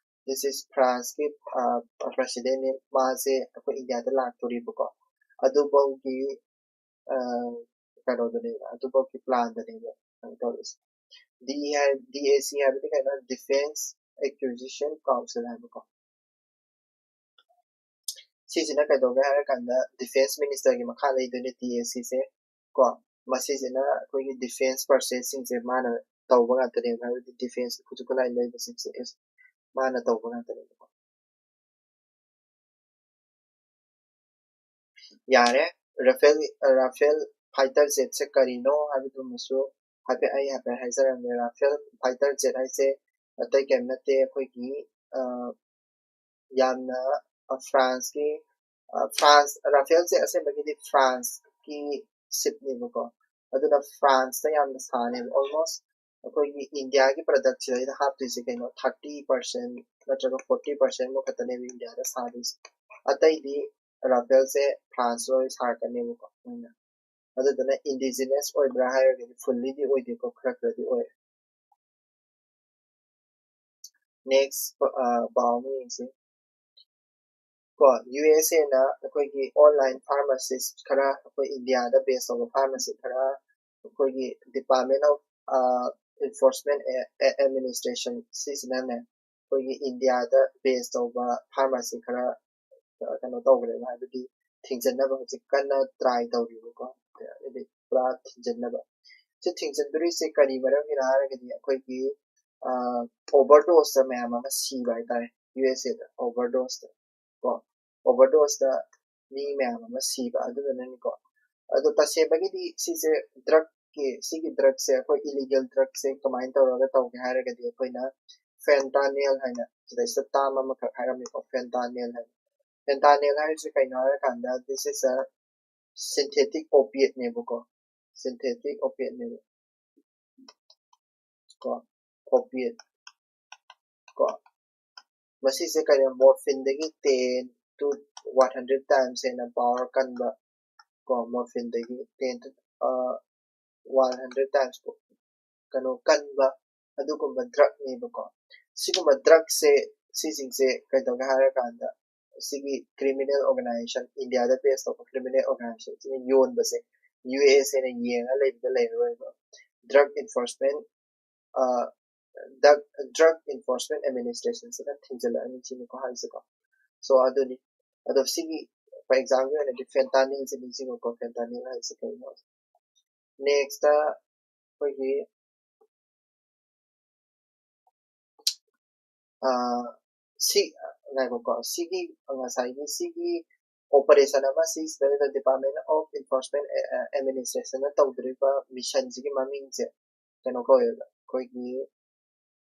This is ꯐ꯭ꯔꯥꯟꯁꯀꯤ ꯄ꯭ꯔꯁꯤꯗꯦꯟꯅꯤ꯫ ꯃꯥꯁꯦ ꯑꯩꯈꯣꯏ ꯏꯟꯗꯤꯌꯥꯗ ꯂꯥꯛꯇꯣꯔꯤꯕꯀꯣ꯫ ꯑꯗꯨꯐꯥꯎꯒꯤ ꯀꯩꯅꯣꯗꯨꯅꯦꯕ, ꯑꯗꯨꯐꯥꯎꯒꯤ ꯄ꯭ꯂꯥꯟꯗꯅꯦꯕ ꯀꯩꯅꯣ ꯇꯧꯔꯤꯁꯦ꯫ ꯗꯤ ꯍꯥꯏ ꯗꯤ ꯑꯦ ꯁꯤ ꯍꯥꯏꯕꯗꯤ ꯀꯩꯅꯣ? ꯗꯤꯐꯦꯟꯁ ꯑꯦꯀ꯭ꯌꯨꯖꯤꯁꯟ ꯀꯥꯎꯟꯁꯤꯜ ꯍꯥꯏꯕꯀꯣ꯫ ꯁꯤꯁꯤꯅ ꯀꯩꯗꯧꯒꯦ ꯍꯥꯏꯔꯀꯥꯟꯗ ꯗꯤꯐꯦꯟꯁ ꯃꯤꯅꯤꯁꯇꯔꯒꯤ ꯃꯈꯥ ꯂꯩꯗꯣꯏꯅꯦ ꯗꯤ ꯑꯦ ꯁꯤꯁꯦ ꯀꯣ꯫ ꯃꯁꯤꯁꯤꯅ ꯑꯩꯈꯣꯏꯒꯤ ꯗꯤꯐꯦꯟꯁ ꯄꯔꯆꯦꯁꯁꯤꯡꯁꯦ ꯃꯥꯅ ꯇꯧꯕ ꯉꯥꯛꯇꯅꯦꯕ, ꯍꯥꯏꯕꯗꯤ ꯗꯤꯐꯦꯟꯁ ꯈꯨꯠꯁꯨ ꯈꯨꯠꯂꯥꯏ ꯂꯩꯕꯁꯤꯡꯁꯦ ꯃꯥꯅ ꯇꯧꯕ ꯉꯥꯛꯇꯅꯦꯕꯀꯣ꯫ ꯌꯥꯔꯦ, ꯔꯥꯐꯦꯜ ꯔꯥꯐꯦꯜ ꯐꯥꯏꯇꯔ ꯖꯦꯠꯁꯦ ꯀꯔꯤꯅꯣ ꯍꯥꯏꯕꯗꯨꯃꯁꯨ ꯍꯥꯏꯐꯦꯠ ꯑꯩ ꯍꯥꯏꯐꯦꯠ ꯍꯥꯏꯖꯔꯝꯒꯦ꯫ ꯔꯥꯐꯦꯜ ꯐꯥꯏꯇꯔ ꯖꯦꯠ ꯍꯥꯏꯁꯦ ꯑꯇꯩ ꯀꯔꯤꯝ ꯅꯠꯇꯦ, ꯑꯩꯈꯣꯏꯒꯤ ꯌꯥꯝꯅ ꯐ꯭ꯔꯥꯟꯁꯀꯤ ꯐ꯭ꯔꯥꯟꯁ ꯔꯥꯐꯦꯜꯁꯦ ꯑꯁꯦꯡꯕꯒꯤꯗꯤ ꯐ꯭ꯔꯥꯟꯁꯀꯤ ꯁꯤꯞꯅꯦꯕꯀꯣ꯫ ꯑꯗꯨꯅ ꯐ꯭ꯔꯥꯟꯁꯇ ꯌꯥꯝꯅ ꯁꯥꯅꯦꯕ꯫ ꯑꯣꯜꯃꯣꯁ ꯑꯩꯈꯣꯏꯒꯤ ꯏꯟꯗꯤꯌꯥꯒꯤ ꯄ꯭ꯔꯗꯛꯁꯤꯗꯩꯗ ꯍꯥꯞꯇꯣꯏꯁꯦ ꯀꯩꯅꯣ ꯊꯥꯔꯇꯤ ꯄꯥꯔꯁꯦꯟ ꯅꯠꯇ꯭ꯔꯒ ꯐꯣꯔꯇꯤ ꯄꯥꯔꯁꯦꯟꯃꯨꯛ ꯈꯛꯇꯅꯦꯕ ꯏꯟꯗꯤꯌꯥꯗ ꯁꯥꯗꯣꯏꯁꯦ꯫ ꯑꯇꯩꯗꯤ ꯔꯥꯐꯦꯜꯁꯦ ꯐ꯭ꯔꯥꯟꯁ ꯂꯣꯏ ꯁꯥꯔꯛꯀꯅꯦꯕꯀꯣ ꯃꯣꯏꯅ꯫ ꯑꯗꯨꯗꯨꯅ ꯏꯟꯗꯤꯖꯤꯅꯁ ꯑꯣꯏꯕ꯭ꯔꯥ ꯍꯥꯏꯔꯒꯗꯤ ꯐꯨꯜꯂꯤꯗꯤ ꯑꯣꯏꯗꯦꯀꯣ, ꯈꯔ ꯈꯔꯗꯤ ꯑꯣꯏ꯫ ꯅꯦꯛꯁ ꯄꯥꯎ ꯑꯃ ꯌꯦꯡꯁꯤ꯫ ꯀꯣ ꯌꯨ ꯑꯦꯁ ꯑꯦꯅ ꯑꯩꯈꯣꯏꯒꯤ ꯑꯣꯟꯂꯥꯏꯟ ꯐꯥꯔꯃꯥꯁꯤꯁ ꯈꯔ, ꯑꯩꯈꯣꯏ ꯏꯟꯗꯤꯌꯥꯗ ꯕꯦꯁ ꯇꯧꯕ ꯐꯥꯔꯃꯥꯁꯤ ꯈꯔ ꯑꯩꯈꯣꯏꯒꯤ ꯗꯤꯄꯥꯔꯠꯃꯦꯟ ꯑꯣꯐ ꯏꯟꯐꯣꯔꯁꯃꯦꯟ ꯑꯦꯗꯃꯤꯅꯤꯁꯇ꯭ꯔꯦꯁꯟ ꯁꯤꯁꯤꯅꯅꯦ ꯑꯩꯈꯣꯏꯒꯤ ꯏꯟꯗꯤꯌꯥꯗ ꯕꯦꯁ ꯇꯧꯕ ꯐꯥꯔꯃꯥꯁꯤ ꯈꯔ ꯀꯩꯅꯣ ꯇꯧꯈ꯭ꯔꯦꯕ, ꯍꯥꯏꯕꯗꯤ ꯊꯤꯡꯖꯤꯟꯅꯕ ꯍꯧꯖꯤꯛ ꯀꯟꯅ ꯇ꯭ꯔꯥꯏ ꯇꯧꯔꯤꯕꯀꯣ, ꯍꯥꯏꯗꯤ ꯄꯨꯔꯥ ꯊꯤꯡꯖꯤꯟꯅꯕ꯫ ꯁꯤ ꯊꯤꯡꯖꯤꯟꯗꯣꯔꯤꯁꯦ ꯀꯔꯤ ꯃꯔꯝꯒꯤꯅꯣ ꯍꯥꯏꯔꯒꯗꯤ ꯑꯩꯈꯣꯏꯒꯤ ꯑꯣꯚꯔꯗꯣꯁꯇ ꯃꯌꯥꯝ ꯑꯃ ꯁꯤꯕ ꯍꯥꯏꯇꯥꯔꯦ, ꯌꯨ ꯑꯦꯁ ꯑꯦꯗ ꯑꯣꯚꯔꯗꯣꯁꯇ ꯀꯣ ꯑꯣꯚꯔꯗꯣꯁꯇ ꯃꯤ ꯃꯌꯥꯝ ꯑꯃ ꯁꯤꯕ ꯑꯗꯨꯗꯨꯅꯅꯤꯀꯣ꯫ ꯑꯗꯣ ꯇꯁꯦꯡꯕꯒꯤꯗꯤ ꯁꯤꯁꯦ ꯗ꯭ꯔꯒ ꯁꯤꯒꯤ ꯁꯤꯒꯤ drugꯁꯦ, ꯑꯩꯈꯣꯏ illegal drugꯁꯦ ꯀꯃꯥꯏꯅ ꯇꯧꯔꯒ ꯇꯧꯒꯦ ꯍꯥꯏꯔꯒꯗꯤ, ꯑꯩꯈꯣꯏꯅ fentanyl ꯍꯥꯏꯅ, ꯁꯤꯗꯩꯁꯤꯗ term ꯑꯃꯈꯛ ꯍꯥꯏꯔꯝꯃꯤꯀꯣ, fentanyl ꯍꯥꯏꯅ. Fentanyl ꯍꯥꯏꯔꯤꯁꯦ ꯀꯩꯅꯣ ꯍꯥꯏꯔꯀꯥꯟꯗ, this is a synthetic opiateꯅꯦꯕꯀꯣ, synthetic opiateꯅꯦꯕ ꯀꯣ, opiate ꯀꯣ. ꯃꯁꯤꯁꯦ ꯀꯩꯅꯣ, morphineꯗꯒꯤ ten to one hundred times ꯍꯦꯟꯅ power ꯀꯟꯕ ꯀꯣ, morphineꯗꯒꯤ ten to one hundred times ꯀꯣ, ꯀꯩꯅꯣ, ꯀꯟꯕ ꯑꯗꯨꯒꯨꯝꯕ drugꯅꯦꯕꯀꯣ. ꯁꯤꯒꯨꯝꯕ drugꯁꯦ, ꯁꯤꯁꯤꯡꯁꯦ ꯀꯩꯗꯧꯒꯦ ꯍꯥꯏꯔꯀꯥꯟꯗ, ꯁꯤꯒꯤ criminal organization, ꯏꯟꯗꯤꯌꯥꯗ base ꯇꯧꯕ criminal organizationꯁꯤꯅ ꯌꯣꯟꯕꯁꯦ USAꯅ ꯌꯦꯡꯉ ꯂꯩꯕꯗ ꯂꯩꯔꯔꯣꯏꯕ. Drug enforcement, drug, drug enforcement administrationꯁꯤꯅ ꯊꯤꯡꯖꯤꯜꯂꯛꯑꯅꯤ ꯁꯤꯅꯤꯀꯣ ꯍꯥꯏꯁꯦꯀꯣ. So ꯑꯗꯨꯅꯤ. ꯑꯗꯣ ꯁꯤꯒꯤ, for exampleꯒꯤ ꯑꯣꯏꯅꯗꯤ fentanylꯁꯦ ꯅꯤꯡꯁꯤꯡꯉꯨꯀꯣ, fentanyl ꯍꯥꯏꯁꯦ ꯀꯩꯅꯣ. Nextꯇ ꯑꯩꯈꯣꯏꯒꯤ, ꯑ, ꯁꯤ, ꯉꯥꯏꯈꯣꯀꯣ, ꯁꯤꯒꯤ, ꯉꯁꯥꯏꯒꯤ ꯁꯤꯒꯤ operation ꯑꯃ ꯁꯤꯁꯤꯗ Department of Enforcement Administrationꯅ ꯇꯧꯗꯣꯔꯤꯕ missionꯁꯤꯒꯤ ꯃꯃꯤꯡꯁꯦ ꯀꯩꯅꯣ ꯀꯧꯋꯦꯕ, ꯑꯩꯈꯣꯏꯒꯤ,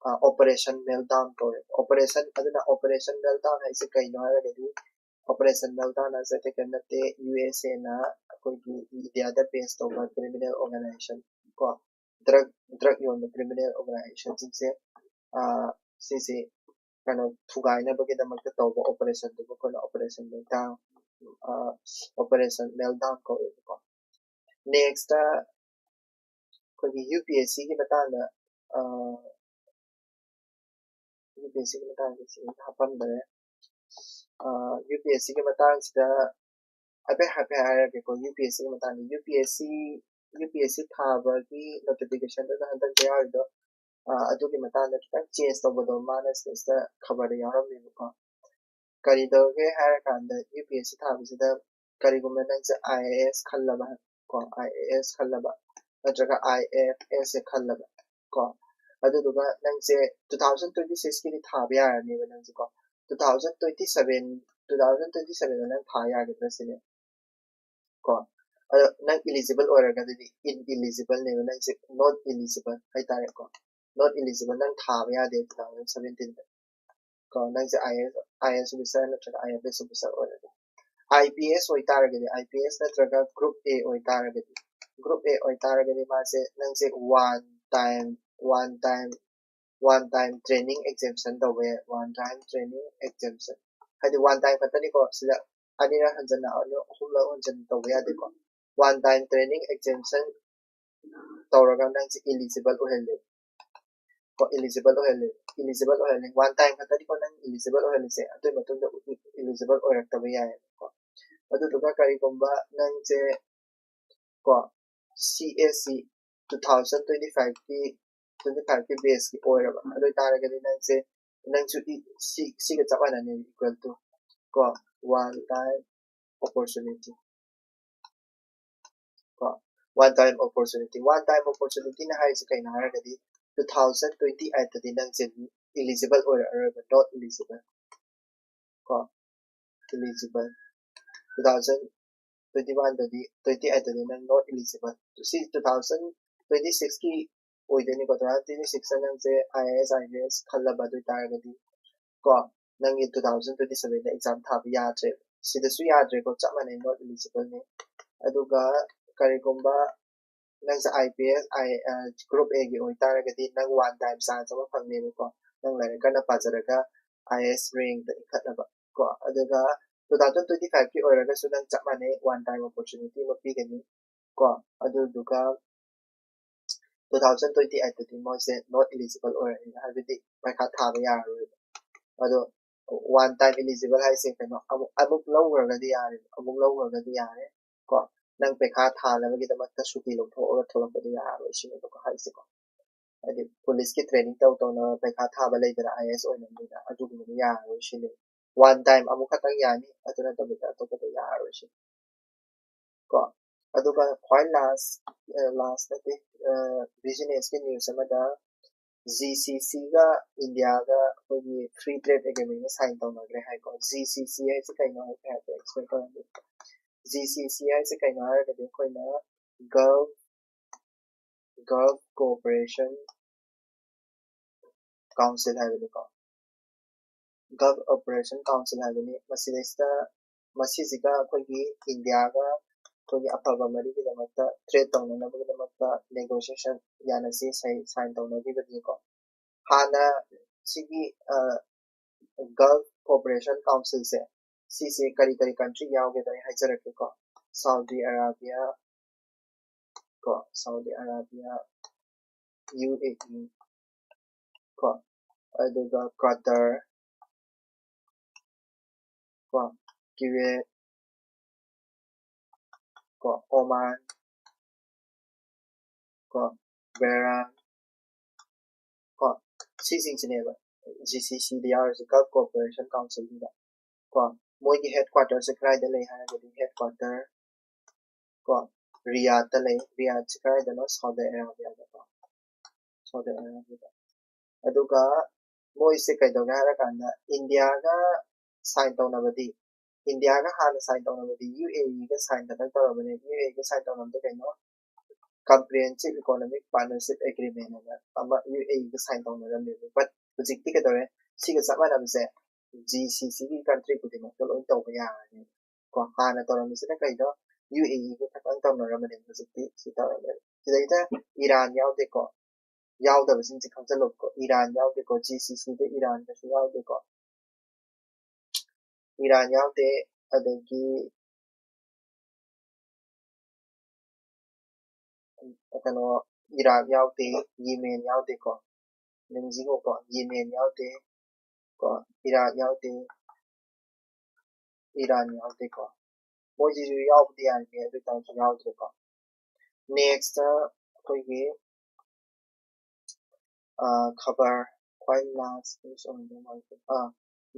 ꯑ, Operation Meltdown ꯀꯧꯋꯦꯕ. Operation, ꯑꯗꯨꯅ Operation Meltdown ꯍꯥꯏꯁꯦ ꯀꯩꯅꯣ ꯍꯥꯏꯔꯒꯗꯤ, Operation Meltdown ꯍꯥꯏꯁꯦ ꯑꯇꯩ ꯀꯔꯤꯝ ꯅꯠꯇꯦ, USAꯅ ꯑꯩꯈꯣꯏꯒꯤ ꯏꯟꯗꯤꯌꯥꯗ base ꯇꯧꯕ criminal organization ꯀꯣ, drug, drug ꯌꯣꯟꯕ criminal organizationꯁꯤꯡꯁꯦ, ꯑ, ꯁꯤꯁꯦ ꯀꯩꯅꯣ, ꯊꯨꯒꯥꯏꯅꯕꯒꯤꯗꯃꯛꯇ ꯇꯧꯕ operationꯗꯨꯕꯨ ꯑꯩꯈꯣꯏꯅ Operation Meltdown, ꯑ, Operation Meltdown ꯀꯧꯋꯦꯕꯀꯣ. Nextꯇ ꯑꯩꯈꯣꯏꯒꯤ UPSCꯒꯤ ꯃꯇꯥꯡꯗ, ꯑ, UPSCꯒꯤ ꯃꯇꯥꯡꯗ ꯁꯤ ꯍꯥꯞꯄꯝꯕꯅꯦ. ꯑ, UPSCꯒꯤ ꯃꯇꯥꯡꯁꯤꯗ ꯍꯥꯏꯐꯦꯠ ꯍꯥꯏꯐꯦꯠ ꯍꯥꯏꯔꯒꯦꯀꯣ, UPSCꯒꯤ ꯃꯇꯥꯡꯗ. UPSC, UPSC ꯊꯥꯕꯒꯤ notificationꯗꯨꯗ ꯍꯟꯗꯛꯇ ꯌꯥꯎꯔꯤꯗꯣ, ꯑ, ꯑꯗꯨꯒꯤ ꯃꯇꯥꯡꯗ ꯈꯤꯇꯪ change ꯇꯧꯕꯗꯣ ꯃꯥꯅ ꯁꯤꯗꯩꯁꯤꯗ ꯈꯕꯔꯗ ꯌꯥꯎꯔꯝꯃꯦꯕꯀꯣ. ꯀꯔꯤ ꯇꯧꯒꯦ ꯍꯥꯏꯔꯀꯥꯟꯗ, UPSC ꯊꯥꯕꯁꯤꯗ ꯀꯔꯤꯒꯨꯝꯕ ꯅꯪꯁꯦ IAS ꯈꯜꯂꯕ ꯀꯣ, IAS ꯈꯜꯂꯕ, ꯅꯠꯇ꯭ꯔꯒ IFSꯁꯦ ꯈꯜꯂꯕ ꯀꯣ, ꯑꯗꯨꯗꯨꯒ ꯅꯪꯁꯦ two thousand twenty sixꯀꯤꯗꯤ ꯊꯥꯕ ꯌꯥꯔꯅꯦꯕ ꯅꯪꯁꯦ ꯀꯣ. Two thousand twenty seven, two thousand twenty sevenꯗ ꯅꯪ ꯊꯥ ꯌꯥꯒꯗ꯭ꯔꯥ ꯁꯤꯅꯦ ꯀꯣ. ꯑꯗꯣ ꯅꯪ eligible ꯑꯣꯏꯔꯒꯗꯤ ineligible ꯅꯦꯕ, ꯅꯪꯁꯦ not eligible ꯍꯥꯏꯇꯥꯔꯦꯀꯣ꯫ Not eligible, ꯅꯪ ꯊꯥꯕ ꯌꯥꯗꯦ two thousand seventeen ꯗ꯫ ꯀꯣ, ꯅꯪꯁꯦ IAS, IAS officer ꯅꯠꯇ꯭ꯔꯒ IFS officer ꯑꯣꯏꯔꯗꯤ꯫ IPS ꯑꯣꯏꯇꯥꯔꯒꯗꯤ, IPS ꯅꯠꯇ꯭ꯔꯒ group A ꯑꯣꯏꯇꯥꯔꯒꯗꯤ, group A ꯑꯣꯏꯇꯥꯔꯒꯗꯤ ꯃꯥꯁꯦ, ꯅꯪꯁꯦ one time, one time, one time training exemption ꯇꯧꯕ ꯌꯥꯏ꯫ One time training exemption ꯍꯥꯏꯗꯤ one time ꯈꯛꯇꯅꯤꯀꯣ, ꯁꯤꯗ ꯑꯅꯤꯔꯛ ꯍꯟꯖꯟꯅ, ꯑꯅꯤ, ꯑꯍꯨꯝꯂꯛ ꯍꯟꯖꯟꯅ ꯇꯧꯕ ꯌꯥꯗꯦꯀꯣ꯫ One time training exemption ꯇꯧꯔꯒ ꯅꯪꯁꯦ eligible ꯑꯣꯏꯍꯜꯂꯦ꯫ ꯀꯣ, eligible ꯑꯣꯏꯍꯜꯂꯦ, eligible ꯑꯣꯏꯍꯜꯂꯦ꯫ One time ꯈꯛꯇꯅꯤꯀꯣ ꯅꯪ eligible ꯑꯣꯏꯍꯜꯂꯤꯁꯦ, ꯑꯗꯨꯒꯤ ꯃꯇꯨꯡꯗ eligible ꯑꯣꯏꯔꯛꯇꯕ ꯌꯥꯏꯌꯦꯕꯀꯣ꯫ ꯑꯗꯨꯗꯨꯒ ꯀꯔꯤꯒꯨꯝꯕ ꯅꯪꯁꯦ, ꯀꯣ, CAC two thousand twenty five ꯀꯤ, twenty five ꯀꯤ batch ꯀꯤ ꯑꯣꯏꯔꯕ, ꯑꯗꯨ ꯑꯣꯏꯇꯥꯔꯒꯗꯤ ꯅꯪꯁꯦ, ꯅꯪꯁꯨ ꯏ-, ꯁꯤ, ꯁꯤꯒ ꯆꯞ ꯃꯥꯟꯅꯅꯦ, equal to, ꯀꯣ, one time opportunity꯫ ꯀꯣ, one time opportunity꯫ One time opportunity ꯅ ꯍꯥꯏꯔꯤꯁꯦ ꯀꯩꯅꯣ ꯍꯥꯏꯔꯒꯗꯤ, two thousand twenty eight ꯇꯗꯤ ꯅꯪꯁꯦ eligible ꯑꯣꯏꯔꯛꯑꯔꯣꯏꯕ, not eligible꯫ ꯀꯣ, eligible꯫ Two thousand twenty one ꯗꯗꯤ, twenty eight ꯇꯗꯤ ꯅꯪ not eligible꯫ ꯁꯤ two thousand twenty six ꯀꯤ ꯑꯣꯏꯗꯣꯏꯅꯤꯀꯣ꯫ Two thousand twenty six ꯇ ꯅꯪꯁꯦ IAS, IPS ꯈꯜꯂꯕ ꯑꯗꯨ ꯑꯣꯏꯇꯥꯔꯒꯗꯤ, ꯀꯣ, ꯅꯪꯒꯤ two thousand twenty seven ꯗ exam ꯊꯥꯕ ꯌꯥꯗ꯭ꯔꯦ꯫ ꯁꯤꯗꯁꯨ ꯌꯥꯗ꯭ꯔꯦꯀꯣ, ꯆꯞ ꯃꯥꯟꯅꯩ, not eligible ꯅꯦ꯫ ꯑꯗꯨꯒ ꯀꯔꯤꯒꯨꯝꯕ ꯅꯪꯁꯦ IPS, I, ꯑ, group A ꯒꯤ ꯑꯣꯏꯇꯥꯔꯒꯗꯤ ꯅꯪ one time chance ꯑꯃ ꯐꯪꯅꯦꯕꯀꯣ, ꯅꯪ ꯂꯥꯏꯔꯤꯛ ꯀꯟꯅ ꯄꯥꯖꯔꯒ IAS rank ꯇ ꯏꯟꯈꯠꯅꯕ ꯀꯣ꯫ ꯑꯗꯨꯒ two thousand twenty five ꯀꯤ ꯑꯣꯏꯔꯒꯁꯨ ꯅꯪ ꯆꯞ ꯃꯥꯟꯅꯩ, one time opportunity ꯑꯃ ꯄꯤꯒꯅꯤ ꯀꯣ꯫ ꯑꯗꯨꯗꯨꯒ two thousand twenty eight ꯇꯗꯤ ꯃꯣꯏꯁꯦ not eligible ꯑꯣꯏꯔꯅꯤ, ꯍꯥꯏꯕꯗꯤ ꯄꯩꯈꯥ ꯊꯥꯕ ꯌꯥꯔꯔꯣꯏꯕ꯫ ꯑꯗꯣ one time eligible ꯍꯥꯏꯁꯦ ꯀꯩꯅꯣ, ꯑꯃꯨꯛ, ꯑꯃꯨꯛ ꯂꯧꯈ꯭ꯔꯒꯗꯤ ꯌꯥꯔꯦ, ꯑꯃꯨꯛ ꯂꯧꯈ꯭ꯔꯒꯗꯤ ꯌꯥꯔꯦ ꯀꯣ꯫ ꯅꯪ ꯄꯩꯈꯥ ꯊꯥꯅꯕꯒꯤꯗꯃꯛꯇ ꯁꯨꯇꯤ ꯂꯧꯊꯣꯛꯑꯒ ꯊꯣꯛꯂꯛꯄꯗꯤ ꯌꯥꯔꯔꯣꯏ ꯁꯤꯅꯦꯕꯀꯣ ꯍꯥꯏꯁꯦꯀꯣ꯫ ꯍꯥꯏꯗꯤ ꯄꯨꯂꯤꯁꯀꯤ training ꯇꯧ ꯇꯧꯅ ꯄꯩꯈꯥ ꯊꯥꯕ ꯂꯩꯗꯅ, IAS ꯑꯣꯏꯅꯕꯅꯤꯅ, ꯑꯗꯨꯒꯨꯝꯕꯗꯤ ꯌꯥꯔꯔꯣꯏ ꯁꯤꯅꯦ꯫ One time ꯑꯃꯨꯛ ꯈꯛꯇꯪ ꯌꯥꯅꯤ, ꯑꯗꯨ ꯅꯠꯇꯕꯤꯗ ꯑꯇꯣꯞꯄꯗ ꯌꯥꯔꯔꯣꯏ ꯁꯤꯅꯤ ꯀꯣ꯫ ꯑꯗꯨꯒ ꯈ꯭ꯋꯥꯏ last, ꯑ, last ꯅꯠꯇꯦ, ꯑ, business ꯀꯤ news ꯑꯃꯗ GCC ꯒ ꯏꯟꯗꯤꯌꯥꯒ ꯑꯩꯈꯣꯏꯒꯤ free trade agreement ꯑꯃ sign ꯇꯧꯅꯈ꯭ꯔꯦ ꯍꯥꯏꯀꯣ꯫ GCC ꯍꯥꯏꯁꯦ ꯀꯩꯅꯣ ꯍꯥꯏꯐꯦꯠ explain ꯇꯧꯔꯝꯒꯦ꯫ ꯖꯤ ꯁꯤ ꯁꯤ ꯍꯥꯏꯁꯦ ꯀꯩꯅꯣ ꯍꯥꯏꯔꯒꯗꯤ ꯑꯩꯈꯣꯏꯅ Gulf Gulf Cooperation Council ꯍꯥꯏꯕꯅꯤꯀꯣ꯫ Gulf Cooperation Council ꯍꯥꯏꯕꯅꯤ꯫ ꯃꯁꯤꯗꯩꯁꯤꯗ ꯃꯁꯤꯁꯤꯒ ꯑꯩꯈꯣꯏꯒꯤ ꯏꯟꯗꯤꯌꯥꯒ ꯑꯩꯈꯣꯏꯒꯤ ꯑꯐꯕ ꯃꯔꯤꯒꯤꯗꯃꯛꯇ, trade ꯇꯧꯅꯅꯕꯒꯤꯗꯃꯛꯇ negotiation ꯌꯥꯅꯁꯦ sign ꯇꯧꯅꯈꯤꯕꯅꯤꯀꯣ꯫ ꯍꯥꯟꯅ ꯁꯤꯒꯤ Gulf Cooperation Council ꯁꯦ, ꯁꯤꯁꯦ ꯀꯔꯤ ꯀꯔꯤ country ꯌꯥꯎꯒꯦꯗꯣ ꯑꯩ ꯍꯥꯏꯖꯔꯛꯀꯦꯀꯣ꯫ Saudi Arabia ꯀꯣ, Saudi Arabia, U A E ꯀꯣ, ꯑꯗꯨꯒ Qatar ꯀꯣ, Kuwait ꯀꯣ, Oman ꯀꯣ, Bahrain ꯀꯣ, ꯁꯤꯁꯤꯡꯁꯤꯅꯦꯕ ꯖꯤ ꯁꯤ ꯁꯤꯗ ꯌꯥꯎꯔꯤꯁꯦ, Gulf Cooperation Council ꯁꯤꯗ ꯀꯣ꯫ ꯃꯣꯏꯒꯤ headquarter ꯁꯦ ꯀꯗꯥꯏꯗ ꯂꯩ ꯍꯥꯏꯔꯒꯗꯤ, headquarter ꯀꯣ, ꯔꯤꯌꯥꯗꯇ ꯂꯩ꯫ ꯔꯤꯌꯥꯗꯁꯤ ꯀꯗꯥꯏꯗꯅꯣ? Saudi Arabia ꯗꯀꯣ, Saudi Arabia ꯗ꯫ ꯑꯗꯨꯒ ꯃꯣꯏꯁꯦ ꯀꯩꯗꯧꯒꯦ ꯍꯥꯏꯔꯀꯥꯟꯗ, ꯏꯟꯗꯤꯌꯥꯒ sign ꯇꯧꯅꯕꯗꯤ, ꯏꯟꯗꯤꯌꯥꯒ ꯍꯥꯟꯅ sign ꯇꯧꯅꯕꯗꯤ U A E ꯒ sign ꯈꯛꯇꯪ ꯇꯧꯔꯝꯕꯅꯦ꯫ U A E ꯒ sign ꯇꯧꯅꯕꯗ ꯀꯩꯅꯣ, Comprehensive Economic Partnership Agreement ꯍꯥꯏꯅ ꯑꯃ U A E ꯒ sign ꯇꯧꯅꯔꯝꯃꯦꯕ꯫ But ꯍꯧꯖꯤꯛꯇꯤ ꯀꯩꯗꯧꯔꯦ? ꯁꯤꯒ ꯆꯞ ꯃꯥꯟꯅꯕꯁꯦ G C C ꯒꯤ country ꯈꯨꯗꯤꯡꯃꯛꯇ ꯂꯣꯏ ꯇꯧꯕ ꯌꯥꯔꯅꯤ꯫ ꯀꯣ, ꯍꯥꯟꯅ ꯇꯧꯔꯝꯃꯤꯁꯤꯅ ꯀꯩꯅꯣ? U A E ꯒ ꯈꯛꯇꯪ ꯇꯧꯅꯔꯝꯕꯅꯦ, ꯍꯧꯖꯤꯛꯇꯤ ꯁꯤ ꯇꯧꯔꯝꯃꯦ꯫ ꯁꯤꯗꯩꯗ ꯏꯔꯥꯟ ꯌꯥꯎꯗꯦꯀꯣ, ꯌꯥꯎꯗꯕꯁꯤꯡꯁꯦ ꯈꯪꯖꯜꯂꯨꯀꯣ꯫ ꯏꯔꯥꯟ ꯌꯥꯎꯗꯦꯀꯣ, G C C ꯗ ꯏꯔꯥꯟꯒꯁꯨ ꯌꯥꯎꯗꯦꯀꯣ, ꯏꯔꯥꯟ ꯌꯥꯎꯗꯦ꯫ ꯑꯗꯒꯤ ꯀꯩꯅꯣ, ꯏꯔꯥꯛ ꯌꯥꯎꯗꯦ, ꯌꯦꯃꯦꯟ ꯌꯥꯎꯗꯦꯀꯣ, ꯅꯤꯡꯁꯤꯡꯉꯨꯀꯣ, ꯌꯦꯃꯦꯟ ꯌꯥꯎꯗꯦ ꯀꯣ, ꯏꯔꯥꯛ ꯌꯥꯎꯗꯦ, ꯏꯔꯥꯟ ꯌꯥꯎꯗꯦꯀꯣ, ꯃꯣꯏꯁꯤꯁꯨ ꯌꯥꯎꯕꯗꯤ ꯌꯥꯔꯤꯅꯦ, ꯑꯗꯨ ꯑꯣꯏꯇꯥꯔꯁꯨ ꯌꯥꯎꯗ꯭ꯔꯦꯀꯣ꯫ Next ꯑꯩꯈꯣꯏꯒꯤ ꯈꯕꯔ ꯈ꯭ꯋꯥꯏ last news ꯑꯣꯏꯅ ꯅꯨꯡꯉꯥꯏꯇꯦ꯫ ꯑꯥ,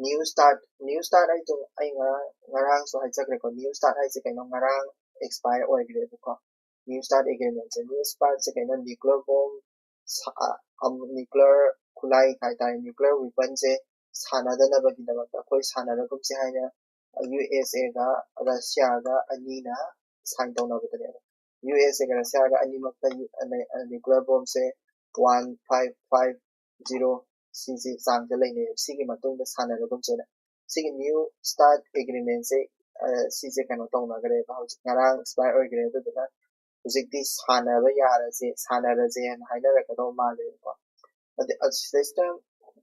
New START, New START ꯍꯥꯏꯗꯣ ꯑꯩ ꯉꯔꯥꯡ, ꯉꯔꯥꯡꯁꯨ ꯍꯥꯏꯖꯈ꯭ꯔꯦꯀꯣ꯫ New START ꯍꯥꯏꯁꯦ ꯀꯩꯅꯣ? ꯉꯔꯥꯡ expire ꯑꯣꯏꯈ꯭ꯔꯦꯕꯀꯣ꯫ New START agreement ꯁꯦ, New START ꯁꯦ ꯀꯩꯅꯣ? Nuclear bomb, nuclear ꯈꯨꯠꯂꯥꯏ ꯍꯥꯏꯇꯥꯔꯦ, nuclear weapon ꯁꯦ ꯁꯥꯟꯅꯗꯅꯕꯒꯤꯗꯃꯛꯇ ꯑꯩꯈꯣꯏ ꯁꯥꯟꯅꯔꯒꯨꯝꯁꯦ ꯍꯥꯏꯅ ꯌꯨ ꯑꯦꯁ ꯑꯦꯒ ꯔꯁꯤꯌꯥꯒ ꯑꯅꯤꯅ ꯁꯥꯏꯟ ꯇꯧꯅꯕꯗꯅꯦꯕ꯫ ꯌꯨ ꯑꯦꯁ ꯑꯦꯒ ꯔꯁꯤꯌꯥꯒ ꯑꯅꯤꯃꯛꯇ ꯅ꯭ꯌꯨꯀ꯭ꯂꯤꯌꯔ ꯕꯣꯝꯁꯦ ꯋꯥꯟ ꯐꯥꯏꯚ ꯐꯥꯏꯚ ꯖꯤꯔꯣ ꯁꯤꯁꯤ ꯆꯥꯡꯗ ꯂꯩꯅꯩ꯫ ꯁꯤꯒꯤ ꯃꯇꯨꯡꯗ ꯁꯥꯟꯅꯔꯒꯨꯝꯁꯦꯅ ꯁꯤꯒꯤ ꯅ꯭ꯌꯨ ꯁ꯭ꯇꯥꯔꯠ ꯑꯦꯒ꯭ꯔꯤꯃꯦꯟꯁꯦ ꯁꯤꯁꯦ ꯀꯩꯅꯣ ꯇꯧꯅꯈ꯭ꯔꯦꯕ꯫ ꯍꯧꯖꯤꯛ ꯉꯔꯥꯡ ꯑꯦꯛꯁꯄꯥꯌꯔ ꯑꯣꯏꯈ꯭ꯔꯦ꯫ ꯑꯗꯨꯗꯨꯅ ꯍꯧꯖꯤꯛꯇꯤ ꯁꯥꯟꯅꯕ ꯌꯥꯔꯁꯦ, ꯁꯥꯟꯅꯔꯁꯦ ꯍꯥꯏꯅ ꯍꯥꯏꯅꯔꯛꯀꯗꯧꯕ ꯃꯥꯜꯂꯦꯕꯀꯣ꯫ ꯑꯗ ꯑꯁꯤꯗꯩꯁꯤꯗ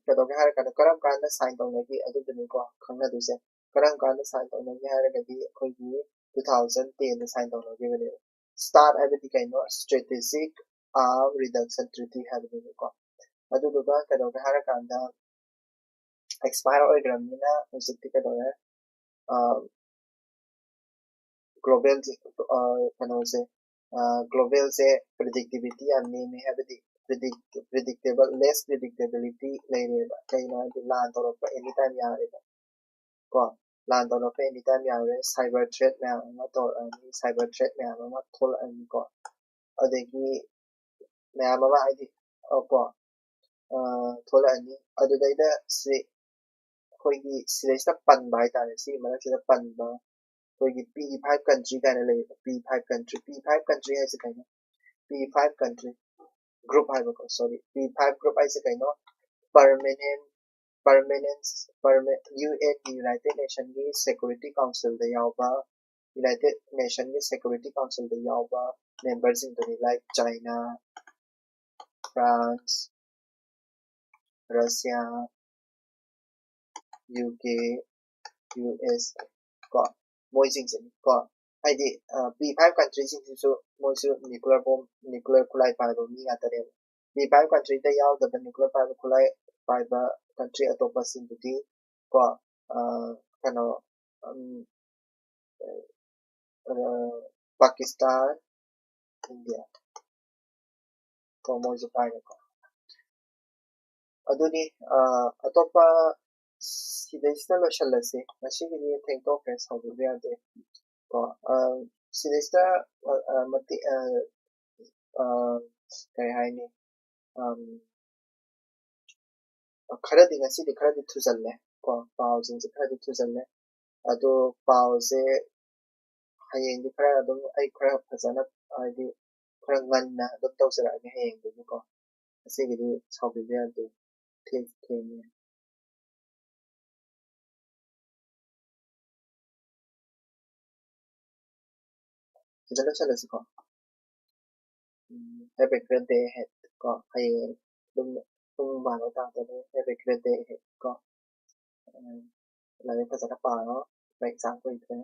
ꯀꯩꯗꯧꯒꯦ ꯍꯥꯏꯔ ꯀꯥꯟꯗ ꯀꯔꯝ ꯀꯥꯟꯗ ꯁꯥꯏꯟ ꯇꯧꯅꯒꯦ ꯑꯗꯨꯗꯨꯅꯤꯀꯣ ꯈꯪꯅꯗꯣꯏꯁꯦ꯫ ꯀꯔꯝ ꯀꯥꯟꯗ ꯁꯥꯏꯟ ꯇꯧꯅꯒꯦ ꯍꯥꯏꯔꯒꯗꯤ ꯑꯩꯈꯣꯏꯒꯤ ꯇꯨ ꯊꯥꯎꯖꯟ ꯇꯦꯟꯗ ꯁꯥꯏꯟ ꯇꯧꯅꯈꯤꯕꯅꯦꯕ꯫ ꯁ꯭ꯇꯥꯔꯠ ꯍꯥꯏꯕꯗꯤ ꯀꯩꯅꯣ? ꯁ꯭ꯇ꯭ꯔꯦꯇꯦꯖꯤꯛ ꯑꯥꯔꯝ ꯔꯤꯗꯛꯁꯟ ꯇ꯭ꯔꯤꯇꯤ ꯍꯥꯏꯕꯅꯦꯕꯀꯣ꯫ ꯑꯗꯨꯗꯨꯒ ꯀꯩꯗꯧꯒꯦ ꯍꯥꯏꯔ ꯀꯥꯟꯗ ꯑꯦꯛꯁꯄꯥꯌꯔ ꯑꯣꯏꯈ꯭ꯔꯕꯅꯤꯅ ꯍꯧꯖꯤꯛꯇꯤ ꯀꯩꯗꯧꯔꯦ? ꯒ꯭ꯂꯣꯕꯦꯜ ꯀꯩꯅꯣꯁꯦ, ꯒ꯭ꯂꯣꯕꯦꯜꯁꯦ ꯄ꯭ꯔꯤꯗꯤꯛꯇꯤꯕꯤꯂꯤꯇꯤ ꯌꯥꯝ ꯅꯦꯝꯃꯦ, ꯍꯥꯏꯕꯗꯤ ꯄ꯭ꯔꯤꯗꯤꯛꯇꯦꯕꯜ, ꯂꯦꯁ ꯄ꯭ꯔꯤꯗꯤꯛꯇꯦꯕꯤꯂꯤꯇꯤ ꯂꯩꯔꯦꯕ꯫ ꯀꯩꯅꯣ ꯍꯥꯏꯗꯤ ꯂꯥꯟ ꯇꯧꯔꯛꯄ ꯑꯦꯅꯤ ꯇꯥꯏꯝ ꯌꯥꯔꯦꯕ ꯀꯣ꯫ ꯂꯥꯟ ꯇꯧꯔꯛꯄ ꯑꯦꯅꯤ ꯇꯥꯏꯝ ꯌꯥꯔꯦ꯫ ꯁꯥꯏꯕꯔ ꯊ꯭ꯔꯦꯠ ꯃꯌꯥꯝ ꯑꯃ ꯇꯧꯔꯛꯑꯅꯤ, ꯁꯥꯏꯕꯔ ꯊ꯭ꯔꯦꯠ ꯃꯌꯥꯝ ꯑꯃ ꯊꯣꯛꯂꯛꯑꯅꯤꯀꯣ꯫ ꯑꯗꯒꯤ ꯃꯌꯥꯝ ꯑꯃ ꯍꯥꯏꯗꯤ ꯀꯣ ꯊꯣꯛꯂꯛꯑꯅꯤ꯫ ꯑꯗꯨꯗꯩꯗ ꯁꯤ ꯑꯩꯈꯣꯏꯒꯤ ꯁꯤꯗꯩꯁꯤꯗ ꯄꯟꯕ ꯍꯥꯏꯇꯥꯔꯦ, ꯁꯤꯒꯤ ꯃꯔꯛꯁꯤꯗ ꯄꯟꯕ ꯑꯩꯈꯣꯏꯒꯤ ꯄꯤ ꯐꯥꯏꯚ ꯀꯟꯇ꯭ꯔꯤ ꯀꯥꯏꯅ ꯂꯩꯌꯦꯕ꯫ P five country, P five country ꯍꯥꯏꯁꯦ ꯀꯩꯅꯣ? ꯄꯤ ꯐꯥꯏꯚ ꯀꯟꯇ꯭ꯔꯤ ꯒ꯭ꯔꯨꯞ ꯍꯥꯏꯕꯀꯣ, ꯁꯣꯔꯤ, ꯄꯤ ꯐꯥꯏꯚ ꯒ꯭ꯔꯨꯞ ꯍꯥꯏꯁꯦ ꯀꯩꯅꯣ? ꯄꯔꯃꯅꯦꯟ ꯄꯔꯃꯅꯦꯟꯁ ꯄꯔꯃ ꯌꯨ ꯑꯦꯟꯒꯤ, ꯌꯨꯅꯥꯏꯇꯦꯠ ꯅꯦꯁꯟꯒꯤ ꯁꯦꯀ꯭ꯌꯨꯔꯤꯇꯤ ꯀꯥꯎꯟꯁꯤꯜꯗ ꯌꯥꯎꯕ, ꯌꯨꯅꯥꯏꯇꯦꯠ ꯅꯦꯁꯟꯒꯤ ꯁꯦꯀ꯭ꯌꯨꯔꯤꯇꯤ ꯀꯥꯎꯟꯁꯤꯜꯗ ꯌꯥꯎꯕ ꯃꯦꯝꯕꯔꯁꯤꯡꯗꯨꯅꯤ, like China, France, Russia, U K, U S ꯀꯣ, ꯃꯣꯏꯁꯤꯡꯁꯤꯅꯤ ꯀꯣ꯫ ꯍꯥꯏꯗꯤ ꯄꯤ ꯐꯥꯏꯚ ꯀꯟꯇ꯭ꯔꯤꯁꯤꯡꯁꯤꯁꯨ ꯃꯣꯏꯁꯨ ꯅ꯭ꯌꯨꯀ꯭ꯂꯤꯌꯔ ꯕꯣꯝ, ꯅ꯭ꯌꯨꯀ꯭ꯂꯤꯌꯔ ꯈꯨꯠꯂꯥꯏ ꯄꯥꯏꯕ ꯃꯤ ꯉꯥꯛꯇꯅꯦꯕ꯫ ꯄꯤ ꯐꯥꯏꯚ ꯀꯟꯇ꯭ꯔꯤꯗ ꯌꯥꯎꯗꯕ ꯅ꯭ꯌꯨꯀ꯭ꯂꯤꯌꯔ ꯄꯥꯏꯕ ꯈꯨꯠꯂꯥꯏ ꯄꯥꯏꯕ ꯀꯟꯇ꯭ꯔꯤ ꯑꯇꯣꯞꯄꯁꯤꯡꯗꯨꯗꯤ ꯀꯣ, ꯀꯩꯅꯣ, ꯄꯥꯀꯤꯁꯇꯥꯟ, ꯏꯟꯗꯤꯌꯥ ꯀꯣ, ꯃꯣꯏꯁꯨ ꯄꯥꯏꯔꯦꯀꯣ꯫ ꯑꯗꯨꯅꯤ, ꯑꯇꯣꯞꯄ ꯁꯤꯗꯩꯁꯤꯗ ꯂꯣꯏꯁꯤꯜꯂꯁꯤ꯫ ꯉꯁꯤꯒꯤꯗꯤ ꯊꯦꯡꯗꯣꯛꯈ꯭ꯔꯦ, ꯁꯥꯎꯕꯤꯕ ꯌꯥꯗꯦ ꯀꯣ꯫ ꯁꯤꯗꯩꯁꯤꯗ ꯃꯇꯦꯛ, ꯀꯩ ꯍꯥꯏꯅꯤ, ꯈꯔꯗꯤ ꯉꯁꯤꯗꯤ ꯈꯔꯗꯤ ꯊꯨꯖꯜꯂꯦ ꯀꯣ, ꯄꯥꯎꯁꯤꯡꯁꯦ ꯈꯔꯗꯤ ꯊꯨꯖꯜꯂꯦ꯫ ꯑꯗꯣ ꯄꯥꯎꯁꯦ ꯍꯌꯦꯡꯗꯤ ꯈꯔ ꯑꯗꯨꯝ ꯑꯩ ꯈꯔ ꯐꯖꯅ, ꯍꯥꯏꯗꯤ ꯈꯔ ꯉꯟꯅ ꯑꯗꯨꯝ ꯇꯧꯖꯔꯛꯑꯒꯦ ꯍꯌꯦꯡꯗꯒꯤꯀꯣ꯫ ꯉꯁꯤꯒꯤꯗꯤ ꯁꯥꯎꯕꯤꯕ ꯌꯥꯗꯦ, ꯊꯦꯡꯁꯨ ꯊꯦꯡꯉꯦ꯫ ꯁꯤꯗ ꯂꯣꯏꯁꯤꯜꯂꯁꯤꯀꯣ꯫ ꯎꯝ, Have a great day ahead ꯀꯣ꯫ ꯍꯌꯦꯡ ꯑꯗꯨꯝ ꯄꯨꯡ ꯕꯥꯔꯣ ꯇꯥꯗꯣꯔꯦ꯫ Have a great day ahead ꯀꯣ꯫ ꯎꯝ, ꯂꯥꯏꯔꯤꯛ ꯐꯖꯅ ꯄꯥꯔꯣ, ꯑꯦꯛꯖꯥꯝ ꯀꯨꯏꯗ꯭ꯔꯦ꯫